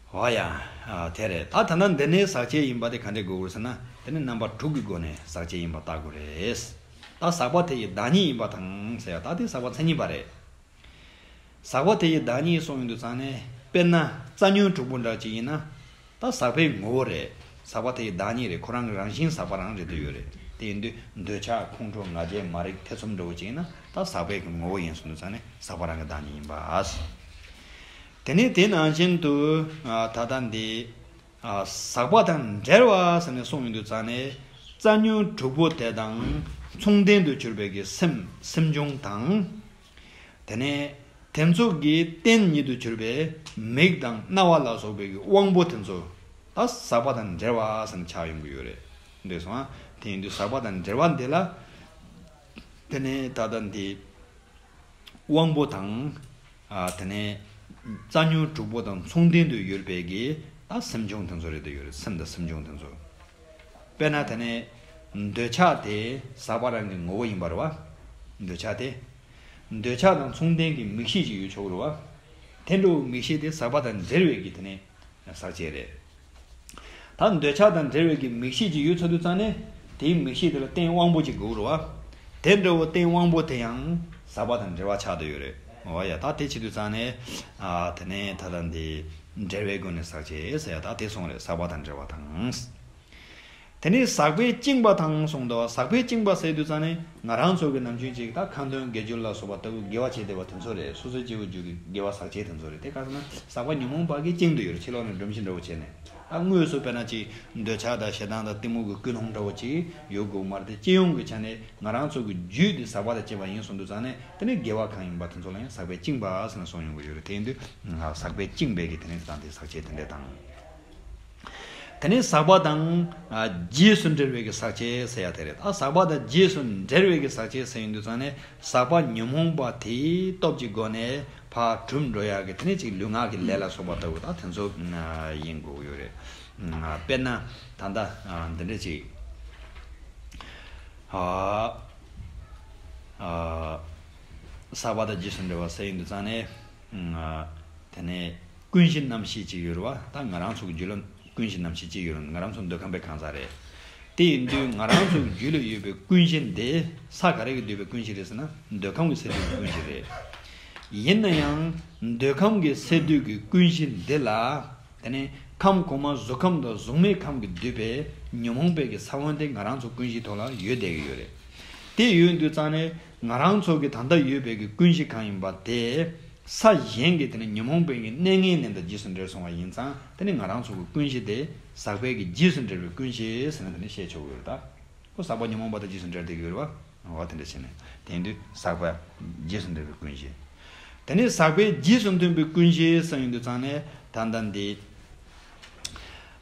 འོ་ཡ། དེ་རེད། ད་ད་ནི་འདི་ནི་ཟག་བཅས་ཡིན་པ་དེ་ག་འདྲས་དགོས་ཀྱི་རེད་ཟེར་ན་དེ་ནི་རྣམ་པ་དྲུག་གི་སྒོ་ནས་ཟག་བཅས་ཡིན་པ་བརྟག་དགོས་རེད། ད་ཟག་པ་དེ་ཡི་བདག་ཉིད་ཡིན་པ་དང་ཟེར་ཡ་ད་དེ་ཟག་པ་མཚན་ཉིད་པ་རེད། ཟག་པ་དེ་ཡི་བདག་ཉིད་གསུངས་ཡོང་དུས་ཙང་ནས་དཔེར་ན་རྩ་ཉོན་དྲུག་པོ་འདྲ་ཅིག་ཡིན་ན། ད་ཟག་པའི་ངོ་བོ་རེད། ཟག་པ་དེ་ཡི་བདག་ཉིད་རེད། ཁོ་རང་གི་རང་བཞིན་ཟག་པ་རང་རེད་དུ་ཡོད་རེད། དེ་ཡིན་དུས་འདོད་ཆགས་ཁོང་ཁྲོ་ང་རྒྱལ་མ་རིག་ཐེ་ཚོམ་འདྲ་བོ་ཅིག་ཡིན་ན་ད་ཟག་པའི་གི་ངོ་བོ་ཡིན་གསུངས་དུས་ཙང་ནས་ཟག་པ་རང་གི་བདག་ཉིད་ཡིན་པ། དེ་ནས་དེ་ནང་བཞིན་དུ་ད་ལྟ་འདི་ཟག་པ་དང་འབྲེལ་བ་ཟེར་ནས་གསུངས་ཡོང་དུས་ཙང་ནས་རྩ་ཉོན་དྲུག་པོ་དེ་དང་མཚུངས་ལྡན་དུ་གྱུར་པའི་གི་སེམས་སེམས་བྱུང་དང་། དེ་ནས་དེ་ཚོ་གི་རྟེན་ཉིད་དུ་གྱུར་པའི་མིག་དང་རྣ་བ་ལ་སོགས་པའི་དབང་པོ་དེ་ཚོ་ད་ཟག་པ་དང་འབྲེལ་བ་ཟེར་ནས་ཆགས་ཡོང་གི་ཡོད་རེད། འདོད་སོང་ཨ། དེ་ཡིན་དུས་ཟག་པ་དང་འབྲེལ་བ་འདི་ལ། དེ་ནས་ད་ལྟ་འདི་དབང་པོ་དང་། ཨ་དེ་ནས་རྩ་ཉོན་དྲུག་པོ་དང་མཚུངས་ལྡན་དུ་ཡོད་པའི་གི་ད་སེམས་བྱུང་དེ་ཚོ་རེད་དུ་ཡོད་རེད། སེམས་དང་སེམས་བྱུང་དེ་ཚོ། དཔེར་ན་དེ་ནས་འདོད་ཆགས་དེ་ཟག་པ་རང་གི་ངོ་བོ་ཡིན་པ་རེད་བ། འདོད་ཆགས་དེ། འདོད་ཆགས་དང་མཚུངས་ལྡན་གྱི་མིག་ཤེས་ཅིག་ཡོད་ཆོག་རེད་བ། དེ་འདྲ་བོ་མིག་ཤེས་དེ་ཟག་པ་དང་འབྲེལ་བའི་གི་དེ་ནས་ཟག་བཅས་རེད། ད་འདོད་ཆགས་དང་འབྲེལ་བའི་གི་མིག་ཤེས་ཅིག་ཡོད་ཚར་དུས་ཙང་ནས་དེའི་མིག་ཤེས་དེ་ལ་རྟེན་དབང་པོ་ཅིག་དགོས་རེད་བ། དེ་འདྲ་བོ་རྟེན་དབང་པོ་དེ་ཡང་ཟག་པ་དང་འབྲེལ་བ་ཆགས་བསྡད་ཡོད་རེད། འོ་ཡ་ད་དེ་བྱེད་དུས་ཙང་ནས་ཨ་དེ་ནས་ད་ལྟ་འདི་འབྲེལ་བའི་སྒོ་ནས་ཟག་བཅས་ཟེར་ཡ་ད་དེ་སོང་རེད། ཟག་པ་དང་འབྲེལ་བ་དང་། དེ་ནས་ཟག་པས་བཅིངས་པ་དང་གསུངས་འདུག་ཟག་པས་བཅིངས་པ་ཟེར་དུས་ཙང་ནས་ང་རང་ཚོ་གི་ནམ་རྒྱུན་ཅིག་ད་ཁ་འདོན་དགེ་སྦྱོར་ལ་སོགས་པ་ལྟ་བུ་དགེ་བ་བྱེད་བསྡད་པ་དེ་ཚོ་རེད། སོ་སོའི་སྐྱེ་བོའི་རྒྱུད་ཀྱི་དགེ་བ་ཟག་བཅས་དེ་ཚོ་རེད། དེ་ག་ཟེར་ན་ཟག་པ་ཉོན་མོངས་པ་གིས་བཅིངས་བསྡད་ཡོད་རེད། ཕྱི་ལོགས་ནས་སྒྲོམ་གཞི་འདྲ་བོ་བྱས་ནས། ད་དངོས་སུ་དཔེར་ན་ཅིག་འདོད་ཆགས་དང་ཞེ་སྡང་དང་གཏི་མུག་གི་ཀུན་སློང་འདྲ་བོ་ཅིག་ཡོད་དགོས་མ་རེད་དེ། སྤྱི་ཡོངས་ཀྱི་ཆ་ནས་ང་རང་ཚོ་གི་རྒྱུད་དེ་ཟག་པ་དང་བཅས་པ་ཡིན་སོང་དུས་ཙང་ནས། དེ་ནས་དགེ་བ་གང་ཡིན་པ་དེ་ཚོ་ལ་ཡང་ཟག་པས་བཅིངས་པ་ཟེར་ནས་གསུངས་ཡོང་གི་ཡོད་རེད། དེ་ཡིན་དུས་ཟག་པས་བཅིངས་པའི་གི་དེ་ནས་དང་དེ་ཟག་བཅས་དེ་འདྲས་དང་། དེ་ནས་ཟག་པ་དང་ཨ་རྗེས་སུ་འབྲེལ་བའི་གི་ཟག་བཅས་ཟེར་ཡ་དེ་རེད། ད་ཟག་པ་དང་རྗེས་སུ་འབྲེལ་བའི་གི་ཟག་བཅས་ཟེར་ཡོང་དུས་ཙང་ནས། ཟག་པ་ཉོན་མོངས་པ་དེའི་སྟོབས་ཀྱི་སྒོ་ནས་ཕར་གྲུབ་འགྲོ་ཡག་གི་དེ་ནས་ཅིག་ལུས་ངག་གི་ལས་ལ་སོགས་པ་ལྟ་བུ་དང་དེ་ཚོ་ཡིན་དགོས་ཡོད་རེད། དཔེར་ན་ད་ལྟ་འདི་འདྲ་ཅིག་ཟག་པ་དང་རྗེས་སུ་འབྲེལ་བ་ཟེར་ཡོང་དུས་ཙང་ནས། དེ་ནས་ཀུན་གཞི་རྣམ་ཤེས་ཅིག་ཡོད་རེད་བ། ད་ང་རང་ཚོ་གི་རྒྱུད་ལ་ཀུན་གཞི་རྣམ་ཤེས་ཅིག་ཡོད་རེད། ང་རང་ཚོ་འདོད་ཁམས་པའི་གང་ཟག་རེད། དེ་ཡིན་དུས་ང་རང་ཚོ་གི་རྒྱུད་ལ་ཡོད་པའི་ཀུན་གཞི་འདི་ས་ག་རེ་གིས་བསྡུས་པའི་ཀུན་གཞི་རེད་ཟེར་ན། འདོད་ཁམས་ཀྱི་སས་བསྡུས་ཀྱི་ཀུན་གཞི་རེད། ཡིན་ན་ཡང་འདོད་ཁམས་ཀྱི་སས་བསྡུས་ཀྱི་ཀུན་གཞི་འདི་ལ། དེ་ནས་ཁམས་གོང་མ་གཟུགས་ཁམས་དང་གཟུགས་མེད་ཁམས་ཀྱིས་བསྡུས་པའི་ཉོན་མོངས་པའི་གི་ས་བོན་དེ་ང་རང་ཚོ་ཀུན་གཞིའི་ཐོག་ལ་ཡོད་བསྡད་ཀྱི་ཡོད་རེད། དེ་ཡོད་དུས་ཙང་ནས་ང་རང་ཚོ་གི་ད་ལྟ་ཡོད་པའི་གི་ཀུན་གཞི་གང་ཡིན་པ་དེ། ས་གཞན་གྱི་དེ་ནས་ཉོན་མོངས་པའི་གི་གནས་ངན་ལས་དང་རྗེས་སུ་འབྲེལ་སོང་བ་ཡིན་ཙང་། དེ་ནས་ང་རང་ཚོ་གི་ཀུན་གཞི་དེ་ཟག་པའི་གི་རྗེས་སུ་འབྲེལ་བའི་ཀུན་གཞི་ཟེར་ནས་དེ་ནས་བཤད་ཆོག་གི་ཡོད་རེད། ད་ཁོ་ཟག་པ་ཉོན་མོངས་པ་དང་རྗེས་སུ་འབྲེལ་བསྡད་ཀྱི་ཡོད་རེད་བ། འོ་དེ་འདྲ་བྱས་ནས། དེ་ཡིན་དུས་ཟག་པ་རྗེས་སུ་འབྲེལ་བའི་ཀུན་གཞི། དེ་ནས་ཟག་པའི་རྗེས་སུ་མཐུན་པའི་ཀུན་གཞི་ཟེར་ཡོང་དུས་ཙང་ནས། ད་ལྟ་འདི་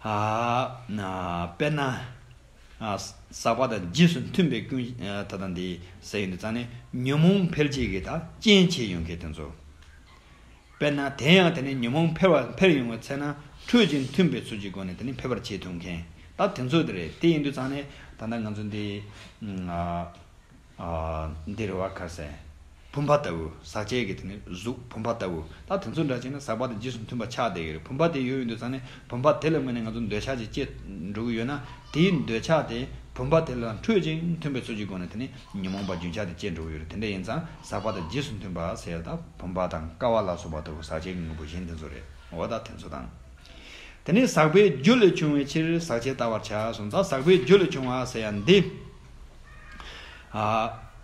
ཨ་དཔེར་ན། ཨ་ཟག་པ་དང་རྗེས་སུ་མཐུན་པའི་ཀུན། ཨ་ད་ལྟ་འདི་ཟེར་ཡོང་དུས་ཙང་ནས་ཉོན་མོངས་འཕེལ་བྱེད་ཀྱི་ད་རྐྱེན་བྱེད་ཡོང་མཁན་དེ་ཚོ། དཔེར་ན་དེ་ཡང་དེ་ནས་ཉོན་མོངས་འཕེལ་བ་འཕེལ་ཡོང་བའི་ཚེ་ན་འཕྲོད་ཅིང་མཐུན་པའི་ཚུལ་གྱི་སྒོ་ནས་དེ་ནས་འཕེལ་བར་བྱེད་ཐུབ་མཁན་ད་དེ་ཚོ་དེ་རེད། དེ་ཡིན་དུས་ཙང་ནས་ད་ལྟ་ང་ཚོ་འདི་ཨ་ཨ་འདི་རེད་བ། ག་རེ་ཟེར། བུམ་པ་ལྟ་བུ། ཟག་བཅས་ཀྱི་དེ་ནས་གཟུགས་བུམ་པ་ལྟ་བུ། ད་དེ་ཚོ་འདྲ་བྱས་ན་ཟག་པ་དང་རྗེས་སུ་མཐུན་པ་ཆགས་བསྡད་ཀྱི་རེད། བུམ་པ་དེ་ཡོད་ཡོང་དུས་ཙང་ནས་བུམ་པ་དེ་ལ་དམིགས་ནས་ང་ཚོ་འདོད་ཆགས་ཅིག་སྐྱེ་འགྲོ་གི་ཡོད་ན། དེའི་འདོད་ཆགས་དེ་བུམ་པ་དེ་ལ་འཕྲོད་ཅིང་མཐུན་པའི་ཚུལ་གྱི་སྒོ་ནས་དེ་ནི་ཉོན་མོངས་པ་རྒྱུན་ཆགས་དེ་སྐྱེ་འགྲོ་གི་ཡོད་རེད། དེ་འདྲ་ཡིན་ཙང་ཟག་པ་དང་རྗེས་སུ་མཐུན་པ་ཟེར་ཡ་ད་བུམ་པ་དང་ཀ་བ་ལ་སོགས་པ་ལྟ་བུ་ཟག་བཅས་ཀྱི་དངོས་པོ་གཞན་དེ་ཚོ་རེད། འོ་ད་དེ་ཚོ་དང་། དེ་ནས་ཟག་པའི་རྒྱུ་ལས་བྱུང་བའི་ཕྱིར་ཟག་བཅས་བལྟ་བར་བྱ་གསུངས། ད་ཟག་པའི་རྒྱུ་ལས་བྱུང་བ་ཟེར་ཡ་འདི། ཨ་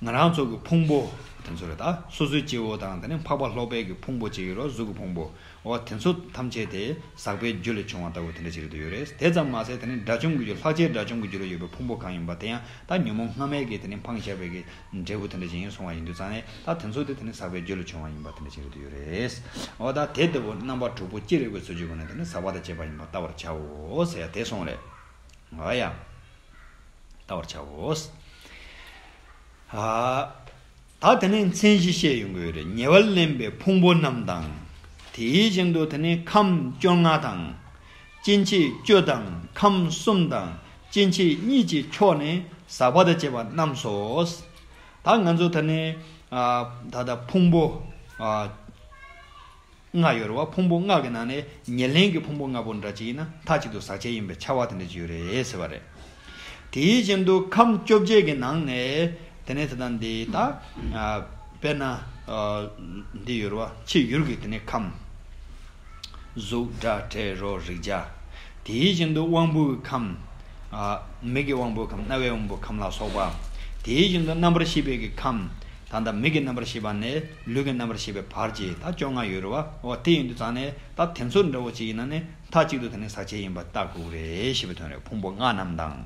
ང་རང་ཚོ་གི་ཕུང་པོ་དེ་ཚོ་རེད། ད་སོ་སོའི་སྐྱེ་བོ་དང་དེ་ནས་འཕགས་པ་ལྷོ་པའི་གི་ཕུང་པོ་ཅིག་ཡོད་རེད། གཟུགས་ཀྱི་ཕུང་པོ། འོ་དེ་ཚོ་ཐམས་ཅད་དེ་ཟག་པའི་རྒྱུ་ལས་བྱུང་བ་ལྟ་བུ་དེ་འདྲ་ཅིག་རེད་འདུག་ཡོད་རེད། དེ་ཙམ་མ་ཟད་དེ་ནས་དགྲ་བཅོམ་གྱི་རྒྱུ། ལྷག་བཅས་དགྲ་བཅོམ་གྱི་རྒྱུ་ལ་ཡོད་པའི་ཕུང་པོ་གང་ཡིན་པ་དེ་ཡང་ད་ཉོན་མོངས་སྔ་མའི་གི་དེ་ནས་འཕངས་བཞག་པའི་གི་འབྲས་བུ་དེ་འདྲ་ཅིག་ཡིན་གསུངས་པ་ཡིན་དུས་ཙང་ནས། ད་དེ་ཚོ་དེ་དེ་ནས་ཟག་པའི་རྒྱུ་ལས་བྱུང་བ་ཡིན་པ་དེ་འདྲ་ཅིག་རེད་འདུག་ཡོད་རེད། འོ་ད་དེ་ལྟ་བུ་རྣམ་པ་དྲུག་པོ་ཅི་རིགས་པའི་ཚུལ་གྱི་སྒོ་ནས་དེ་ནས་ཟག་པ་དང་བཅས་པ་ཡིན་པར་བལྟ་བར་བྱའོ་ཟེར་ཡ་དེ་གསུངས་རེད། འོ་ཡ། བལྟ་བར་བྱའོ། ཨ། ད་དེ་ནས་མཚན་གཞི་བཤད་ཡོང་གི་ཡོད་རེད། ཉེ་བར་ལེན་པའི་ཕུང་པོ་རྣམས་དང་། དེ་བཞིན་དུ་དེ་ནས་ཁམས་བཅོ་ལྔ་དང་། སྐྱེ་མཆེད་བཅུ་དང་ཁམས་གསུམ་དང་སྐྱེ་མཆེད་གཉིས་ཀྱི་ཕྱོགས་ནས་ཟག་པ་དང་བཅས་པ་རྣམས་སོ། ད་ང་ཚོ་དེ་ནས་ཨ་ད་ལྟ་ཕུང་པོ་ཨ་ལྔ་ཡོད་རེད་བ། ཕུང་པོ་ལྔ་གི་ནང་ནས་ཉེར་ལེན་གྱི་ཕུང་པོ་ལྔ་པོ་འདྲ་ཅིག་ཡིན་ན་མཐའ་གཅིག་ཏུ་ཟག་བཅས་ཡིན་པའི་ཁྱབ་པ་དེ་འདྲ་ཅིག་ཡོད་རེད་ཟེར་བ་རེད། དེ་བཞིན་དུ་ཁམས་བཅོ་བརྒྱད་ཀྱི་ནང་ནས་དེ་ནས་དེ་དང་འདི་ད་ཨ་དཔེར་ན་ཨ་འདི་ཡོད་རེད་བ། ཕྱི་ཡུལ་གྱི་དེ་ནས་ཁམས། གཟུགས་སྒྲ་དྲི་རོ་རེག་བྱ། དེ་བཞིན་དུ་དབང་པོའི་ཁམས། ཨ་མིག་གི་དབང་པོའི་ཁམས། རྣ་བའི་དབང་པོའི་ཁམས་ལ་སོགས་པ། དེ་བཞིན་དུ་རྣམ་པར་ཤེས་པའི་གི་ཁམས། ད་ལྟ་མིག་གི་རྣམ་པར་ཤེས་པ་ནས་ལུས་ཀྱི་རྣམ་པར་ཤེས་པའི་བར་གྱི་ད་བཅོ་ལྔ་ཡོད་རེད་བ། འོ་དེ་ཡིན་དུས་ཙང་ནས་ད་དེ་ཚོ་འདྲ་བོ་ཅིག་ཡིན་ན་ནི་མཐའ་གཅིག་ཏུ་དེ་ནི་ཟག་བཅས་ཡིན་པ་བལྟ་དགོས་རེད་ཞེས་པའི་དོན་རེད། ཕུང་པོ་ལྔ་རྣམས་དང་།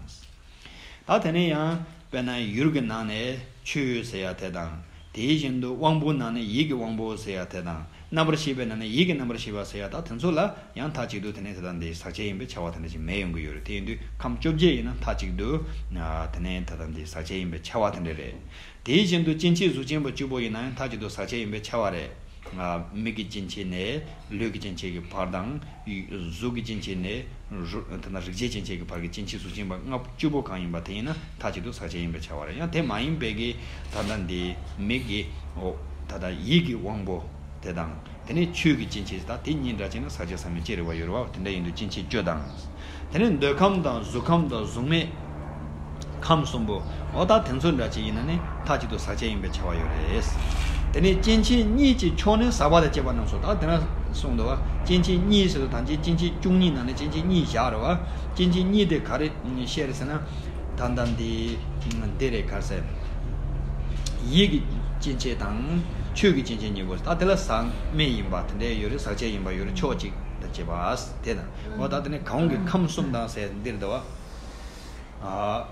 ད་དེ་ནས་ཡང་དཔེར་ན་ཡུལ་གྱི་ནང་ནས་ཆོས་ཟེར་ཡ་དེ་དང་། དེ་བཞིན་དུ་དབང་པོའི་ནང་ནས་ཡིད་ཀྱི་དབང་པོ་ཟེར་ཡ་དེ་དང་། རྣམ་པར་ཤེས་པའི་ནང་ནས་ཡིད་ཀྱི་རྣམ་པར་ཤེས་པ་ཟེར་ཡ། ད་དེ་ཚོ་ལ་ཡང་མཐའ་གཅིག་ཏུ་དེ་ནས་དེ་དང་དེ་ཟག་བཅས་ཡིན་པའི་ཁྱབ་པ་དེ་འདྲ་ཞིག་མེད་ཡོང་གི་ཡོད་རེད། དེ་ཡིན་དུས་ཁམས་བཅོ་བརྒྱད་ཡིན་ན་མཐའ་གཅིག་ཏུ་ཨ་དེ་ནས་དེ་དང་དེ་ཟག་བཅས་ཡིན་པའི་ཁྱབ་པ་དེ་འདྲ་རེད། དེ་བཞིན་དུ་སྐྱེ་མཆེད་གཟུགས་ཅན་པོ་བཅུ་པོ་ཡིན་ན་ཡང་མཐའ་གཅིག་ཏུ་ཟག་བཅས་ཡིན་པའི་ཁྱབ་པ་རེད། ཨ་མིག་གི་སྐྱེ་མཆེད་ནས་ལུས་ཀྱི་སྐྱེ་མཆེད་ཀྱི་བར་དང་། གཟུགས་ཀྱི་སྐྱེ་མཆེད་ནས་རུ་དེ་ན་རེག་བྱའི་སྐྱེ་མཆེད་ཀྱི་བར་གྱི་སྐྱེ་མཆེད་གཟུགས་ཅན་པ་ལྔ་བཅུ་པོ་གང་ཡིན་པ་དེ་ཡིན་ན་མཐའ་གཅིག་ཏུ་ཟག་བཅས་ཡིན་པའི་ཁྱབ་པ་རེད། ཡང་དེ་མ་ཡིན་པའི་གི་ད་ལྟ་འདི་མིག་གི་འོ་ད་ལྟ་ཡིད་ཀྱི་དབང་པོ་དེ་དང་། དེ་ནས་ཆོས་ཀྱི་སྐྱེ་མཆེད། ད་དེ་གཉིས་འདྲ་བྱས་ན་ཟག་བཅས་ཟག་མེད་ཅི་རིགས་པ་ཡོད་རེད་བ། དེ་འདྲ་ཡིན་དུས་སྐྱེ་མཆེད་བཅུ་དང་། དེ་ནས་འདོད་ཁམས་དང་གཟུགས་ཁམས་དང་གཟུགས་མེད་ཁམས་གསུམ་པོ། འོ་ད་དེ་ཚོ་འདྲ་ཅིག་ཡིན་ན་ནི་མཐའ་གཅིག་ཏུ་ཟག་བཅས་ཡིན་པའི་ཁྱབ་པ་ཡོད་རེད། དེ་ནས་སྐྱེ་མཆེད་གཉིས་ཀྱི་ཕྱོགས་ནས་ཟག་པ་དང་བཅས་པ་རྣམས་སོ། ད་དེ་ན་གསུངས་འདུག་བ། སྐྱེ་མཆེད་གཉིས་ཟེར་དུས་ད་ཅི་སྐྱེ་མཆེད་བཅུ་གཉིས་ནང་ནས་སྐྱེ་མཆེད་གཉིས་བཞག་རེད་བ། སྐྱེ་མཆེད་གཉིས་དེ་ག་རེ་བཤད་རེད་ཟེར་ན། ད་ལྟ་འདི་འདི་རེད། ག་རེ་ཟེར། ཡིད་ཀྱི་སྐྱེ་མཆེད་དང་ཆོས་ཀྱི་སྐྱེ་མཆེད་གཉིས་པོ། ད་དེ་ལ་ཟག་མེད་ཡིན་པ་དེ་འདྲ་ཡོད་རེད། ཟག་བཅས་ཡིན་པ་ཡོད་རེད། ཕྱོགས་གཅིག་དང་བཅས་པ་དེ་དང་། འོ་ད་དེ་ནས་གང་གི་ཁམས་གསུམ་དང་ཟེར་འདིར་འདུག་བ། ཨ།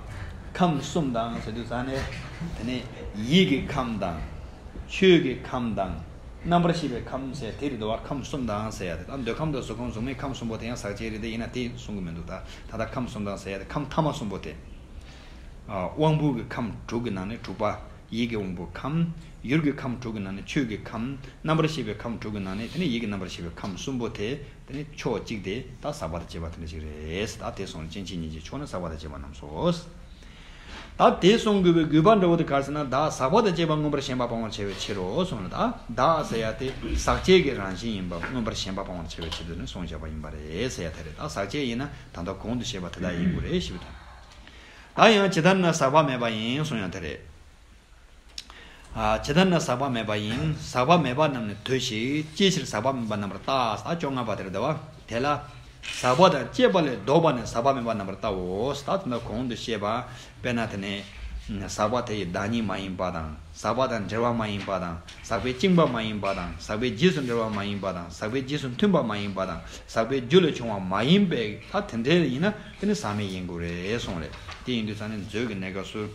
ཁམས་གསུམ་དང་ཟེར་དུས་ཙང་ནས་དེ་ནས་ཡིད་ཀྱི་ཁམས་དང་། ཆོས་ཀྱི་ཁམས་དང་། རྣམ་པར་ཤེས་པའི་ཁམས་ཟེར་དེ་རེད་འདུག་བ། ཁམས་གསུམ་དང་ཟེར་ཡ་དེ་ད་འདོད་ཁམས་དང་གཟུགས་ཁམས་གཟུགས་མེད་ཁམས་གསུམ་པོ་དེ་ཡང་ཟག་བཅས་རེད་དེ། ཡིན་ན་དེ་གསུང་གི་མི་འདུག་ད་ད་ལྟ་ཁམས་གསུམ་དང་ཟེར་ཡ་དེ་ཁམས་ཐ་མ་གསུམ་པོ་དེ། ཨ། དབང་པོ་གི་ཁམས་དྲུག་གི་ནང་ནས་དྲུག་པ། ཡིད་ཀྱི་དབང་པོ་ཁམས། ཡུལ་གྱི་ཁམས་དྲུག་གི་ནང་ནས་ཆོས་ཀྱི་ཁམས། རྣམ་པར་ཤེས་པའི་ཁམས་དྲུག་གི་ནང་ནས་དེ་ནས་ཡིད་ཀྱི་རྣམ་པར་ཤེས་པའི་ཁམས་གསུམ་པོ་དེ་དེ་ནས་ཕྱོགས་གཅིག་དེ་ད་ཟག་པ་དང་བཅས་པ་དེ་འདྲ་ཞིག་རེད། ད་དེ་སོང་སྐྱེ་མཆེད་གཉིས་ཀྱི་ཕྱོགས་ནི་ཟག་པ་དང་བཅས་པ་རྣམས་སོ། ད་དེ་གསུང་དགོས་པའི་དགོས་པ་འདྲ་བོ་དེ་ག་རེ་ཟེར་ན། བདག་ཟག་པ་དང་བཅས་པ་མངོན་པར་ཞེན་པ་སྤང་བར་བྱ་བའི་ཕྱིར་རོ་གསུངས་ལ། ད་བདག་ཟེར་ཡ་དེ་ཟག་བཅས་ཀྱི་རང་བཞིན་ཡིན་པ་མངོན་པར་ཞེན་པ་སྤང་བར་བྱ་བའི་ཕྱིར་དུ་ནི་གསུངས་བཞག་པ་ཡིན་པ་རེད་ཟེར་ཡ་དེ་རེད། ད་ཟག་བཅས་ཡིན་ན་ད་ལྟ་གོང་དུ་བཤད་པ་དེ་དག་ཡིན་དགོས་རེད་ཞེས་པ་དང་། ད་ཡང་ཇི་ལྟར་ན་ཟག་པ་མེད་པ་ཡིན་གསུངས་ཡང་དེ་རེད། ཨ། ཇི་ལྟར་ན་ཟག་པ་མེད་པ་ཡིན། ཟག་པ་མེད་པ་རྣམས་ནི་འདོད་ཅིག །ཅིའི་ཕྱིར་ཟག་པ་མེད་པ་རྣམ་པར་བརྟགས། ད་བཅོ་ལྔ་པ་དེར་འདུག་བ། དེ་ལ། ཟག་པ་དང་བཅས་པ་ལས་ལྡོག་པ་ནི་ཟག་པ་མེད་པ་རྣམ་པར་བལྟའོ། ད་ད་ལྟ་གོང་དུ་བཤད་པ། དཔེར་ན་དེ་ནས་ཟག་པ་དེ་ཡི་བདག་ཉིད་མ་ཡིན་པ་དང་། ཟག་པ་དང་འབྲེལ་བ་མ་ཡིན་པ་དང་། ཟག་པས་བཅིངས་པ་མ་ཡིན་པ་དང་། ཟག་པའི་རྗེས་སུ་འབྲེལ་བ་མ་ཡིན་པ་དང་། ཟག་པའི་རྗེས་སུ་མཐུན་པ་མ་ཡིན་པ་དང་། ཟག་པའི་རྒྱུ་ལས་བྱུང་བ་མ་ཡིན་པའི་ད་དེ་འདྲའི་ཡིན་ན་དེ་ནི་ཟག་མེད་ཡིན་དགོས་རེད་གསུངས་རེད། དེ་ཡིན་དུས་ཙང་ནས་མཛོད་ཀྱི་གནས་སྐབས་སུ།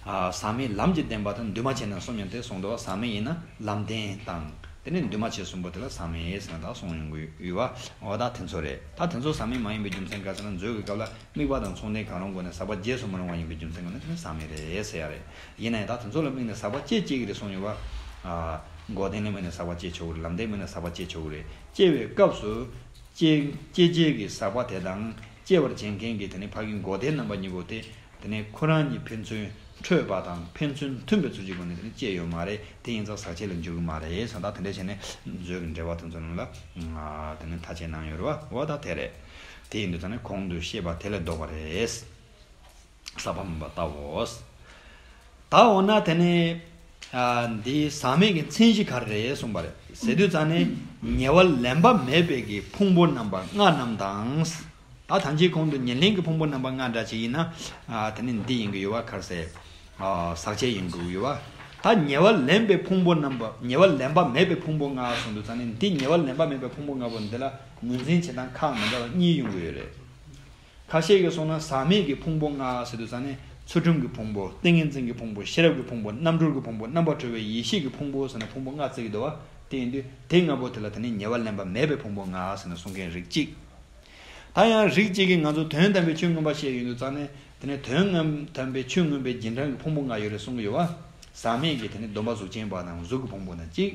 ཨ། ཟག་མེད་ལམ་གྱི་བདེན་པ་དང་འདུས་མ་བྱས་རྣམས་གསུམ་ཡང་དེ་གསུངས་འདུག་བ། ཟག་མེད་ཡིན་ན་ལམ་བདེན་དང་། དེ་ནས་འདུས་མ་བྱས་གསུམ་པོ་དེ་ལ་ཟག་མེད་ཟེར་ན་ད་གསུངས་ཡོང་གི་ཡོད་བ། འོ་ད་དེ་ཚོ་རེད། ད་དེ་ཚོ་ཟག་མེད་མ་ཡིན་པའི་རྒྱུ་མཚན་ག་ཟེར་ན། མཛོད་ཀྱི་སྐབས་ལ་དམིགས་པ་དང་མཚུངས་ལྡན་གང་རུང་སྒོ་ནས་ཟག་པ་རྗེས་སུ་མི་རུང་བ་ཡིན་པའི་རྒྱུ་མཚན་སྒོ་ནས་དེ་ནི་ཟག་མེད་རེད་ཟེར་ཡ་རེད། ཡིན་ན་ཡང་ད་དེ་ཚོ་ལ་དམིགས་ནས་ཟག་པ་སྐྱེ་སྐྱེ་གི་རེད་གསུངས་ཡོད་བ། ཨ། འགོག་བདེན་ལ་དམིགས་ནས་ཟག་པ་སྐྱེ་ཆོག་གི་རེད། ལམ་བདེན་དམིགས་ནས་ཟག་པ་སྐྱེ་ཆོག་གི་རེད། སྐྱེ་བའི་སྐབས་སུ། སྐྱེ་སྐྱེ་བྱེད་ཀྱི་ཟག་པ་དེ་དང་སྐྱེ་བར་བྱེད་མཁན་གྱི་དེ་ནི་ཕ་གི་འགོག་བདེན་རྣམ་པ་གཉིས་པོ་དེ། དེ་ནས་ཁོ་རང་གཉིས་ཕན་ཚུན་འཕྲོད་པ་དང་ཕན་ཚུན་མཐུན་པའི་ཚུལ་གྱི་སྒོ་ནས་དེ་ནི་སྐྱེ་ཡོད་མ་རེད། དེ་ཡིན་ཙང་ཟག་བཅས་ལ་འགྱུར་གྱི་མ་རེད་ཟེར། ད་དེ་འདྲ་བྱས་ནས་མཛོད་ཀྱི་འགྲེལ་པ་དེ་ཚོ་ནང་ལ་དེ་ནི་མཐའ་དཔྱད་གནང་ཡོད་རེད་བ། འོ་ད་དེ་རེད། དེ་ཡིན་དུས་ད་ནི་གོང་དུ་བཤད་པ་དེ་ལས་ལྡོག་པ་རེད། ཟག་པ་མེད་པར་བལྟའོ། ད་འོ་ན་དེ་ནི། ཨ། འདི་ཟག་མེད་ཀྱི་མཚན་གཞི་ག་རེ་རེད་གསུངས་པ་རེད་ཟེར་དུས་ཙང་ནས། ཉེ་བར་ལེན་པ་མེད་པའི་གི་ཕུང་པོ་རྣམ་པ་ལྔ་རྣམས་དང་། ད་ཐམས་ཅད་གོང་དུ་ཉེར་ལེན་གྱི་ཕུང་པོ་རྣམ་པ་ལྔ་འདྲ་ཅིག་ཡིན་ན། ཨ། དེ་ནི་འདི་ཡིན་གྱི་ཡོད་བ། ག་རེ་ཟེར། ཨ། ཟག་བཅས་ཡིན་དགོས་ཀྱི་ཡོད་བ། ད་ཉེ་བར་ལེན་པའི་ཕུང་པོ་རྣམ་པ། ཉེ་བར་ལེན་པ་མེད་པའི་ཕུང་པོ་ལྔ་གསུངས་དུས་ཙང་ནས། འདི་ཉེ་བར་ལེན་པ་མེད་པའི་ཕུང་པོ་ལྔ་པོ་འདི་ལ་ངོས་འཛིན་བྱེད་སྟངས་ཁག་མི་འདྲ་བ་གཉིས་ཡོང་གི་ཡོད་རེད། ཁ་ཤས་ཀྱིས་གསུངས་ན་ཟག་མེད་ཀྱི་ཕུང་པོ་ལྔ་ཟེར་དུས་ཙང་ནས། ཚུལ་ཁྲིམས་ཀྱི་ཕུང་པོ། ཏིང་ངེ་འཛིན་གྱི་ཕུང་པོ། ཤེས་རབ་ཀྱི་ཕུང་པོ། རྣམ་གྲོལ་གྱི་ཕུང་པོ། རྣམ་པར་གྲོལ་བའི་ཡེ་ཤེས་ཀྱི་ཕུང་པོ་ཟེར་ནས་ཕུང་པོ་ལྔ་བརྩི་གི་འདུག་བ། དེ་ཡིན་དུས་དེ་ལྔ་པོ་དེ་ལ་དེ་ནི་ཉེ་བར་ལེན་པ་མེད་པའི་ཕུང་པོ་ལྔ་ཟེར་ནས་གསུང་མཁན་རིགས་གཅིག་ད་ཡང་རིགས་གཅིག་གིས་ང་ཚོ་དོན་དམ་པའི་ཆོས་མངོན་པ་བཤད་ཡོང་དུས་ཙང་ནས། དེ་ནས་དོན་དམ་པའི་ཆོས་མངོན་པའི་རྗེས་འབྲང་གི་ཕུང་པོ་ལྔ་ཡོད་རེད་གསུང་གི་ཡོད་བ། ཟག་མེད་ཀྱི་དེ་ནི་སྡོམ་པ་གཟུགས་ཅན་པ་དང་གཟུགས་ཀྱི་ཕུང་པོ་དང་གཅིག་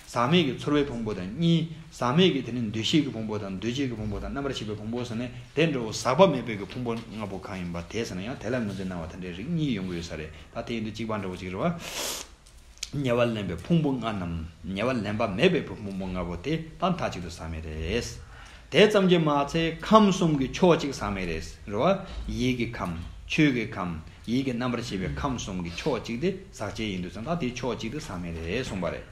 ཟག་མེད་ཀྱི་ཚོར་བའི་ཕུང་པོ་དང་གཉིས། ཟག་མེད་ཀྱི་དེ་ནི་འདུ་ཤེས་ཀྱི་ཕུང་པོ་དང་། འདུ་བྱེད་ཀྱི་ཕུང་པོ་དང་། རྣམ་པར་ཤེས་པའི་ཕུང་པོ་ཟེར་ནས། དེ་འདྲ་བོ་ཟག་པ་མེད་པའི་གི་ཕུང་པོ་ལྔ་པོ་གང་ཡིན་པ་དེ་ཟེར་ན། ཡང་དེ་ལ་ངོས་འཛིན་གནང་བ་དེ་འདྲའི་རིགས་གཉིས་ཡོང་གི་ཡོད་ས་རེད། ད་དེ་ཡིན་དུས་གཅིག་པ་འདྲ་བོ་གཅིག་རེད་བ། ཉེ་བར་ལེན་པའི་ཕུང་པོ་ལྔ་རྣམས། ཉེ་བར་ལེན་པ་མེད་པའི་ཕུང་པོ་ལྔ་པོ་དེ་ད་མཐའ་གཅིག་ཏུ་ཟག་མེད་རེད། དེ་ཙམ་གྱིས་མ་ཚད་ཁམས་གསུམ་གྱི་ཕྱོགས་གཅིག་ཟག་མེད་རེད། རེད་བ། ཡིད་ཀྱི་ཁམས། ཆོས་ཀྱི་ཁམས། ཡིད་ཀྱི་རྣམ་པར་ཤེས་པའི་ཁམས་གསུམ་གྱི་ཕྱོགས་གཅིག་དེ་ཟག་བཅས་ཡིན་དུས་ཙང་། ད་དེའི་ཕྱོགས་གཅིག་དེ་ཟག་མེད་རེད་གསུངས་པ་རེད།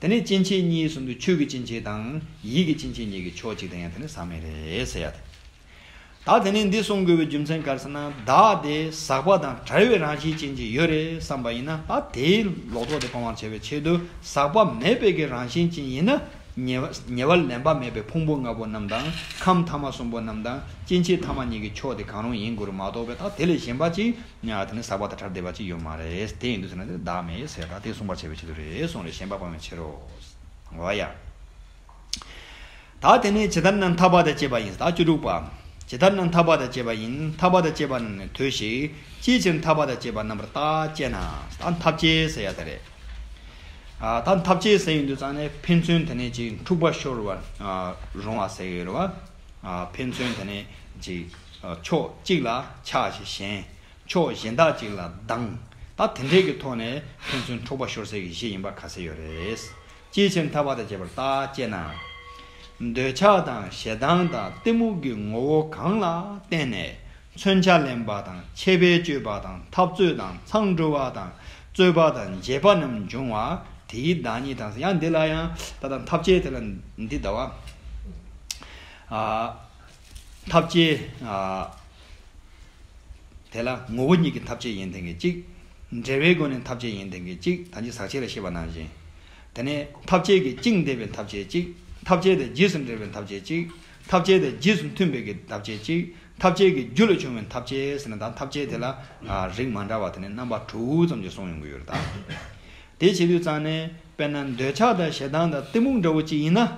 དེ་ནས་སྐྱེ་མཆེད་གཉིས་གསུངས་དུས། ཆོས་ཀྱི་སྐྱེ་མཆེད་དང་ཡིད་ཀྱི་སྐྱེ་མཆེད་གཉིས་ཀྱི་ཕྱོགས་གཅིག་དེ་ཡང་དེ་ནི་ཟག་མེད་རེད་ཟེར་ཡ་དེ། ད་དེ་ནས་འདི་གསུང་དགོས་པའི་རྒྱུ་མཚན་ག་རེ་ཟེར་ན། བདག་དེ་ཟག་པ་དང་བྲལ་བའི་རང་བཞིན་ཅན་ཅིག་ཡོད་རེད་བསམ་པ་ཡིན་ན། ད་དེའི་ལོག་རྟོག་དེ་སྤང་བར་བྱ་བའི་ཆེད་དུ། ཟག་པ་མེད་པའི་གི་རང་བཞིན་ཅན་ཡིན་ན། ཉེ་བ་ཉེ་བར་ལེན་པ་མེད་པའི་ཕུང་པོ་ལྔ་པོ་རྣམས་དང་། ཁམས་ཐ་མ་གསུམ་པོ་རྣམས་དང་། སྐྱེ་མཆེད་ཐ་མ་གཉིས་ཀྱི་ཕྱོགས་དེ་གང་རུང་ཡིན་དགོས་རེད་མ་གཏོགས་པའི། ད་དེ་ལས་གཞན་པ་ཅིག་དེ་ནི་ཟག་པ་དང་བྲལ་བསྡད་པ་ཅིག་ཡོད་མ་རེད། དེ་ཡིན་དུས་ཟེར་ན་དེ་བདག་མེད་ཟེར། ད་དེ་གསུང་བར་བྱ་བའི་ཆེད་དུ་རེད་གསུངས་རེད། ཞེན་པ་སྤང་བའི་ཕྱིར་རོ། འོ་ཡ། ད་དེ་ནས་ཇི་ལྟར་ན་འཐག་པ་དང་བཅས་པ་ཡིན། ད་བཅུ་དྲུག་པ། ཇི་ལྟར་ན་འཐག་པ་དང་བཅས་པ་ཡིན། འཐག་པ་དང་བཅས་པ་རྣམས་ནི་འདོད་ཅིག །ཅིའི་ཕྱིར་འཐག་པ་དང་བཅས་པ་རྣམ་པར་བརྟག་ཅེ་ན། ད་འཐག་བཅས་ཟེར་ཡ་དེ་རེད། ཨ། ད་འཐག་བཅས་ཟེར་ཡོང་དུས་ཙང་ནས། ཕན་ཚུན་དེ་ནས་ཅིག་འཁྲུག་པ་ཤོར་བ། ཨ། རུང་བ་ཟེར་གྱི་ཡོད་རེད་བ། ཨ། ཕན་ཚུན་དེ་ནས་ཅིག་ཨ། ཕྱོགས་གཅིག་ལ་ཆགས་ཤིང་ཞེན། ཕྱོགས་གཞན་དག་ཅིག་ལ་སྡང་། ད་དེ་འདྲའི་གི་ཐོག་ནས་ཕན་ཚུན་འཁྲུག་པ་ཤོར་སའི་གི་གཞི་ཡིན་པ་ག་ཚད་ཡོད་རེད། ཅིའི་ཕྱིར་འཐག་པ་དང་བཅས་པར་བརྟག་ཅེ་ན། འདོད་ཆགས་དང་ཞེ་སྡང་དང་གཏི་མུག་གི་ངོ་བོ་གང་ལ་བརྟེན་ནས་མཚོན་ཆ་ལེན་པ་དང་ཆད་པས་གཅོད་པ་དང་འཐབ་རྩོད་དང་མཚང་འབྲུ་བ་དང་རྩོད་པ་དང་བརྗེད་པ་རྣམས་འབྱུང་བ་དེའི་བདག་ཉིད་དང་། ཡང་འདི་ལ་ཡང་ད་ལྟ་འཐག་བཅས་དེ་ལ་འདི་ལྟ་བ། ཨ། འཐག་བཅས། ཨ། དེ་ལ་ངོ་བོ་ཉིད་ཀྱི་འཐག་བཅས་ཡིན་བསྟན་གྱི་གཅིག་འབྲེལ་བའི་སྒོ་ནས་འཐག་བཅས་ཡིན་བསྟན་གྱི་གཅིག་ད་ཅི་ཟག་བཅས་ལ་བཤད་པ་ནང་བཞིན། དེ་ནས་འཐག་བཅས་ཀྱི་བཅིངས་འདེབས་པའི་འཐག་བཅས་གཅིག་ཐབས་ཅད་དེ་རྗེས་སུ་འབྲེལ་བའི་ཐབས་ཅད་གཅིག། ཐབས་ཅད་དེ་རྗེས་སུ་མཐུན་པའི་གི་ཐབས་ཅད་གཅིག། ཐབས་ཅད་ཀྱི་རྒྱུ་ལས་བྱུང་བའི་ཐབས་ཅད་ཟེར་ན། ད་ཐབས་ཅད་དེ་ལ་ཨ་རིགས་མ་འདྲ་བ་དེ་ནི་རྣམ་པ་དྲུག་ཙམ་ཅིག་གསུངས་ཡོང་གི་ཡོད་རེད་ད། དེ་བྱེད་དུས་ཙང་ནས་དཔེར་ན་འདོད་ཆགས་དང་ཞེ་སྡང་དང་གཏི་མུག་འདྲ་བོ་ཅིག་ཡིན་ན།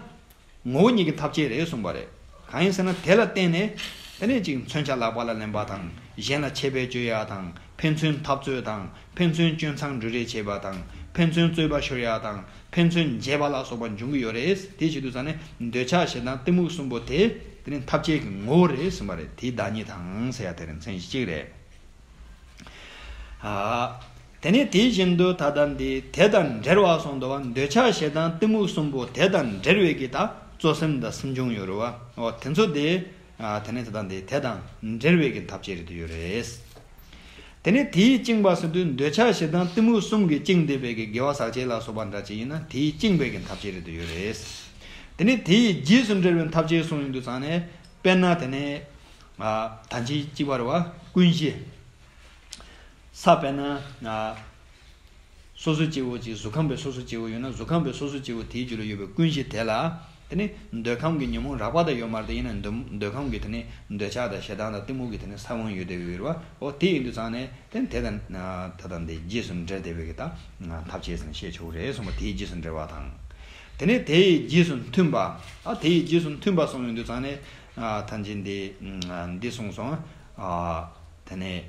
ངོ་བོ་ཉིད་ཀྱི་ཐབས་ཅད་རེད་གསུངས་པ་རེད། གང་ཡིན་ཟེར་ན་དེ་ལ་བརྟེན་ནས་དེ་ནས་ཅིག་མཚོན་ཆ་ལག་པ་ལ་ལེན་པ་དང་། གཞན་ལ་ཆད་པས་གཅོད་ཡ་དང་། ཕན་ཚུན་འཐབ་རྩོད་དང་། ཕན་ཚུན་སྐྱོན་མཚང་འབྲུ་རེས་བྱེད་པ་དང་། ཕན་ཚུན་རྩོད་པ་ཤོར་ཡ་དང་། ཕན་ཚུན་འབྱེད་པ་ལ་སོགས་པ་འབྱུང་གི་ཡོད་རེད། དེ་བྱེད་དུས་ཙང་ནས་འདོད་ཆགས་ཞེ་སྡང་གཏི་མུག་གསུམ་པོ་དེ་དེ་ནི་ཐབས་ཅད་ཀྱི་ངོ་བོ་རེད་གསུངས་པ་རེད། དེའི་བདག་ཉིད་དང་ཟེར་ཡ་དེ་རེད། མཚན་གཞི་གཅིག་རེད། ཨ། དེ་ནས་དེ་བཞིན་དུ་ད་ལྟ་འདི་དེ་དང་འབྲེལ་བ་གསུངས་འདུག་བ། འདོད་ཆགས་ཞེ་སྡང་གཏི་མུག་གསུམ་པོ་དེ་དང་འབྲེལ་བའི་གི་ད་གཙོ་སེམས་དང་སེམས་བྱུང་ཡོད་རེད་བ། འོ་དེ་ཚོ་དེ། ཨ། དེ་ནས་ད་ལྟ་འདི་དེ་དང་འབྲེལ་བའི་གི་ཐབས་ཅད་རེད་དུ་ཡོད་རེད། དེ་ནས་དེས་བཅིངས་པ་ཟེར་དུས་འདོད་ཆགས་ཞེ་སྡང་གཏི་མུག་གསུམ་གྱིས་བཅིངས་བསྡད་པའི་གི་དགེ་བ་ཟག་བཅས་ལ་སོགས་པ་འདྲ་ཅིག་ཡིན་ན་དེས་བཅིངས་པའི་གི་ཐབས་ཅད་རེད་དུ་ཡོད་རེད། དེ་ནས་དེས་རྗེས་སུ་འབྲེལ་བའི་ཐབས་ཅད་གསུངས་ཡོང་དུས་ཙང་ནས་དཔེར་ན་དེ་ནས། ཨ། ད་ཅི་གཅིག་པ་རེད་བ། ཀུན་གཞི། ས་དཔེར་ན། ཨ། སོ་སོ་སྐྱེ་བོ་གཅིག། གཟུགས་ཁམས་པའི་སོ་སོ་སྐྱེ་བོ་ཡོད་ན་གཟུགས་ཁམས་པའི་སོ་སོ་སྐྱེ་བོ་དེའི་རྒྱུད་ལ་ཡོད་པའི་ཀུན་གཞི་དེ་ལ། དེ་ནི་འདོད་ཁམས་ཀྱི་ཉོན་མོངས་རགས་པ་དང་ཡོད་མ་རེད་དེ། ཡིན་ན་འདོད་འདོད་ཁམས་ཀྱི་དེ་ནི་འདོད་ཆགས་དང་ཞེ་སྡང་དང་གཏི་མུག་གི་དེ་ནི་ས་བོན་ཡོད་བསྡད་ཡོད་རེད་བ། འོ་དེ་ཡིན་དུས་ཙང་ནས་དེ་ནི་དེ་དང་ད་ལྟ་འདི་རྗེས་སུ་འབྲེལ་བསྡད་པའི་གི་ད་ཐབས་ཅད་ཟེར་ནས་བཤད་ཆོག་རེད་གསུངས་པ། དེའི་རྗེས་སུ་འབྲེལ་བ་དང་། དེ་ནས་དེའི་རྗེས་སུ་མཐུན་པ། ཨ། དེའི་རྗེས་སུ་མཐུན་པ་གསུངས་ཡོང་དུས་ཙང་ནས། ཨ། ཐམས་ཅད་འདི་འདི་གསུངས་སོང་། ཨ། དེ་ནས།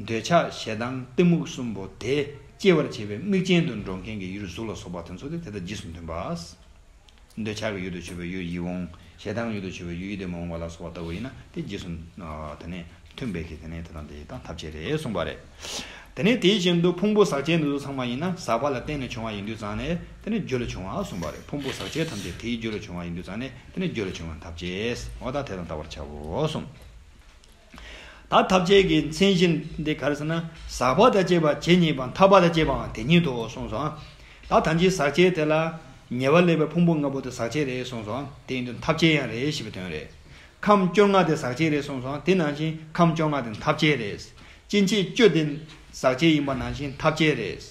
འདོད་ཆགས་ཞེ་སྡང་གཏི་མུག་གསུམ་པོ་དེ་སྐྱེ་བར་བྱེད་པའི་དམིགས་རྐྱེན་དུ་འགྲོ་མཁན་གྱི་ཡུལ་གཟུགས་ལ་སོགས་པ་དེ་ཚོ་དེ་དེ་དང་རྗེས་སུ་མཐུན་པ། འདོད་ཆགས་ཀྱི་ཡུལ་དུ་གྱུར་པའི་ཡུལ་ཡིད་འོང་། ཞེ་སྡང་གི་ཡུལ་དུ་གྱུར་པའི་ཡུལ་ཡིད་དུ་མི་འོང་བ་ལ་སོགས་པ་ལྟ་བུ་ཡིན་ན་དེ་རྗེས་སུ། ཨ། དེ་ནས་མཐུན་པའི་གི་དེ་ནས་དེ་དང་དེ་དང་ཐབས་ཅད་རེད་གསུངས་པ་རེད། དེ་ནས་དེ་བཞིན་དུ་ཕུང་པོ་ཟག་བཅས་འདི་ཚོ་ཚང་མ་ཡིན་ན་ཟག་པ་ལ་བརྟེན་ནས་བྱུང་བ་ཡིན་དུས་ཙང་ནས་དེ་ནི་རྒྱུ་ལས་བྱུང་བ་གསུངས་པ་རེད། ཕུང་པོ་ཟག་བཅས་ཐམས་ཅད་དེའི་རྒྱུ་ལས་བྱུང་བ་ཡིན་དུས་ཙང་ནས་དེ་ནི་རྒྱུ་ལས་བྱུང་བའི་ཐབས་ཅད། འོ་ད་དེ་དང་བལྟ་བར་བྱའོ་གསུངས། ད་ཐབས་ཅད་ཀྱི་མཚན་གཞི་འདི་ག་རེ་ཟེར་ན། ཟག་པ་དང་བཅས་པ་ཇི་སྙེད་པ། འཐག་པ་དང་བཅས་པའང་དེ་ཉིད་དོ་གསུངས་སོ། ད་ཐམས་ཅད་ཟག་བཅས་དེ་ལ་ཉེ་བར་སླེབས་པའི་ཕུང་པོ་ལྔ་པོ་དེ་ཟག་བཅས་རེད་གསུངས་སོ། དེ་ཡིན་དུས་འཐག་བཅས་ཡང་རེད་ཞེས་པའི་དོན་རེད། ཁམས་བཅོ་ལྔ་དེ་ཟག་བཅས་རེད་གསུངས་སོ། དེ་ནང་བཞིན་ཁམས་བཅོ་ལྔ་དེ་འཐག་བཅས་རེད། སྐྱེ་མཆེད་བཅུ་དེ་ཟག་བཅས་ཡིན་པ་ནང་བཞིན་འཐག་བཅས་རེད།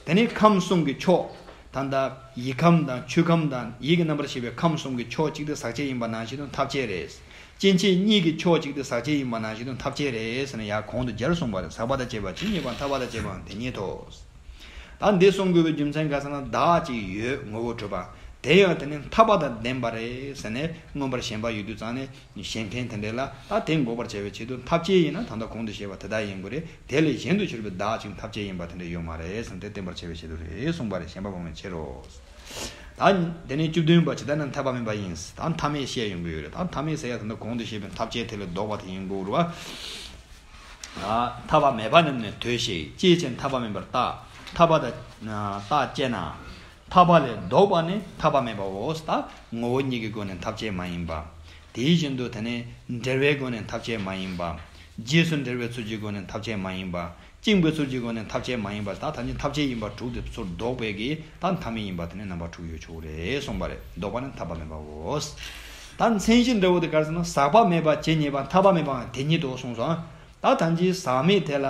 དེ་ནས་ཁམས་གསུམ་གྱི་ཕྱོགས། ད་ལྟ་ཡིད་ཁམས་དང་ཆོས་ཁམས་དང་ཡིད་ཀྱི་རྣམ་པར་ཤེས་པའི་ཁམས་གསུམ་གྱི་ཕྱོགས་གཅིག་དེ་ཟག་བཅས་ཡིན་པ་ནང་བཞིན་དུ་འཐག་བཅས་རེད། སྐྱེ་མཆེད་གཉིས་ཀྱི་ཕྱོགས་གཅིག་དེ་ཟག་བཅས་ཡིན་པ་ནང་བཞིན་དུ་འཐག་བཅས་རེད་ཟེར་ནས་ཡར་གོང་དུ་སྦྱར་གསུངས་པ་རེད། ཟག་པ་དང་བཅས་པ་ཇི་སྙེད་པ། འཐག་པ་དང་བཅས་པའང་དེ་ཉིད་དོ། ད་འདི་གསུང་དགོས་པའི་རྒྱུ་མཚན་ག་ཟེར་ན། བདག་ཅིག་ཡོད་ངོ་བོ་གྲུབ་པ། དེ་ཡང་དེ་ནི་འཐག་པ་དང་ལྡན་པ་རེད་ཟེར་ནས་མངོན་པར་ཞེན་པ་ཡོད་དུས་ཙང་ནས། ཞེན་མཁན་དེ་འདྲ་ལ་ད་དེ་འགོག་པར་བྱ་བའི་ཆེད་དུ་འཐག་བཅས་ཡིན་ན་ད་ལྟ་གོང་དུ་བཤད་པ་དེ་དག་ཡིན་དགོས་རེད། དེ་ལས་གཞན་དུ་གྱུར་པའི་བདག་ཅིག་འཐག་བཅས་ཡིན་པ་དེ་འདྲ་ཡོད་མ་རེད་ཟེར་ནས་དེ་བསྟན་པར་བྱ་བའི་ཆེད་དུ་རེད་གསུངས་པ་རེད། ཞེན་པ་སྤོང་བའི་ཕྱིར་རོ། ད་དེ་ནས་བཅུ་བདུན་པ། ཇི་ལྟར་ན་འཐག་པ་མེད་པ་ཡིན། ད་འཐག་མེད་བཤད་ཡོང་གི་ཡོད་རེད། ད་འཐག་མེད་ཟེར་ཡ་དེ་འདྲ་གོང་དུ་བཤད་པའི་འཐག་བཅས་དེ་ལས་ལྡོག་པ་དེ་ཡིན་དགོས་རེད་བ། ཨ། འཐག་པ་མེད་པ་རྣམས་ནི་དོས་ཤིག། ཅིའི་ཕྱིར་འཐག་པ་མིན་པར་བརྟག། འཐག་པ་དང་བརྟག་དཔྱད་ན། འཐག་པ་ལས་ལྡོག་པ་ནི་འཐག་པ་མིན་པའོ། ད་ངོ་བོ་ཉིད་ཀྱི་སྒོ་ནས་འཐག་བཅས་མ་ཡིན་པ། དེ་བཞིན་དུ་དེ་ནི་འབྲེལ་བའི་སྒོ་ནས་འཐག་བཅས་མ་ཡིན་པ། རྗེས་སུ་འབྲེལ་བའི་ཚུལ་གྱི་སྒོ་ནས་འཐག་བཅས་མ་ཡིན་པ། བཅིངས་པའི་ཚུལ་གྱི་སྒོ་ནས་འཐག་བཅས་མ་ཡིན་པ། ད་ཐམས་ཅད་འཐག་བཅས་ཡིན་པ་དྲུག་དེ་ཚུར་ལྡོག་པའི་གི་ད་འཐག་མེད་ཡིན་པ་དེ་ནི་རྣམ་པ་དྲུག་ཡོད་ཆོག་རེད་གསུངས་པ་རེད། ལྡོག་པ་ནི་འཐག་པ་མིན་པའོ། ད་མཚན་གཞི་འདྲ་བོ་དེ་ག་རེ་ཟེར་ན། ཟག་པ་མེད་པ་ཇི་སྙེད་པ། འཐག་པ་མེད་པའང་དེ་ཉིད་དོ་གསུངས་སོ། ད་ཐམས་ཅད་ཟག་མེད་དེ་ལ་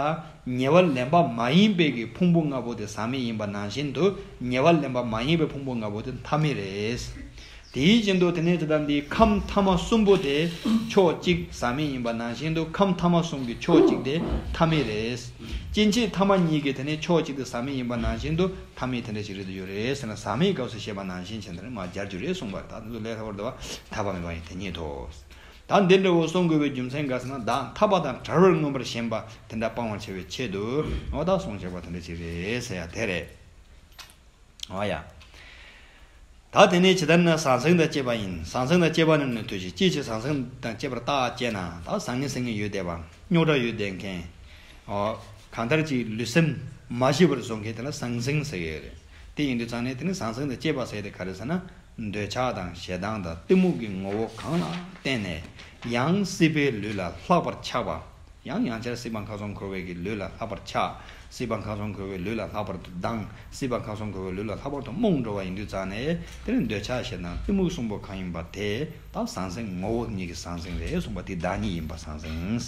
ཉེ་བར་ལེན་པ་མ་ཡིན་པའི་གི་ཕུང་པོ་ལྔ་པོ་དེ་ཟག་མེད་ཡིན་པ་ནང་བཞིན་དུ་ཉེ་བར་ལེན་པ་མ་ཡིན་པའི་ཕུང་པོ་ལྔ་པོ་དེ་འཐག་མེད་རེད། དེ་བཞིན་དུ་དེ་ནས་དེ་ལྟར་འདི་ཁམས་ཐ་མ་གསུམ་པོ་དེ་ཕྱོགས་གཅིག་ཟག་མེད་ཡིན་པ་ནང་བཞིན་དུ་ཁམས་ཐ་མ་གསུམ་གྱི་ཕྱོགས་གཅིག་དེ་འཐག་མེད་རེད། སྐྱེ་མཆེད་ཐ་མ་གཉིས་ཀྱི་དེ་ནས་ཕྱོགས་གཅིག་དེ་ཟག་མེད་ཡིན་པ་ནང་བཞིན་དུ་འཐག་མེད་དེ་འདྲ་ཞིག་རེད་དུ་ཡོད་རེད་ཟེར་ན། ཟག་མེད་སྐབས་སུ་བཤད་པ་ནང་བཞིན་བྱས་ནས་མར་སྦྱར་རྒྱུ་རེད་གསུངས་པ་རེད། ད་དེ་ཚོ་ལས་སླ་བར་འདུག་བ། འཐག་པ་མེད་པ་ཡིན་དེ་ཉིད་དོ། ད་འདི་འདྲ་བོ་གསུང་དགོས་པའི་རྒྱུ་མཚན་ག་ཟེར་ན། བདག་འཐག་པ་དང་བྲལ་བར་མངོན་པར་ཞེན་པ་དེ་འདྲ་སྤང་བར་བྱ་བའི་ཆེད་དུ་འོ་ད་གསུང་བྱས་པ་དེ་འདྲ་ཅིག་རེད་ཟེར་ཡ་དེ་རེད། འོ་ཡ། ད་དེ་ནས་ཇི་ལྟར་ན་ཟང་ཟིང་དང་བཅས་པ་ཡིན། ཟང་ཟིང་དང་བཅས་པ་རྣམས་ནི་དོས་ཤིག། ཅིའི་ཕྱིར་ཟང་ཟིང་དང་བཅས་པར་བརྟག་དཔྱད་ན། ད་ཟང་ངེ་ཟིང་ངེ་ཡོད་བསྡད་པ། རྙོག་དྲ་ཡོད་བསྡད་མཁན། འོ། གང་ལྟར་གྱི་ལུས་སེམས་མ་ཞི་བར་བཟོ་མཁན་དེ་ལ་ཟང་ཟིང་ཟེར་གྱི་ཡོད་རེད། དེ་ཡིན་དུས་ཙང་ནས་དེ་ནི་ཟང་ཟིང་དང་བཅས་པ་ཟེར་དེ་ག་རེ་ཟེར་ན། འདོད་ཆགས་དང་ཞེ་སྡང་དང་གཏི་མུག་གི་ངོ་བོ་གང་ལ་བརྟེན་ནས་ཡང་སྲིད་པའི་ལུས་ལ་ལྷག་པར་ཆགས་པ། ཡང་ཡང་བསྐྱར་སྲིད་པ་ཁམས་གསུམ་འཁོར་བའི་གི་ལུས་ལ་ལྷག་པར་ཆགས། སྲིད་པ་ཁམས་གསུམ་འཁོར་བའི་ལུས་ལ་ལྷག་པར་དུ་སྡང་། སྲིད་པ་ཁམས་གསུམ་འཁོར་བའི་ལུས་ལ་ལྷག་པར་དུ་རྨོངས་འགྲོ་བ་ཡིན་དུས་ཙང་ནས་དེ་ནི་འདོད་ཆགས་ཞེ་སྡང་གཏི་མུག་གསུམ་པོ་གང་ཡིན་པ་དེ་ད་ཟང་ཟིང་ངོ་བོ་ཉིད་ཀྱི་ཟང་ཟིང་རེད་གསུངས་པ་དེ་བདག་ཉིད་ཡིན་པ་ཟང་ཟིང་།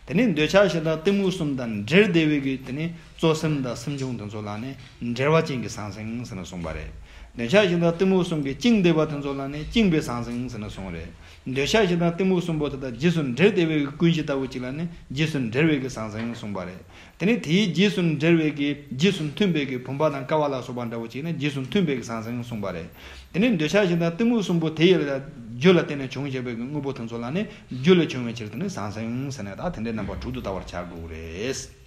དེ་ནས་འདོད་ཆགས་ཞེ་སྡང་གཏི་མུག་གསུམ་དང་འབྲེལ་བསྡད་པའི་གི་དེ་ནས་གཙོ་སེམས་དང་སེམས་བྱུང་དེ་ཚོ་ལ་ནི་འབྲེལ་བ་ཅན་གྱི་ཟང་ཟིང་ཟེར་ནས་གསུངས་པ་རེད། འདོད་ཆགས་ཞེ་སྡང་གཏི་མུག་གསུམ་གྱིས་བཅིངས་བསྡད་པ་དེ་ཚོ་ལ་ནི་བཅིངས་པའི་ཟང་ཟིང་ཟེར་ནས་གསུངས་རེད། འདོད་ཆགས་ཞེ་སྡང་གཏི་མུག་གསུམ་པོ་དེ་དག་རྗེས་སུ་འབྲེལ་བསྡད་པའི་ཀུན་གཞི་ལྟ་བུ་ཅིག་ལ་ནི་རྗེས་སུ་འབྲེལ་བའི་གི་ཟང་ཟིང་གསུངས་པ་རེད། དེ་ནས་དེའི་རྗེས་སུ་འབྲེལ་བའི་གི་རྗེས་སུ་མཐུན་པའི་གི་བུམ་པ་དང་ཀ་བ་ལ་སོགས་པ་འདྲ་བོ་ཅིག་ནི་རྗེས་སུ་མཐུན་པའི་གི་ཟང་ཟིང་གསུངས་པ་རེད། དེ་ནས་འདོད་ཆགས་ཞེ་སྡང་གཏི་མུག་གསུམ་པོ་དེ་ཡི་ལ་རྒྱུ་ལ་བརྟེན་ནས་བྱུང་བཞག་པའི་གི་དངོས་པོ་དེ་ཚོ་ལ་ནི་རྒྱུ་ལས་བྱུང་བའི་ཕྱིར་དེ་ནི་ཟང་ཟིང་ཟེར་ནས་ད་དེ་འདྲའི་རྣམ་པ་དྲུག་ཏུ་བལྟ་བར་བྱ་དགོས་རེད།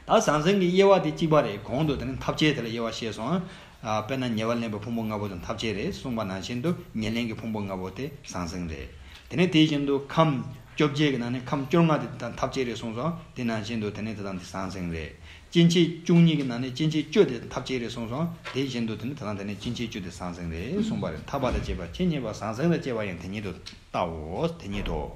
ད་ཟང་ཟིང་གི་དབྱེ་བ་དེ་གཅིག་པ་རེད། གོང་དུ་དེ་ནི་ཐབས་ཅད་དེ་ལ་དབྱེ་བ་བཤད་སོང་། ཨ། དཔེར་ན་ཉེ་བར་ལེན་པའི་ཕུང་པོ་ལྔ་པོ་དེ་ཐབས་ཅད་རེད་གསུངས་པ་ནང་བཞིན་དུ་ཉེར་ལེན་གྱི་ཕུང་པོ་ལྔ་པོ་དེ་ཟང་ཟིང་རེད། དེ་ནས་དེ་བཞིན་དུ་ཁམས་བཅོ་བརྒྱད་ཀྱི་ནང་ནས་ཁམས་བཅོ་ལྔ་དེ་ཐབས་ཅད་རེད་གསུངས་སོང་། དེ་ནང་བཞིན་དུ་དེ་ནས་དེ་དང་དེ་ཟང་ཟིང་རེད། སྐྱེ་མཆེད་བཅུ་གཉིས་ཀྱི་ནང་ནས་སྐྱེ་མཆེད་བཅུ་དེ་ཐབས་ཅད་རེད་གསུངས་སོང་། དེ་བཞིན་དུ་དེ་ནས་དེ་དང་དེ་ནས་སྐྱེ་མཆེད་བཅུ་དེ་ཟང་ཟིང་རེད་གསུངས་པ་རེད། ཐ་པ་དང་བཅས་པ་ཆོས་ཉིད་པ་ཟང་ཟིང་དང་བཅས་པ་ཡང་དེ་ཉིད་དུ་ལྟའོ། དེ་ཉིད་དོ།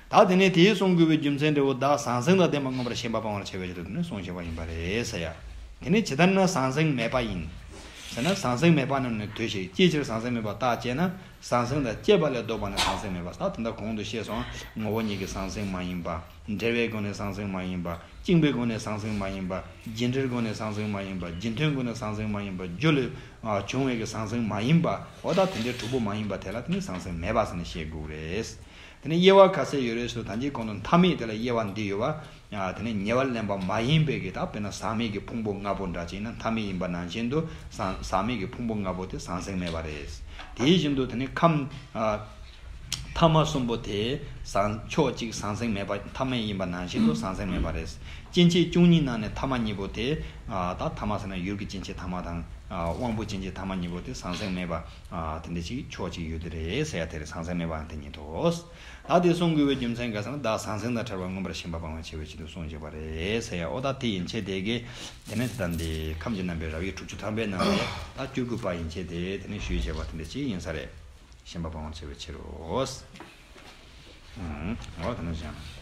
ད་དེ་ནས་དེའི་གསུང་དགོས་པའི་རྒྱུ་མཚན་འབྲས་བུ་བདག་ཟང་ཟིང་དང་ལྡན་པ་མངོན་པར་ཞེན་པ་སྤང་བར་བྱ་བའི་ཕྱིར་དུ་ནི་གསུངས་བཞག་པ་ཡིན་པ་རེད་ཟེར་ཡ། དེ་ནས་ཇི་ལྟར་ན་ཟང་ཟིང་མེད་པ་ཡིན། ཟེར་ན་ཟང་ཟིང་མེད་པ་རྣམས་ནི་དུ་ཞིག་ཅིའི་ཕྱིར་ཟང་ཟིང་མེད་པར་བརྟག་ཅེ་ན། ཟང་ཟིང་དང་བཅས་པ་ལས་ལྡོག་པ་ནི་ཟང་ཟིང་མེད་པ། ད་དེ་འདྲ་གོང་དུ་བཤད་སོང་། ངོ་བོ་ཉིད་ཀྱིས་ཟང་ཟིང་མ་ཡིན་པ། འབྲེལ་བའི་སྒོ་ནས་ཟང་ཟིང་མ་ཡིན་པ། བཅིངས་པའི་སྒོ་ནས་ཟང་ཟིང་མ་ཡིན་པ། རྒྱུ་འབྲས་སྒོ་ནས་ཟང་ཟིང་མ་ཡིན་པ། རྒྱུ་མཐུན་སྒོ་ནས་ཟང་ཟིང་མ་ཡིན་པ། རྒྱུ་ལས་བྱུང་བའི་གི་ཟང་ཟིང་མ་ཡིན་པ། འོ་ད་དེ་འདྲའི་དྲུག་པོ་མ་ཡིན་པ་དེ་ལ་དེ་ནི་ཟང་ཟིང་མེད་པ་ཟེར་ནས་བཤད་དགོས་རེད། དེ་ནས་དབྱེ་བ་ཁ་གསལ་ཡོད་རེད་ཟེར། ད་ཅིའི་གོང་དུ་མཐའ་མེད་དེ་ལ་དབྱེ་བ་འདི་ཡོད་པ། ཨ། དེ་ནས་ཉེ་བར་ལེན་པ་མ་ཡིན་པའི་གི་ད་དཔེར་ན་ཟག་མེད་ཀྱི་ཕུང་པོ་ལྔ་པོ་འདྲ་ཅིག་ན་མཐའ་མེད་ཡིན་པ་ནང་བཞིན་དུ་ཟག་ཟག་མེད་ཀྱི་ཕུང་པོ་ལྔ་པོ་དེ་ཟང་ཟིང་མེད་པ་རེད། དེ་བཞིན་དུ་དེ་ནས་ཁམས། ཨ། ཐ་མ་གསུམ་པོ་དེ་ཟང་ཕྱོགས་གཅིག་ཟང་ཟིང་མེད་པ་མཐའ་མེད་ཡིན་པ་ནང་བཞིན་དུ་ཟང་ཟིང་མེད་པ་རེད། སྐྱེ་མཆེད་བཅུ་གཉིས་ནང་ནས་ཐ་མ་གཉིས་པོ་དེ། ཨ། ད་ཐ་མ་ཟེར་ན་ཡུལ་གྱི་སྐྱེ་མཆེད་ཐ་མ་དང་། ཨ། དབང་པོའི་སྐྱེ་མཆེད་ཐ་མ་གཉིས་པོ་དེ་ཟང་ཟིང་མེད་པ། ཨ། དེ་འདྲ་ཅིག་ཕྱོགས་གཅིག་ཡོད་དེ་རེད་ཟེར་ཡ་དེ་རེད། ཟང་ཟིང་མེད་པའང་དེ་ཉིད་དོ། ད་དེ་གསུང་དགོས་པའི་རྒྱུ་མཚན་ག་ཟེར་ན། བདག་ཟང་ཟིང་དང་བྲལ་བ་མངོན་པར་ཞེན་པ་སྤང་བའི་ཕྱིར་དུ་གསུངས་བཞག་པ་རེད་ཟེར་ཡ། འོ་ད་དེ་ཡན་ཆད་དེ་གི། དེ་ནས་དེ་ལྟར་འདི་ཁམས་ཀྱི་རྣམ་པའི་རབ་དབྱེ་དྲུག་ཅུ་ཐམ་པའི་ནང་ནས་ད་བཅུ་དགུ་པ་ཡན་ཆད་དེ་དེ་ནས་ཞུས་བཞག་པ་དེ་འདྲ་ཅིག་ཡིན་ས་རེད། ཞེན་པ་སྤང་བར་བྱ་བའི་ཕྱིར་རོ། ཨང་། འོ་དེ་ནས་བཞག